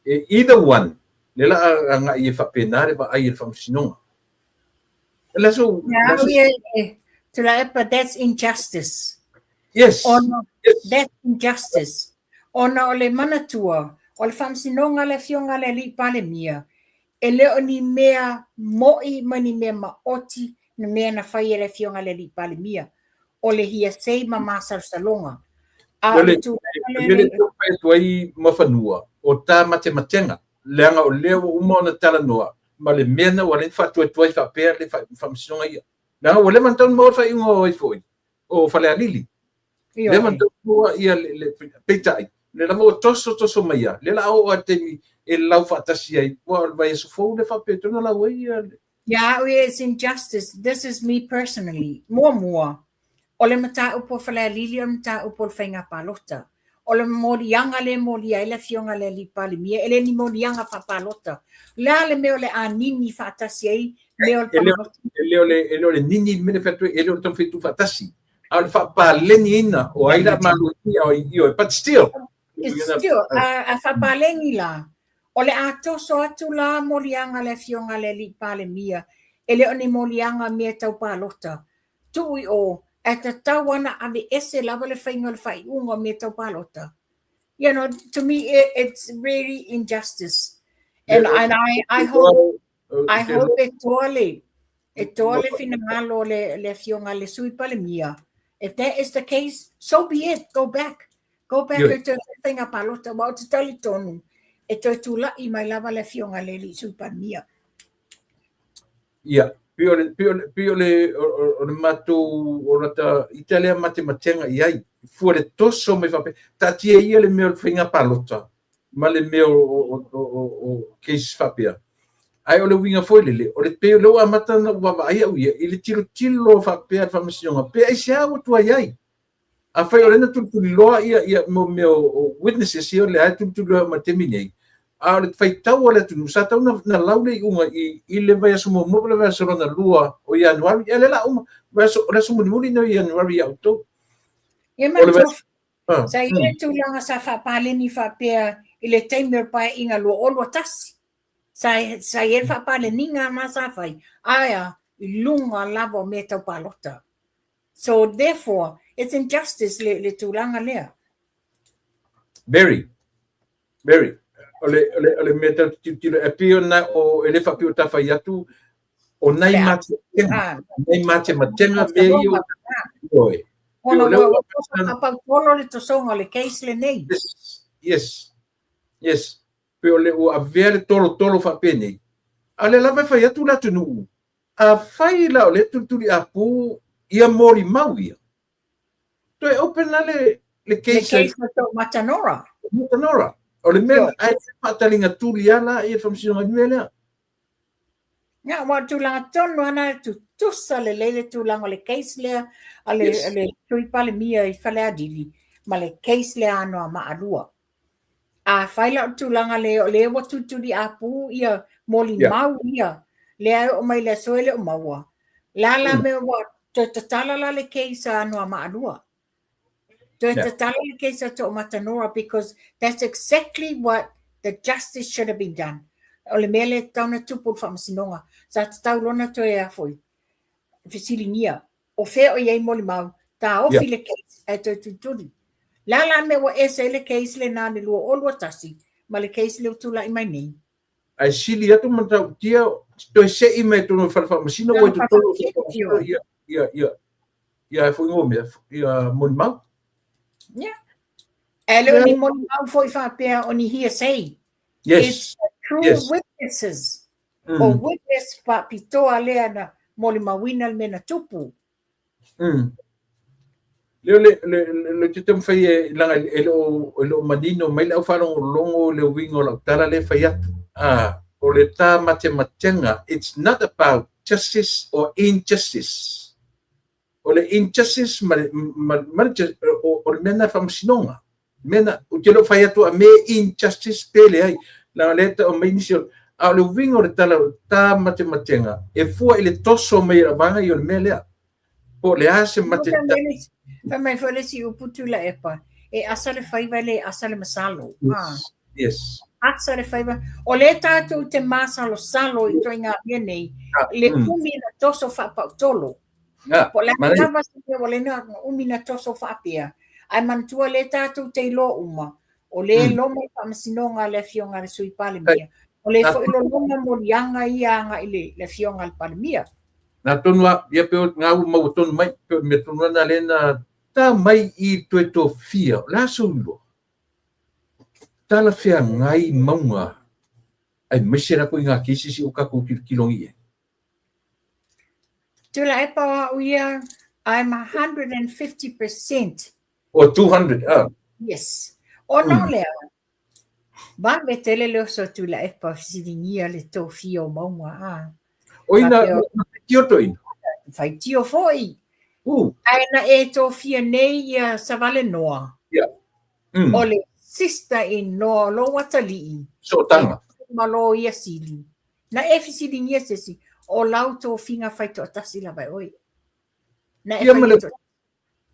E either one, lea la agai e faapena le vaai e le Faamasinoga. Tuilaepa, that's injustice. Yes. Ona, yes. That's injustice. Ona o le manatua, o le faamasinoga a le afioga a le alii Palemia, e le o ni mea mo'i ma ni mea maoti na mea na fai e le afioga a le alii Palemia. O le hearsay ma masalosaloga. A o le tulaga lea le fai atu ai Muafanua, o ta matematega, leaga o lea ua uma ona talanoa ma le mea na ua ala ai ona faatuatuai faapea le faamasinoga ia. Leaga ua leva ona tatau ona maua le faaiuga o ai foi, o Falealili. Leva ona tatau ona maua ia le, peitai, lea lava ua toso toso mai lava, lea o le a oo lava i le taimi e lau faatasi ai, aua o le vaiaso fou lea faapea e tatau ona lau ai ia le. Ia au ia, it's injustice, this is me personally. Muamua, o le mataupu a Falealili o le mataupu o le faiga palota. O le moliaga lea e molia ai le Afioga i le Alii Palemia, e le ni moliaga faapalota. O le a le mea o le a nini faatasi ai mea o le palota? E le o le, e le o le nini le mea lea e fai atu ai, e le o le taumafai e tuufaatasi, a o le faapaleniina o ai la malo i ioe, but still. It's still, a faapaleni la, o le a toso atu la moliaga a le Afioga i le Alii Palemia, e le o ni moliaga mea tau palota, tuu i o, ae tatau lava ona aveese lava le faiga o le faaiuga o mea tau palota. You know, to me it, it's really injustice. And, and I, I hope, I hope e toa le, e toa le finagalo o le, le afioga le Sui Palemia. If that is the case, so be it, go back. Go back e toe faiga palota, aua ou te talitonu, e toe tula'i mai lava le afioga le alii Sui Palemia. Ia, pei o le, pei o le, pei o le, o le matou, o lata ita lea matematega i ai, fua le toso mai faapea, taatia ia le mea o le faiga palota ma le mea o, o, o, o, o cases faapea. Ae o le uiga foi lele, o le pei o lea ua amata ona ou vaavaai au ia i le tilotilo faapea a le Faamasinoga, pe aisea ua tuai ai. Afai o lea na tulituliloa ia, ia mo mea o witnesses ia o lea e tulituliloa ma le taimi nei, a o le faitau a le atunuu, sa tatau na, na lau le iuga i, i le vaiaso muamua po o le vaiaso lona lua o Ianuari, ia lea la uma, vaiaso, o le aso mulimuli lenei o Ianuari ia outou. Ia O le manatua, ah, sa i ai le tulaga sa faapaleni faapea i le taimi o le Paeaiga 2021. Sa, sa i ai le faapaleniga na sa fai, ae a, i luga lava o mea tau palota. So therefore, it's injustice le, le tulaga lea. Very, very. O le, o le, o le mea tau tilotilo, e pei ona o, e le faapea o ta fai atu, o nai matematega, nai matematega mea ia o ioe. Ona ua ua faapautolo le tosoga o le case lenei. Yes, yes, yes. Pei o le ua avea le tolotolo faapenei, a o lea lava e fai atu le atunuu, Afai la o lea tulituliapu ia molimau ia, toe open la le, le case. Le case ma Taumatanora. Matanora. O le mea, ae faataliga tuli lava la ia le Faamasinoga i le mea lea. Ia, aua o le tulaga tonu lava lena e tutusa lelei le tulaga o le case lea a le, yes. le Sui Palemia i Falealili ma le case lea a Anoamaa 2. Afai la o le tulaga lea o lea ua tulituliapu ia molimau ia, lea e oo mai le aso e le o maua, o le a la mea ua toe tatala la le case a Anoamaa 2? Toe tatala le case a To'omatanora because that's exactly what the justice should have been done. O le mea lea e tatau ona tupu i le faamasinoga, sa tatau loa ona toe a foi, fesiligia o fea o i ai molimau, taofi le case ae toe tulituli. O le a la le mea ua ese ai le case lena i le 2021 ma le case lea ua tulai mai nei? Ae sili atu ma matautia toe sei mai totonu o le fale faamasino ua i totonu o le fale faamasino ia ia ia ia foi ngo mea ia molimau. Yeah. Ae le o ni molimau foi faapea o ni hearsay. Yes. It's true yes. witnesses. Mm. O witness faapitoa lea na molimauina le mea na tupu. Mm. Le le le le te taumafai e leaga e le o e le o manino mai le au faalogologo le uiga o lau tala lea e fai atu. Ah, o le ta matematega, it's not about justice or injustice. O le injustice ma le, ma, ma le, o, o le mea na faamasinoga. Mea na, ou te le o fai atu a me injustice pe leai. Leaga lea e tau mai nisi o, a o le uiga o le tala o ta matematega, e fua i le toso mai o vaega ia o le mea lea. Po o le a se mate... Fai mai foi le isi upu Tuilaepa, e asa le faiva e le asa le masalo. Yes. Yes. Asa le faiva. O lea tātou te māsalosalo i ituaiga mea nei, le umi na toso faapautolo. Ah, Po o le a lava se mea ua lena umi na toso faapea, ae manatua lea tātou te iloa uma, o lea e loma i faamasinoga a le Afioga a le Sui Palemia, o lea foi loloma moliaga ia agai i le Afioga a le Palemia. Nā tonu a, ia pe o ngā ua maua tonu mai, pe o le mea tonu ana lea na tā mai i toe tofia, o le a sou iloa? Talafeagai mauga aemaise la koe i ngā cases o kākou tilotilo i ai. Tuilaepa o au ia, I'm 150%. Or 200, ah. Yes. Ona o lea, vave tele le oso a Tuilaepa fesiligia le tofia o mauga, ah. O ina, na faitio toeaina? Faitio foi. Ae na e tofia nei ia Savalenoa. Yeah. O le sister in law o lou atalii. Sootaga. Ma Loia Sili. Na e fesiligia se isi, o lau tofiga fai toatasi lava e oe. Na e Ia ma fai le, toatasi.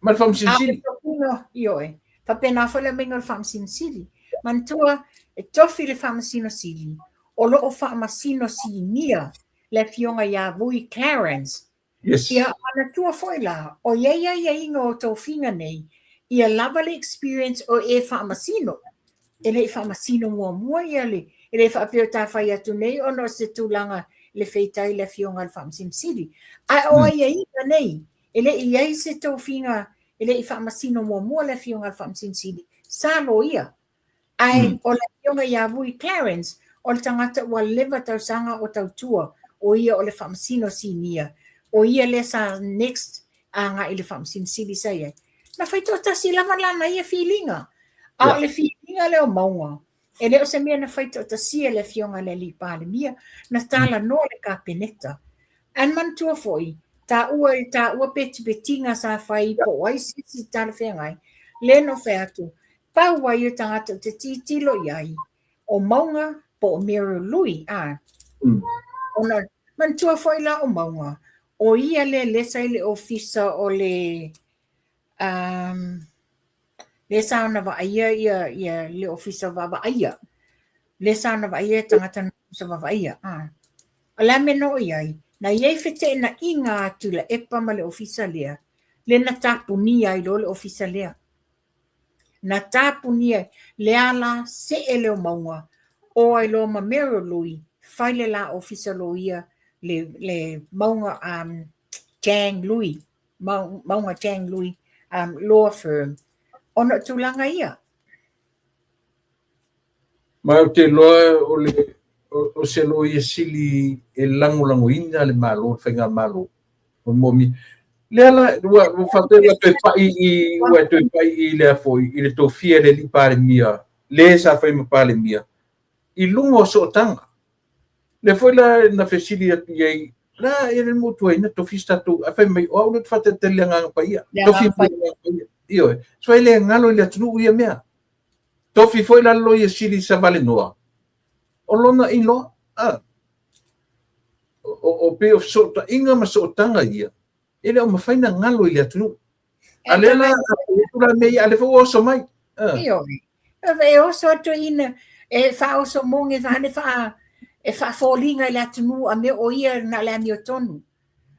ma le Faamasino A o le Sili. tofiga, ioe, faapena foi le aumaiga o le Faamasino Sili. Manatua, e tofi le Faamasino Sili, o lo o Faamasino Sinia le Afioga ia Vui Clarence. Yes. Ia manatua foi la, o i ai aiaiga o tofiga nei, ia lava le experience o e faamasino. E le i faamasino muamua ia le, e le faapea o ta fai atu nei ona o se tulaga le feitai le Afioga i le Faamasino Sili. Ae o aiaiga nei, e le i i ai se tofiga, e le i faamasino muamua le Afioga i le Faamasino Sili, sa loia. Ae o le Afioga ia Vui Clarence, o le tagata ua leva tausaga o tautua, o ia o le Faamasino Sinia, o ia lea sa next agai i le Faamasino Sili sa i ai. Na fai toatasi lava lana ia filiga. A o le filiga lea o Mauga, e le o se mea na fai toatasia e le Afioga i le Alii Palemia, na talanoa le Kapeneta. Ae manatua foi, taua i taua petipetiga sa fai po o ai se isi talafeagai, lea na ou fai atu, pau ai o tagata ou te tilotilo i ai, o Mauga po o Muriel Lui, a. Ona, manatua foi la o Mauga, o ia lea lea sa i le ofisa o le, um, lea sa ona vaaia ia, ia le ofisa vaavaaia. Lea sa ona vaaia tagata na ofisa vaavaaia. A. O le a mea na oo i ai? Na i ai feteenaiga a Tuilaepa ma le ofisa lea, lea na tapunia ai loa le ofisa lea. Na tapunia lea la see lea o Mauga, o ai loa ma Merrill Lui, fai le la ofisa loia le, le Mauga Chang Lui, Mauga Chang Lui Law Firm, ona o tulaga ia. Ma ou te iloa o le o se loia sili e lagolagoina le Malo, le faigamalo. O le moomia. Lea la, ua ua faapea ua toe pai i ua toe pai i lea foi i le tofia e le alii Palemia, le sa fai ma Palemia, i luga o sootaga. Lea foi la na fesili atu i ai, la e le mo tuai na tofi se tatou, ae fai mai, o au lea ou te faatalitali i le Agaga Paia. Tofi mai le Agaga Paia. Ioe. So e le galo i le atunuu ia mea. Tofi foi la le Loia Sili Savalenoa, o lona iloa, a, o, o pei o fesootaiga ma sootaga ia, e le o mafai na galo i le atunuu. A lea la, a la mea ia, a lea foi ua oso mai. Ioe. E oso atu ina, e faaoso moge vaane faa, e faafoliga i le atunuu a mea o ia na o le amiotonu.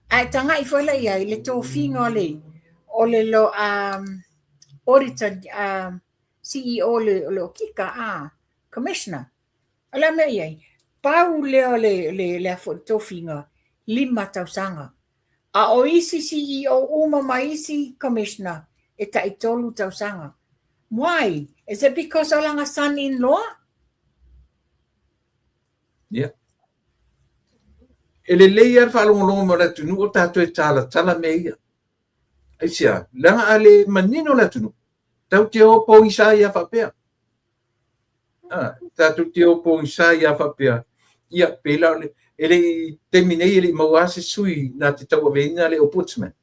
Ae tagai foi la i ai le tofiga o le, o le lo, um, auditor, um, CEO o le, o le okika, a, commissioner. O le a mea i ai? Pau lea o le, le, le a foi le tofiga, 5 tausaga. A o isi CEO uma ma isi commissioner, e tai 3 tausaga. Why? Is it because o lana son-in-law? Yeah. E lelei lava le faalogologo mai o le atunuu o tatou e talatala mea ia. Aisea, leaga a le manino le atunuu, tatou te o pogisa ai lava faapea. Ah, tatou te o pogisa ai lava faapea. Ia, pei la o le, e le i, taimi nei e le i maua lava se sui na te tauaveina le Ombudsman.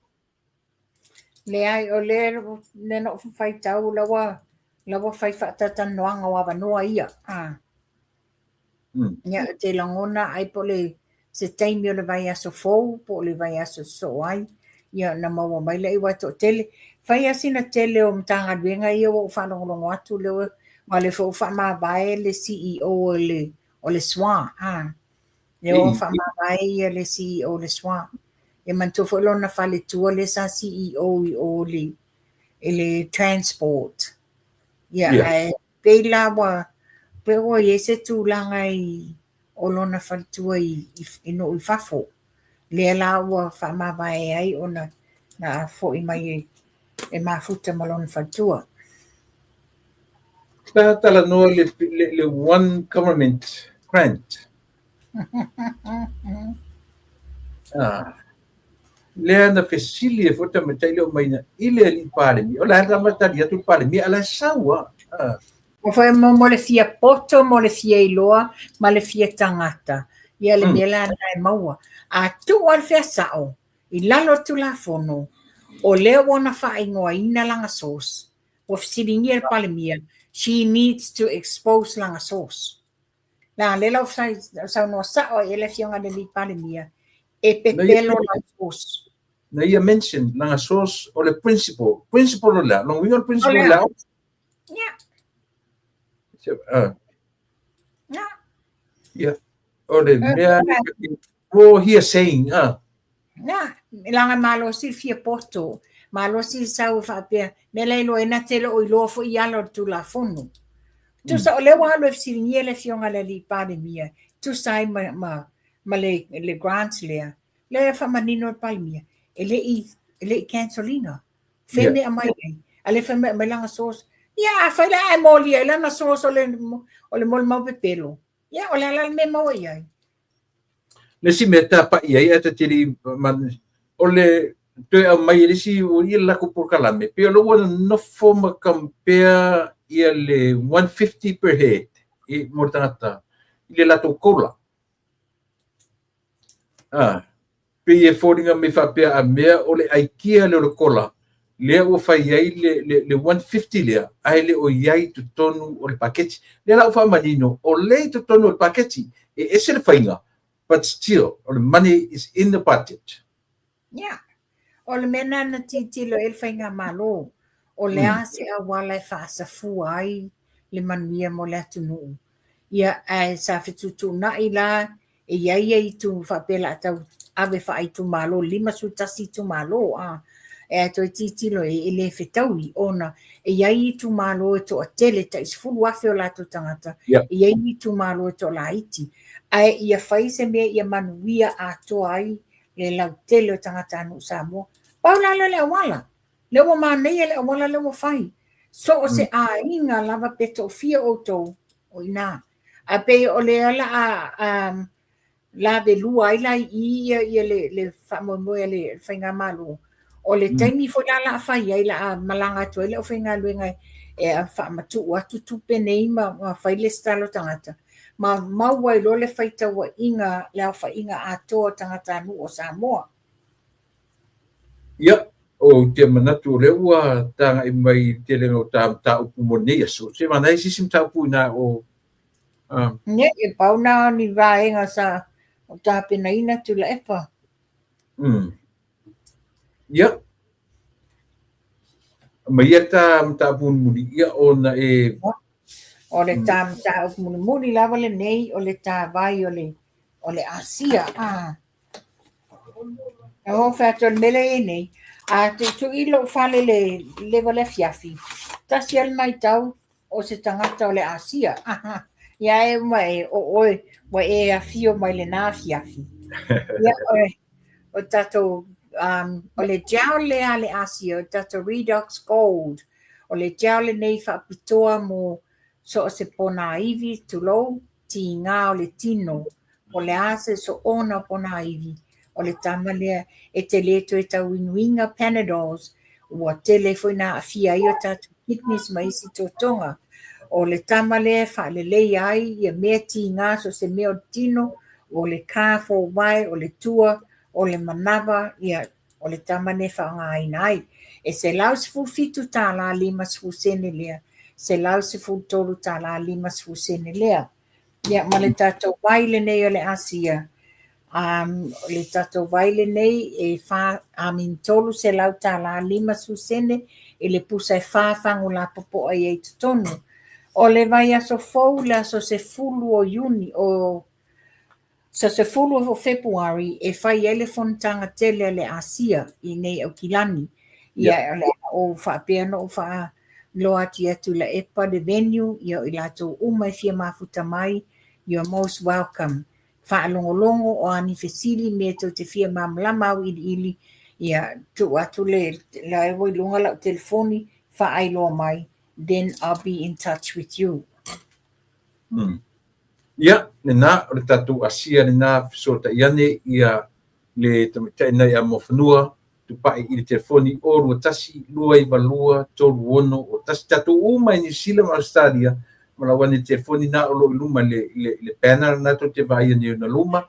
Leai, o lea, lea na ou faitau la ua, la ua fai faatatalanoaga o avanoa ia. Ah. Ia, ou te lagona ai po o le se taimi o le vaiaso fou po o le vaiaso sosoo ai, ia ona maua mai lea aua e toatele. Fai lava sina tele o Matagaluega ia ua ou faalogologo atu lea ua aua o lea foi ua faamavae le CEO o le o le SWA, a. Lea ua faamavae ia le CEO o le SWA. Ia manatua foi lona faletua lea sa CEO i o i le i le transport. Ia, ae Pei la ua pei ua i ai se tulaga i o lona faletua i i nuu i fafo, lea la ua faamavae ai ona na foi mai e mafuta ma lona faletua. Sa talanoa le, le, le One Government Grant. Ah. Lea na fesili ai foi le tamaitai lea o Maina i le alii Palemia. O le a lava tali atu le Palemia, a o la e sau lava. Ah. Ua fai mo, mo le fia poto, mo le fia iloa, ma le fia tagata. Ia le mea la lena e maua. A tuu lava le fea sao i lalo o le Tulafono, o lea ua ona faaigoaina lana source. Ua fesiligia le Palemia, she needs to expose lana source. La lea la ua saunoa sao ai le afioga i le alii Palemia, e pepelo lana source. Na ia mention lana source o le principal. Principal o le a? Lona uiga o le principal o le a? Yeah. Yeah. Yeah. O le mea o he saying, ah. Na, leaga malosi le fia poto, malosi le sau e faapea, mea la e iloa ai na te le o iloa foi i ala o le Tulafono. Tusa o lea ua alu e fesiligia le afioga i le alii Palemia, tusa ai ma, ma, ma le, le grant lea, lea e faamanino le Palemia, e le i, e le i cancel ina. Fea mea aumai ai? A lea fai mai aumai lana source. Ia, afai la ae molia ai lana source o le, o le molimau pepelo. Ia, o le a la le mea e maua i ai? Le isi mea tapa'i ai ae ta te le i o le toe aumai e le isi ia le latou polokalame, pei o lea ua nonofo ma compare ia le 150 per head i mo le tagata i le latou COLA. Ah, pei e foliga mai faapea a mea o le aikia lea o le COLA lea ua fai ai le, le, le 150 lea, ae le o i ai i totonu o le paketi. Lea la ua faamanino, o lea i totonu o le paketi, e ese le faiga, but still, o le money is in the budget. Yeah. O le mea lena na tilotilo i ai le Faigamalo, o le a se auala e faasafua ai le manuia mo le atunuu. Ia, ae sa fetuutuunai la e i ai ia itu faapea o le a tau ave faaitumalo, 51 itumalo, a. E toe tilotilo e le fetaui ona e i ai itumalo e toatele tai 10,000 o latou tagata, e i ai itumalo e toalaiti. Ae ia fai se mea ia manuia atoa ai le lautele o tagatanuu Samoa. Pau la lea o le auala. Lea ua manaia le auala lea ua fai. So o se aiga lava pe toafia outou, o i ina. Ae pei o lea la a lavelua ai la i i ia, ia le, le faamoemoe a le Faigamalo. O le taimi foi la la a fai ai, la a malaga atu ai le aufaigaluega e faamatuu atu tupe nei ma, ma fai le lesitala o tagata, ma maua ai loa le faitauaiga, le aofaiga atoa o tagatanuu o Samoa. Ia, ou te manatu o lea ua tagai mai i le telega o ta mataupu mo lenei aso. Se manaia se isi mataupu inā o... Ne, e pau na o ni vaega sa o tapenaina Tuilaepa. Ia, ma ia ta mataupu mulimuli, ia ona e... O le ta mataupu mulimuli lava lenei o le ta vai o le, o le Asia. Ah. E o fai atu o le mea lea e i ai nei, a tuitui lou fale i le leva o le afiafi, tasi lava le matau o se tagata o le Asia. Ia e uma e o oe, ua e afio mai lena afiafi. Ia, o tatou, o le gel lea a le Asia, o le tatou Redox Gold, o le gel lenei faapitoa mo so o se ponaivi, tulou, tiga o le tino, po o le a se soona o ponaivi, o le tama lea e te le toe tauinuina Panadols, ua tele foi na aafia ai o tatou kidneys ma isi totoga. O le tama lea e faaleleia ai ia mea tiga so o se mea o le tino, o le ka fōwae, o le tua, o le manava, ia o le tama lea e faaaogaina ai. E $117 50 sene lea, $113 50 sene lea. Ia, ma le tatou vai lenei o le Asia, um, le tatou vai lenei e fa, I mean, $300 50 sene i le pusa e fa fagu lapopoa i ai totonu. O le vaiaso fou, le aso 10 o Iuni, o Aso 10 o Fepuari e fai ai le fonotaga tele a le Asia i nei Aukilani. Ia, o le a ou faapea ona ou faailoa atu ia Tuilaepa le venue, ia o i latou uma e fia mafuta mai, you are most welcome. Faalogologo, o a ni fesili, mea tou te fia malamalama auiliili, ia tuu atu le, la e ua i luga lau telefoni, faailoa mai, then I'll be in touch with you. Ia, lena, o le tatou Asia lena, fesootai ane ia le tamaitai lena ia Muafanua, tupai i le telefoni 021 292 3601. Tatou uma i Niu Sila ma Ausetalia, malau ane i le telefoni na o lo o i luma i le, le, le banner lena tou te vaaia nei ona luma,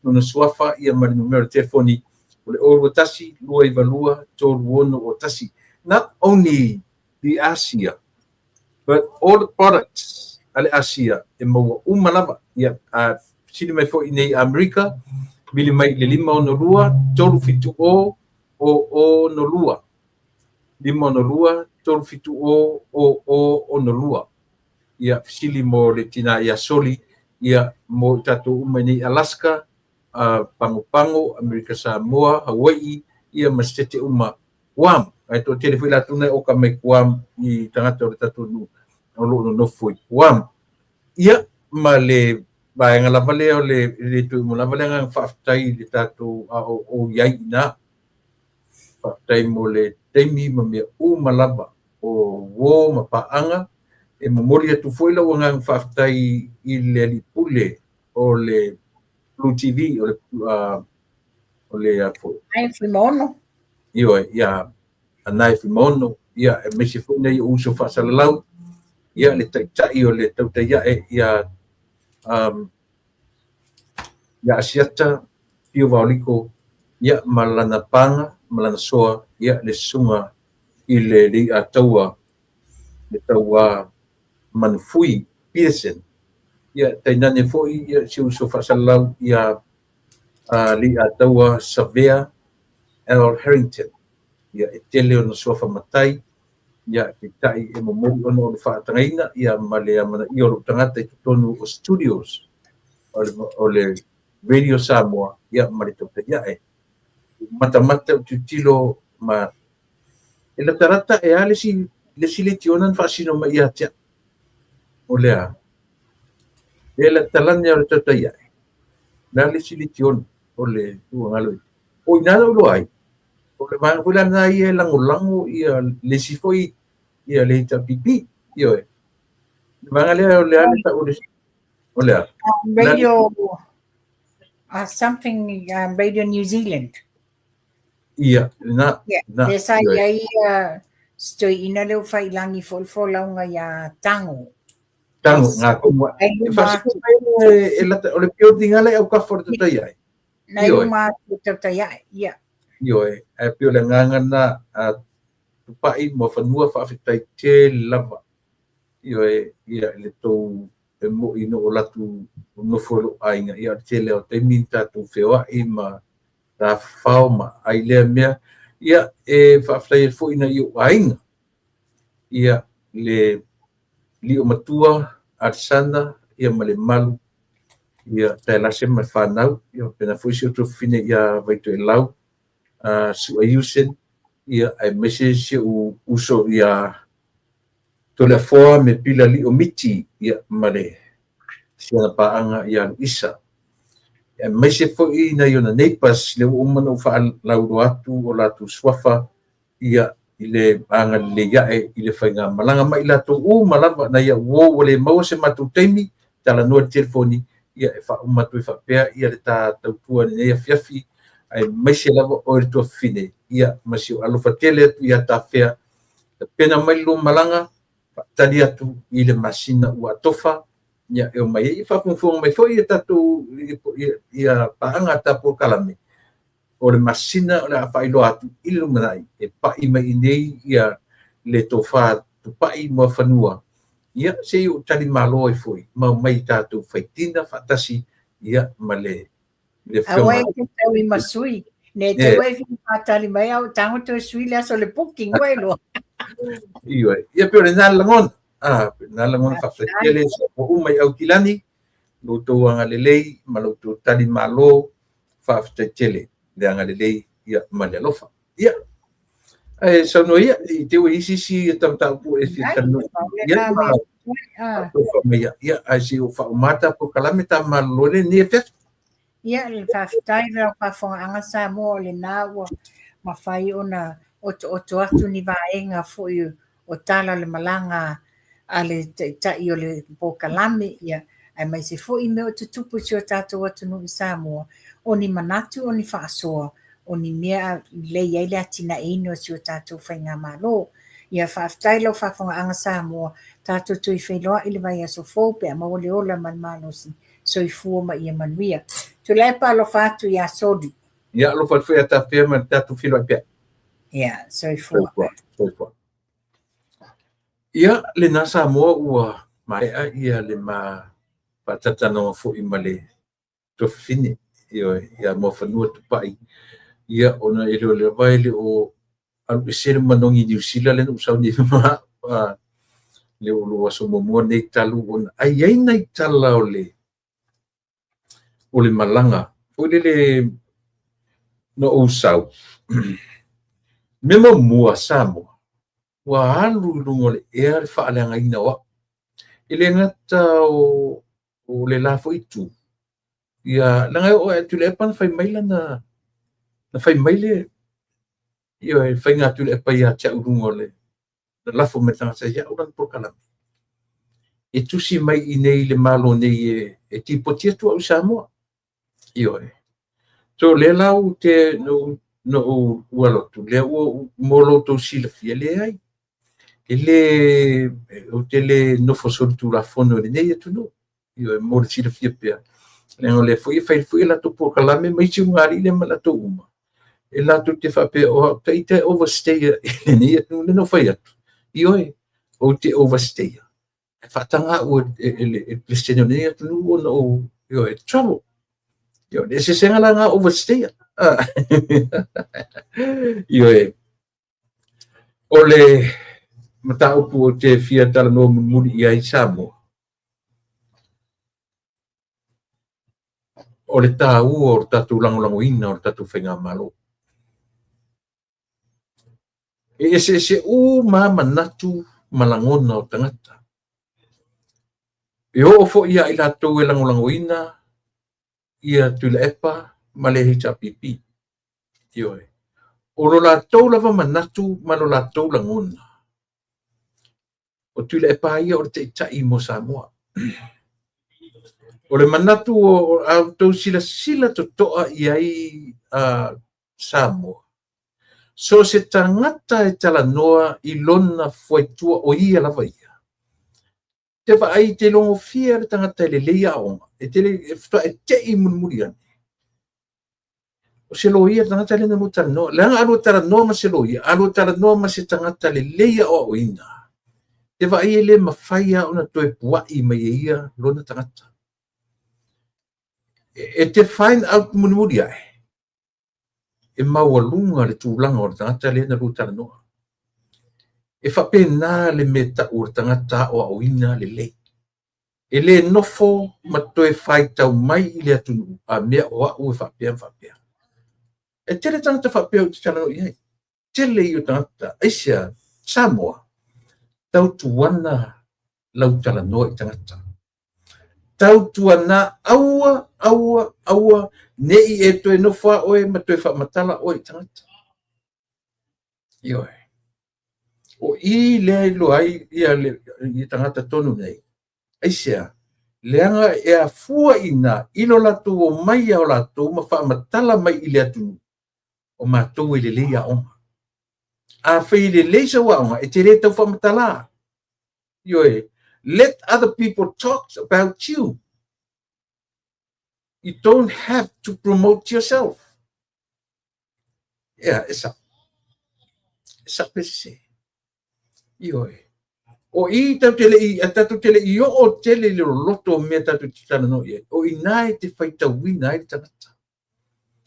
lona suafa ia ma le numera o le telefoni o le 021 292 3601. Not only the Asia. But all the products a le Asia e maua uma lava. Ia, a fesili mai foi i nei Amerika, vili mai i le 562 370 0062. 562 370 0062. Ia, fesili mo le tina ia Soli, ia, mo i tatou uma i nei Alaska, Pago Pago, Amerika Samoa, Hawaii, ia ma sitete uma Guam. Ae toatele foi latou na e oka mai Guam i tagata o le tatou nuu o lo o nonofo i Guam. Ia, ma le vaega lava lea o le e le toe uma lava le agaga faafetai i le tatou a o ou i ai i ina. Faafetai mo le taimi ma mea uma lava o uo ma paaga. E momoli atu foi lau agaga faafetai i le alii pule o le Blue TV o le o le a foi. Ai Fuimaono. Ioe, ia Anae Fuimaono, ia aemaise foi nai ou uso faasalalau, ia le taitai o le tautai ae ia ia Asiata Pio Vaoliko, ia ma lana paga ma lana soa, ia le susuga i le Leiataua le Tauā Manufui Peterson, ia tainane foi ia si uso faasalalau ia Leiataua Savea L. Harrington, ia e tele ona suafa matai, ia peitai e momoli ona o le faatagaina ia ma le amanaia o lou tagata i totonu o studios o le Radio Samoa ia ma le tautai ae. Matamata ou tilotilo ma e latalata e a le isi leitiona na faasino mai ia te au. O le a? E latalane o le tautai ae. Le a le isi leitiona o le tuangalo i. O ina lou iloa ai, o le vaega foi la lena ia e lagolago ia le isi foi ia le HRPP. Ioe. Le vaega lea o le a le tau o le o le a? Radio something Radio New Zealand. Ia, lena, Yeah, lena. lea sa Ioe. i ai si toeaina lea ua faiilagi foi le folauga ia Tago. Tago, ngā komu. Ai E luma faasino atu. mai e lata, o le building ala e aukafa o le tautai ai. Nai Ioe. luma atu o tautai ai, ia. Ioe, ae pei o le agaga lena a Tupai ma Fanua faafetai tele lava. Ioe, ia i le tou e mo'i na ou alu atu ou nofo i lou aiga, ia o le tele lava o taimi na tatou feoai ma tafafao ma ai lea mea. Ia, e faafetai atu foi i nai ou aiga, ia le lio matua Alesana ia ma Lemalu, ia Taelase ma le fanau, ia faapena foi si ou tuafafine ia Vaitoelau, Sua Usen, ia aemaise si ou uso ia Toleafoa me Pila Lio Miti, ia ma le siana paaga ia Luisa. Aemaise foi nai ona neighbours, lea ua uma ona ou faalauiloa atu o latou suafa, ia i le agalelei ae i le faigamalaga ma i latou uma lava nai au uo ua le maua se matou taimi talanoa i le telefoni, ia e faauma atu ai faapea ia le ta tautua i lenei afiafi, aemaise lava oe le tuafafine, ia ma si ou alofa tele atu ia Tafea, tapena mai le lua malaga, faatali atu i le masina ua atofa, ia e omai ai, faafogafoga mai foi ia tatou ia paaga ta polokalame, o le masina o le a faailoa atu i le lumanai e pai mai i inei ia le tofa Tupai Muafanua, ia se i ou tali malo ai foi ma omai tatou faitina faatasi ia ma le le Aua afioga e te tau i masui. Ne te ua e fia faatali mai au tango toe sui le aso le booking ua iloa. Ioe. Ia pei o lena le lagona. Ah, pei o lena le lagona faafetai tele sa uma i Aukilani, lo outou agalelei ma lo outou tali malo, faafetai tele le agalelei ia ma le alofa. Ia, ae saunoa ia, i te ua i isi isi mataupu e fia talanoa. Ia, faatofa mai ia, ia, ae se i ou faauma ta polokalame ta malolo ai lenei afiafi. Ia, le faafetai lau faafofogaaga Samoa o lena ua mafai ona otooto atu ni vaega foi o tala o le malaga a le taitai o le polokalame, ia, aemaise foi mea o tutupu i si o tatou atunuu i Samoa, o ni manatu, o ni faasoa, o ni mea e lelei ai le atinaeina o si o tatou faigamalo. Ia faafetai lau faafofogaaga Samoa, tatou toe feiloai i le vaiaso fou pe a maua le ola ma le malosi. Soifua ma ia manuia. Tuilaepa alofa atu ia Soli. Ia alofa atu foi ia Tafea ma le tatou feiloai pea. Ia, soifua. Soifua. Soifua. Ia, lena Samoa ua maea ia le ma faatalatanoga foi ma le tuafafine, ioe, ia Muafanua Tupai, ia ona e le o lava e le o alu ese le manogi i Niu Sila lea na ou sau nei ma au, le o lou aso muamua nei talu ona ai ai nai tala o le malaga foi lele na ou sau. Mea muamua Samoa, ua alu i luga o le ea le faaleagaina o au. E le gata o le la foi itu, ia, leaga e oo atu i Tuilaepa na fai mai lana, na fai mai le, ioe, faiga a Tuilaepa ia te au i luga o le, na lafo mai le tagata ia au lana polokalame. E tusi mai i inei i le Malo nei e tipoti atu au i Samoa. Ioe. So lea la ou te na ou alo atu, lea ua mo lo outou silafia, leai. E le, ou te le nofo solitulafono i lenei atunuu. Ioe, mo le silafia pea. Leaga o lea foi e fai foi e latou polokalame ma isi ulugalii lea ma latou uma. E latou te faapea o au ita e overstay i lenei atunuu. Lea na ou fai atu, ioe, ou te overstay. E faataga au e le Peresetene o lenei atunuu ona ou, ioe, travel. Ioe, le eseesega la na overstay. Ioe, o le mataupu ou te fia talanoa mulimuli i ai Samoa, o le taua o le tatou lagolagoina o le tatou faigamalo. E eseese uma lava manatu ma lagona o tagata. E oo foi ia i latou e lagolagoina ia Tuilaepa ma le HRPP. Ioe. O lo latou lava manatu ma lo latou lagona, o Tuilaepa ia o le taitai mo Samoa. O le manatu o a outou silasila totoa i ai Samoa, so o se tagata e talanoa i lona fuaitua o ia lava ia, te vaai te logofia le tagata e lelei aoga, e te le faatoa e tei mulimuli ane. O se loia le tagata lea na lua talanoa. Leaga a lua talanoa ma se loia, a lua talanoa ma se tagata lelei aoaoina, te vaai e le mafai lava ona toe puai mai e ia lona tagata. E te find out mulimuli ae, e maualuga le tulaga o le tagata lea na lua talanoa. E faapena le mea tau o le tagata aoaoina lelei. E le nofo ma toe faitau mai i le atunuu, a mea o au e faapea ma faapea. E tele tagata faapea ou te talanoa i ai. Tele ia o tagata. Aisea? Samoa, tautuana lau talanoa i tagata. Tautuana aua, aua, aua, ne i e toe nofo a oe ma toe faamatala oe i tagata. Ioe. O i lea e iloa ai ia le ia tagata tonu nei. Aisea? Leaga e afua i ina i lo latou omai a o latou ma faamatala mai i le atunuu, o matou e lelei aoga. Afai e lelei sau aoga, e te le tau faamatala. Ioe, let other people talk about you. You don't have to promote yourself. Ia, e sao. E sao pe sese. Ioe. O i tatou te le i, tatou te le i oo tele i le loloto o mea tatou te talanoa i ai. O i ina e te faitauina ai le tagata.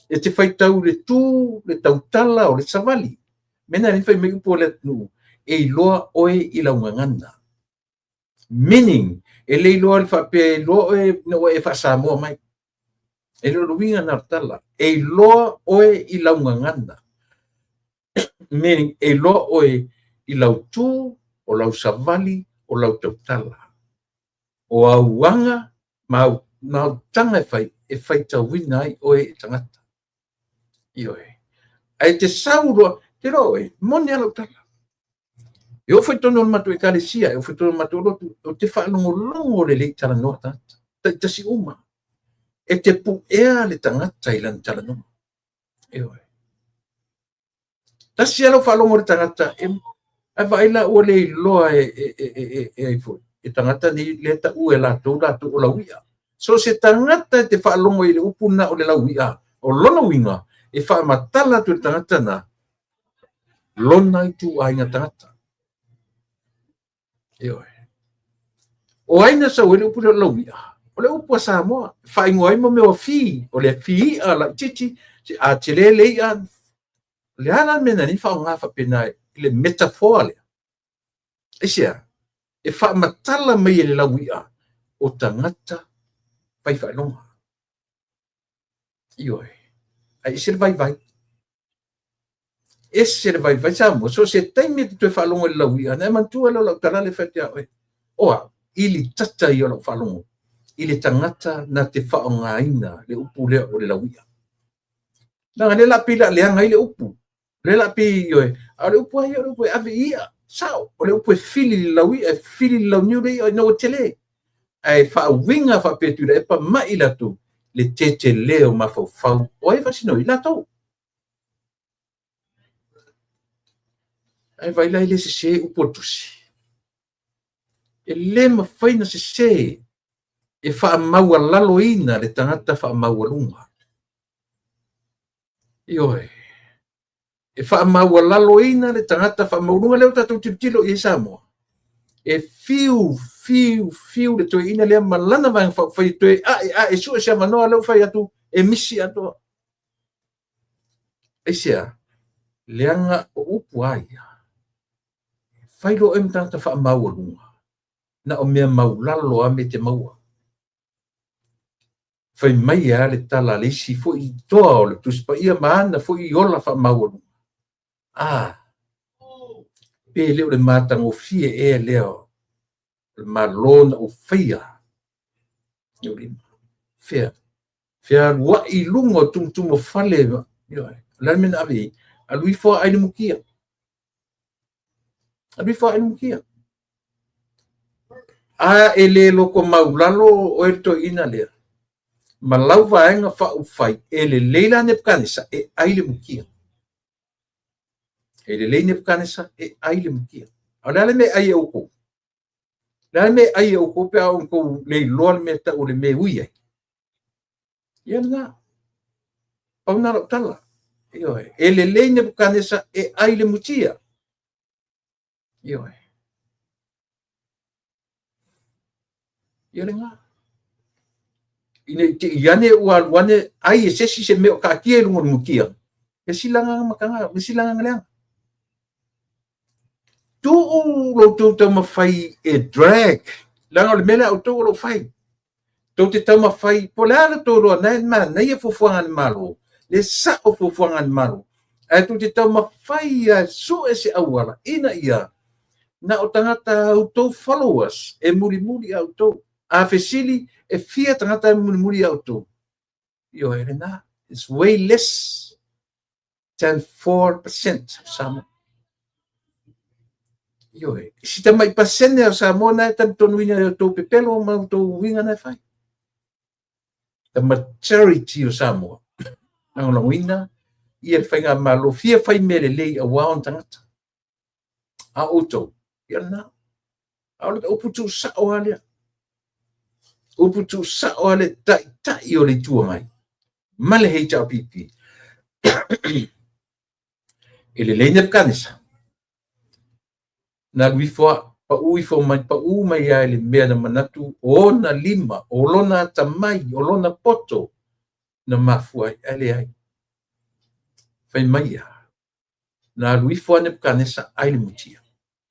E te faitau i le tu, le tautala o le savali. Mea na e fai mai upu o le atunuu, e iloa oe i lau gagana. Meaning, e le iloa le faapea e iloa oe ina ua e faa-Samoa mai. E le o le uiga na o le tala. E iloa oe i lau gagana. Meaning, e iloa oe i lau tu, o lau savali, o lau tautala. O au aga ma au, ma au taga e fai, e faitauina ai oe e tagata. Ioe. Ae te sau loa, te iloa oe, moni lava lau tala. E oo foi i totonu o le matou ekalesia, e oo foi i totonu o le matou lotu, ou te faalogologo lelei i talanoa a tagata, taitasi uma. E te puea le tagata i lana talanoa. Ioe. Tasi lava lau faalogo i le tagata, e, ae vaai la ua le iloa e, e, e, e, e, e ai foi, e tagata nei lea e taua e latou latou o lauia. So se tagata e te faalogo i le upu na o le lauia, o lona uiga, e faamatala atu e le tagata na, lona ituaiga tagata. Ioe. O ai na sau ai le upu lea o le laui'a? O le upu a Samoa, e faaigoa ai mo mea o afi, o le afi i'a laitiiti, a tele le i'a, o le a la le mea na ala ai ona faaaoga faapena i le metaphor lea? Aisea? E faamatala mai e le laui'a o tagata fai faailoga. Ioe. Ae ese le vaivai. Ese le vaivai Samoa. So o se taimi e te toe faalogo i le laui'a, ona e manatua lea o lau tala lea e fai atu ia oe. O au, ili tata ia o lau faalogo i le tagata na te faaaogaina le upu lea o le laui'a. Leaga lea la pei la leaga ai le upu. Lea la pei ioe, a o le upu lava ia o le upu e ave i i'a. Sao, o le upu e fili i le laui'a, e fili i le launiu le i'a ina ua tele. Ae faauiga faapea Tuilaepa ma i latou le tetele o mafaufau o ai e faasino ai? Latou. Ae vaai la e le sese upu o le tusi. E le mafai ona sese e faamaualaloina le tagata faamaualuga. Ioe. E faamaualaloina le tagata faamaualuga lea ua tatou tilotilo i ai Samoa. E fiu, fiu, fiu le toeaina lea ma lana Vaega Faaupufai e toe ae ae sue se avanoa lea ua fai atu e misi atoa. Aisea? Leaga o upu a ia, fai loa oe ma tagata faamaualuga, na o mea maulalo lava mea e te maua. Fai mai lava le tala a le isi foi toa o le Tusi Paia ma ana foi ola faamaualuga, A, pe le o le matagofie ea lea o le Malo na ou faia i ou lima? Fea? Fealuai i luga o tumutumu o fale, ioe, o le a le mea na ave i ai? Alu ifo a ai le mutia. Alu ifo a ai le mutia. A e le loto maulalo oe le toeaina lea, ma lau Vaega Faaupufai, e lelei la Nepukanesa e ai le mutia. E lelei Nepukanesa e ai le mutia. A o le a le mea e ai e outou? O le a le mea e ai e outou pe a outou le iloa le mea e tau o le mea e ui ai? Ia lena. Pau lena o lau tala. Ioe. E lelei Nepukanesa e ai le mutia. Ioe. Ia lena. Ina i te i ane ua alu ane ai e se isi se mea o taatia i luga o le mutia. Le isi lagaga mataga, le isi lagaga leaga. Tuu lo outou taumafai e drag, leaga o le mea lea a outou o lo o fai. Tou te taumafai, po o le a le tou iloa, na e manaia fuafuaga a le Malo, le sao fuafuaga a le Malo, ae tou te taumafai lava e sue se auala ina ia na o tagata a outou followers e mulimuli ia outou. A fesili, e fia tagata e mulimuli ia outou? Ioe, lena. It's way less than 4% of Samoa. Ioe, si tamai pasene o Samoa na e talitonuina i outou pepelo ma outou uiga na e fai. The majority o Samoa lagolagoina ia le faigamalo fia fai mea lelei aua ona tagata. A outou, ia lena. A o le upu tuusao lava lea. Upu tuusao lava le Taitai o le Itu Agai ma le HRPP. E lelei Nepukanesa, na alu ifo a, pau ifo mai, pau mai lava i le mea na manatu o ona lima, o lona atamai, o lona poto na mafua ai, ae leai. Fai mai ia, na alu ifo a Nepukanesa ai le mutia.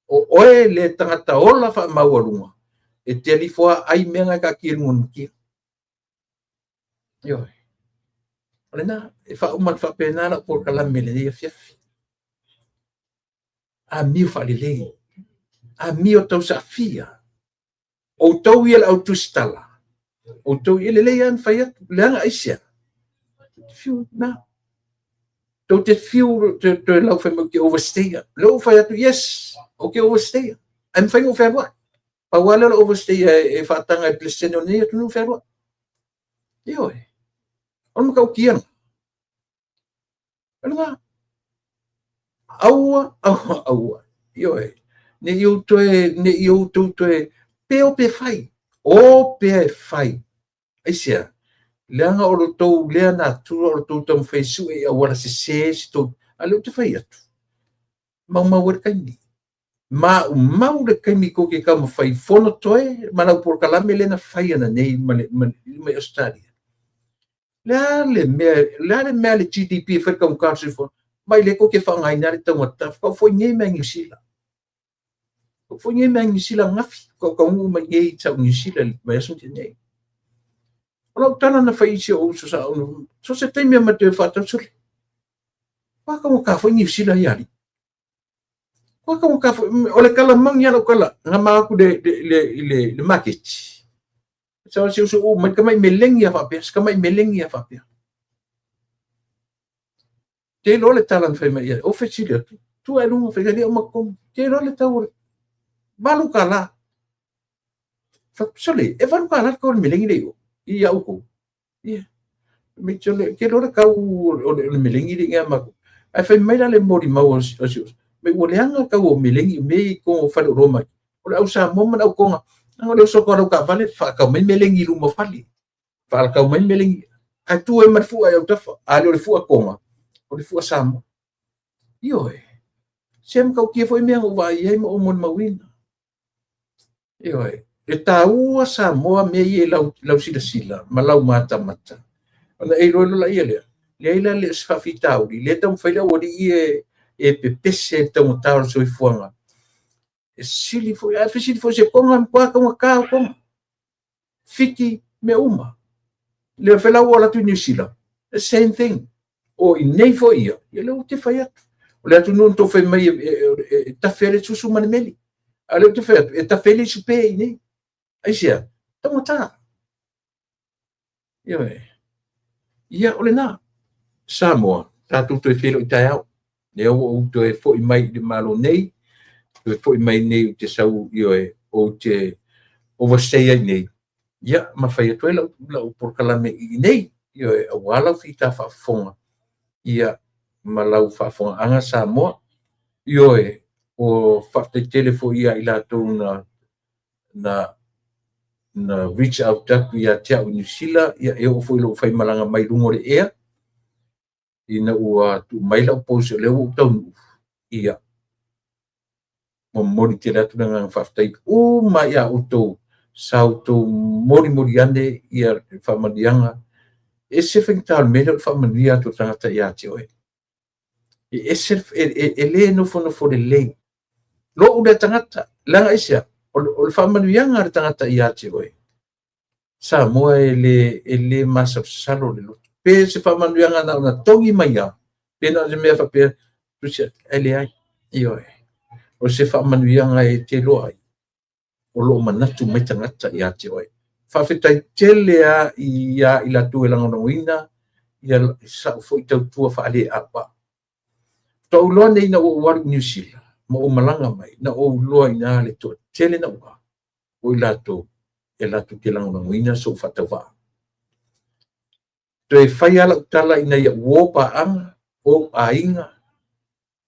O oe le tagata ola faamaualuga, e te alu ifo a ai mea na e taatia i luga o le mutia. Ioe. O lena, e faauma atu faapena lau polokalame i lenei afiafi. Amio faalelei, amio tausaafia. Outou ia le au tusitala, outou ia lelei lava ona fai atu, leaga aisea? Fiu na. Tou te fiu toe lau fai mai ou te overstay. Lea ua fai atu, yes, ou te overstay. Ae mafai ona ou fealuai. Pau lava lea o le overstay e faataga e le Peresetene o lenei atunuu fealuai. Ioe. O le matautia lena. O lena. Aua, aua, aua. Ioe. Ne i ou toe, ne i outou toe, pe o pe fai. O pea e fai. Aisea? Leaga o lo tou lea natura o lo tou taumafai e sue i auala sese se tou, a o lea ou te fai atu, maumau ai le taimi. Maumau le taimi tou te taumafai fono toe ma lau polokalame lea na fai ananei ma le ma Ausetalia. Le a le mea, le a le mea le GDP e fai le taugata o le soifuaga? Mai lea tou te faaaogaina le taugata, faatoa ou foi nei mai Niu Sila. Ou foi nei mai Niu Sila ananafi, faatoa ou taunuu mai nei sau Niu Sila i le vaiaso na tea nei. O lau tala na fai i si ou uso sa ou, so se taimi e ma te faatau sole. Ua taugata foi Niu Sila ia alii. Ua taugata foi, o le tala moni lava lau tala, na ma o atu i le maketi. Sa o si uso uu mai tamai meleni lava faapea, si tamai meleni lava faapea. Te iloa le tala na fai mai i ai, ou fesili atu, tu ae i luga, fai mai, e uma tonu. Te iloa le tau o le $8. Sole, e $8 le tau o le meleni le i o, i au tou. Ia. Mai sole, te iloa le tau o le meleni le i a matou. Ae fai mai la le molimau a si uso, mai ua leaga le tau o meleni i mea i totonu o faleoloa mai. O le au Samoa ma le au Toga, leaga o le oso atu o lau taavale, faatau mai meleni i luma o fale. Faatau mai meleni, ae tu ai ma le fua i autafa. A le o le fua Toga, o le fua Samoa. Ioe, se matautia foi mea na ou vaai ai ma ou molimauina. Ioe, e taua Samoa mea ia i lau, lau silasila ma lau matamata. Ona e iloa loa laia lea, leai la le o se faafitauli, lea e taumafai le aualii ia e pepese i le taugata o le soifuaga. E sili foi, ae fesili foi i se Toga, e matua taugata o Toga. Fiti, mea uma. Lea foi la ua alu atu i Niu Sila, the same thing. O i nei foi ia, ia lea ou te fai atu. O le atunuu na tou fai mai e tafe ai le susu ma le meli. A o lea ou te fai atu, e tafe ai le isupe i inei. Aisea? Taugata. Ioe. Ia, o lena. Samoa, tatou toe feiloai taeao. Lea ua ou toe foi mai i le Malo nei, toe foi mai nei ou te sau, ioe, ou te overstay ai nei, ia, ma fai atu ai lau, lau polokalame i inei, ioe, aua lau fita faafofoga, ia, ma lau faafofogaaga Samoa. Ioe, o faafetai tele foi ia i latou na na na reach out atu ia te au i Niu Sila, ia e oo foi i lou faimalaga mai luga o le ea, ina ua tuu mai lau post o lea ua ou taunuu, ia, momoli tele atu le agaga faafetai uma ia outou sa outou molimoli ane ia faamanuiaga. E ese faigata o le mea lea o le faamanuia atu o le tagata ia te oe. E ese, e le nofonofo lelei. Lou lea tagata, leaga aisea? O le faamanuiaga a le tagata ia te oe, Samoa e le, e le masalosalo le loto. Pe se faamanuiaga na ona togi mai lava, pe na o se mea faapea, tusi atu, ae leai. Ioe. O se faamanuiaga e te iloa ai, o lo o manatu mai tagata ia te oe. Faafetai tele lava ia i latou e lagolagoina ia sau foi tautua faaleauau. Faatoa ou iloa nei ina ua ou alu i Niu Sila ma ou malaga mai, na ou iloa i ina le toatele naua o i latou e latou te lagolagoina sou faatauvaa. Toe fai lava lau tala ina ia uo paaga, ou aiga,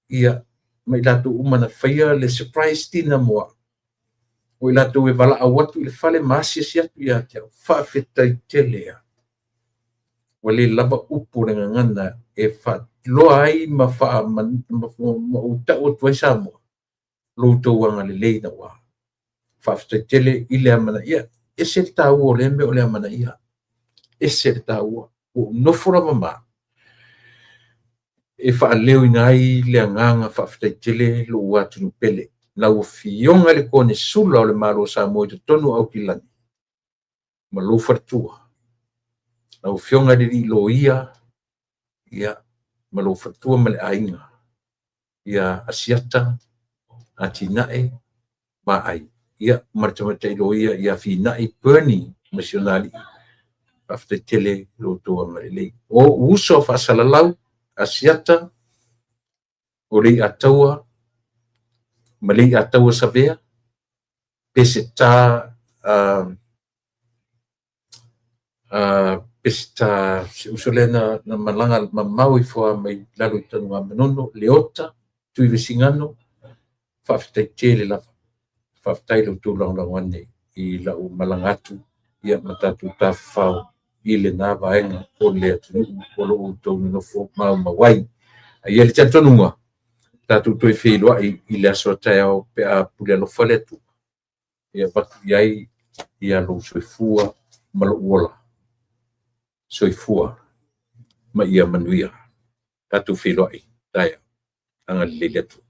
ia, ma i latou uma na faia le surprise dinner mo au. O i latou e valaau atu i le fale ma asiasi atu ia te au. Faafetai tele lava. Ua le lava upu o le gagana e faailoa ai ma, faa, ma, ma, ma ou tau atu ai Samoa, lo outou agalelei naua. Faafetai tele i le amanaia. Ese le taua o lea mea o le amanaia. Ese le taua. Ua ou nofo lava ma au e faaleoina ai le agaga faafetai tele lou atunuu pele. Lau Afioga i le Konesula o le Malo o Samoa i totonu o Aukilani ma lou faletua. Lau Afioga i le Alii Loia, ia, ma lou faletua ma le aiga, ia Asiata, Atinae, Vaai, ia, ma le tamaitai loia ia Finai Bernie ma si ona alii. Faafetai tele lo outou agalelei. O ou uso a faasalalau, Asiata, o Leiataua, ma Leiataua Savea, Peseta, Peseta, si uso lea na, na malaga mamao ifo lava mai lalo i Tanugamanono, Leota, Tuivesigano, faafetai tele lava. Faafetai lo outou lagolago ane i lau malaga atu ia ma tatou tafafao i lena vaega o le atunuu o lo o outou nonofo maumau ai. Ae i ai le talitonuga, Tatou toe feiloai i le aso a taeao pe a pule alofa le Atua e avatu i ai ia lou soifua ma lou ola. Soifua ma ia manuia. Tatou feiloai taeao. Agalelei le Atua.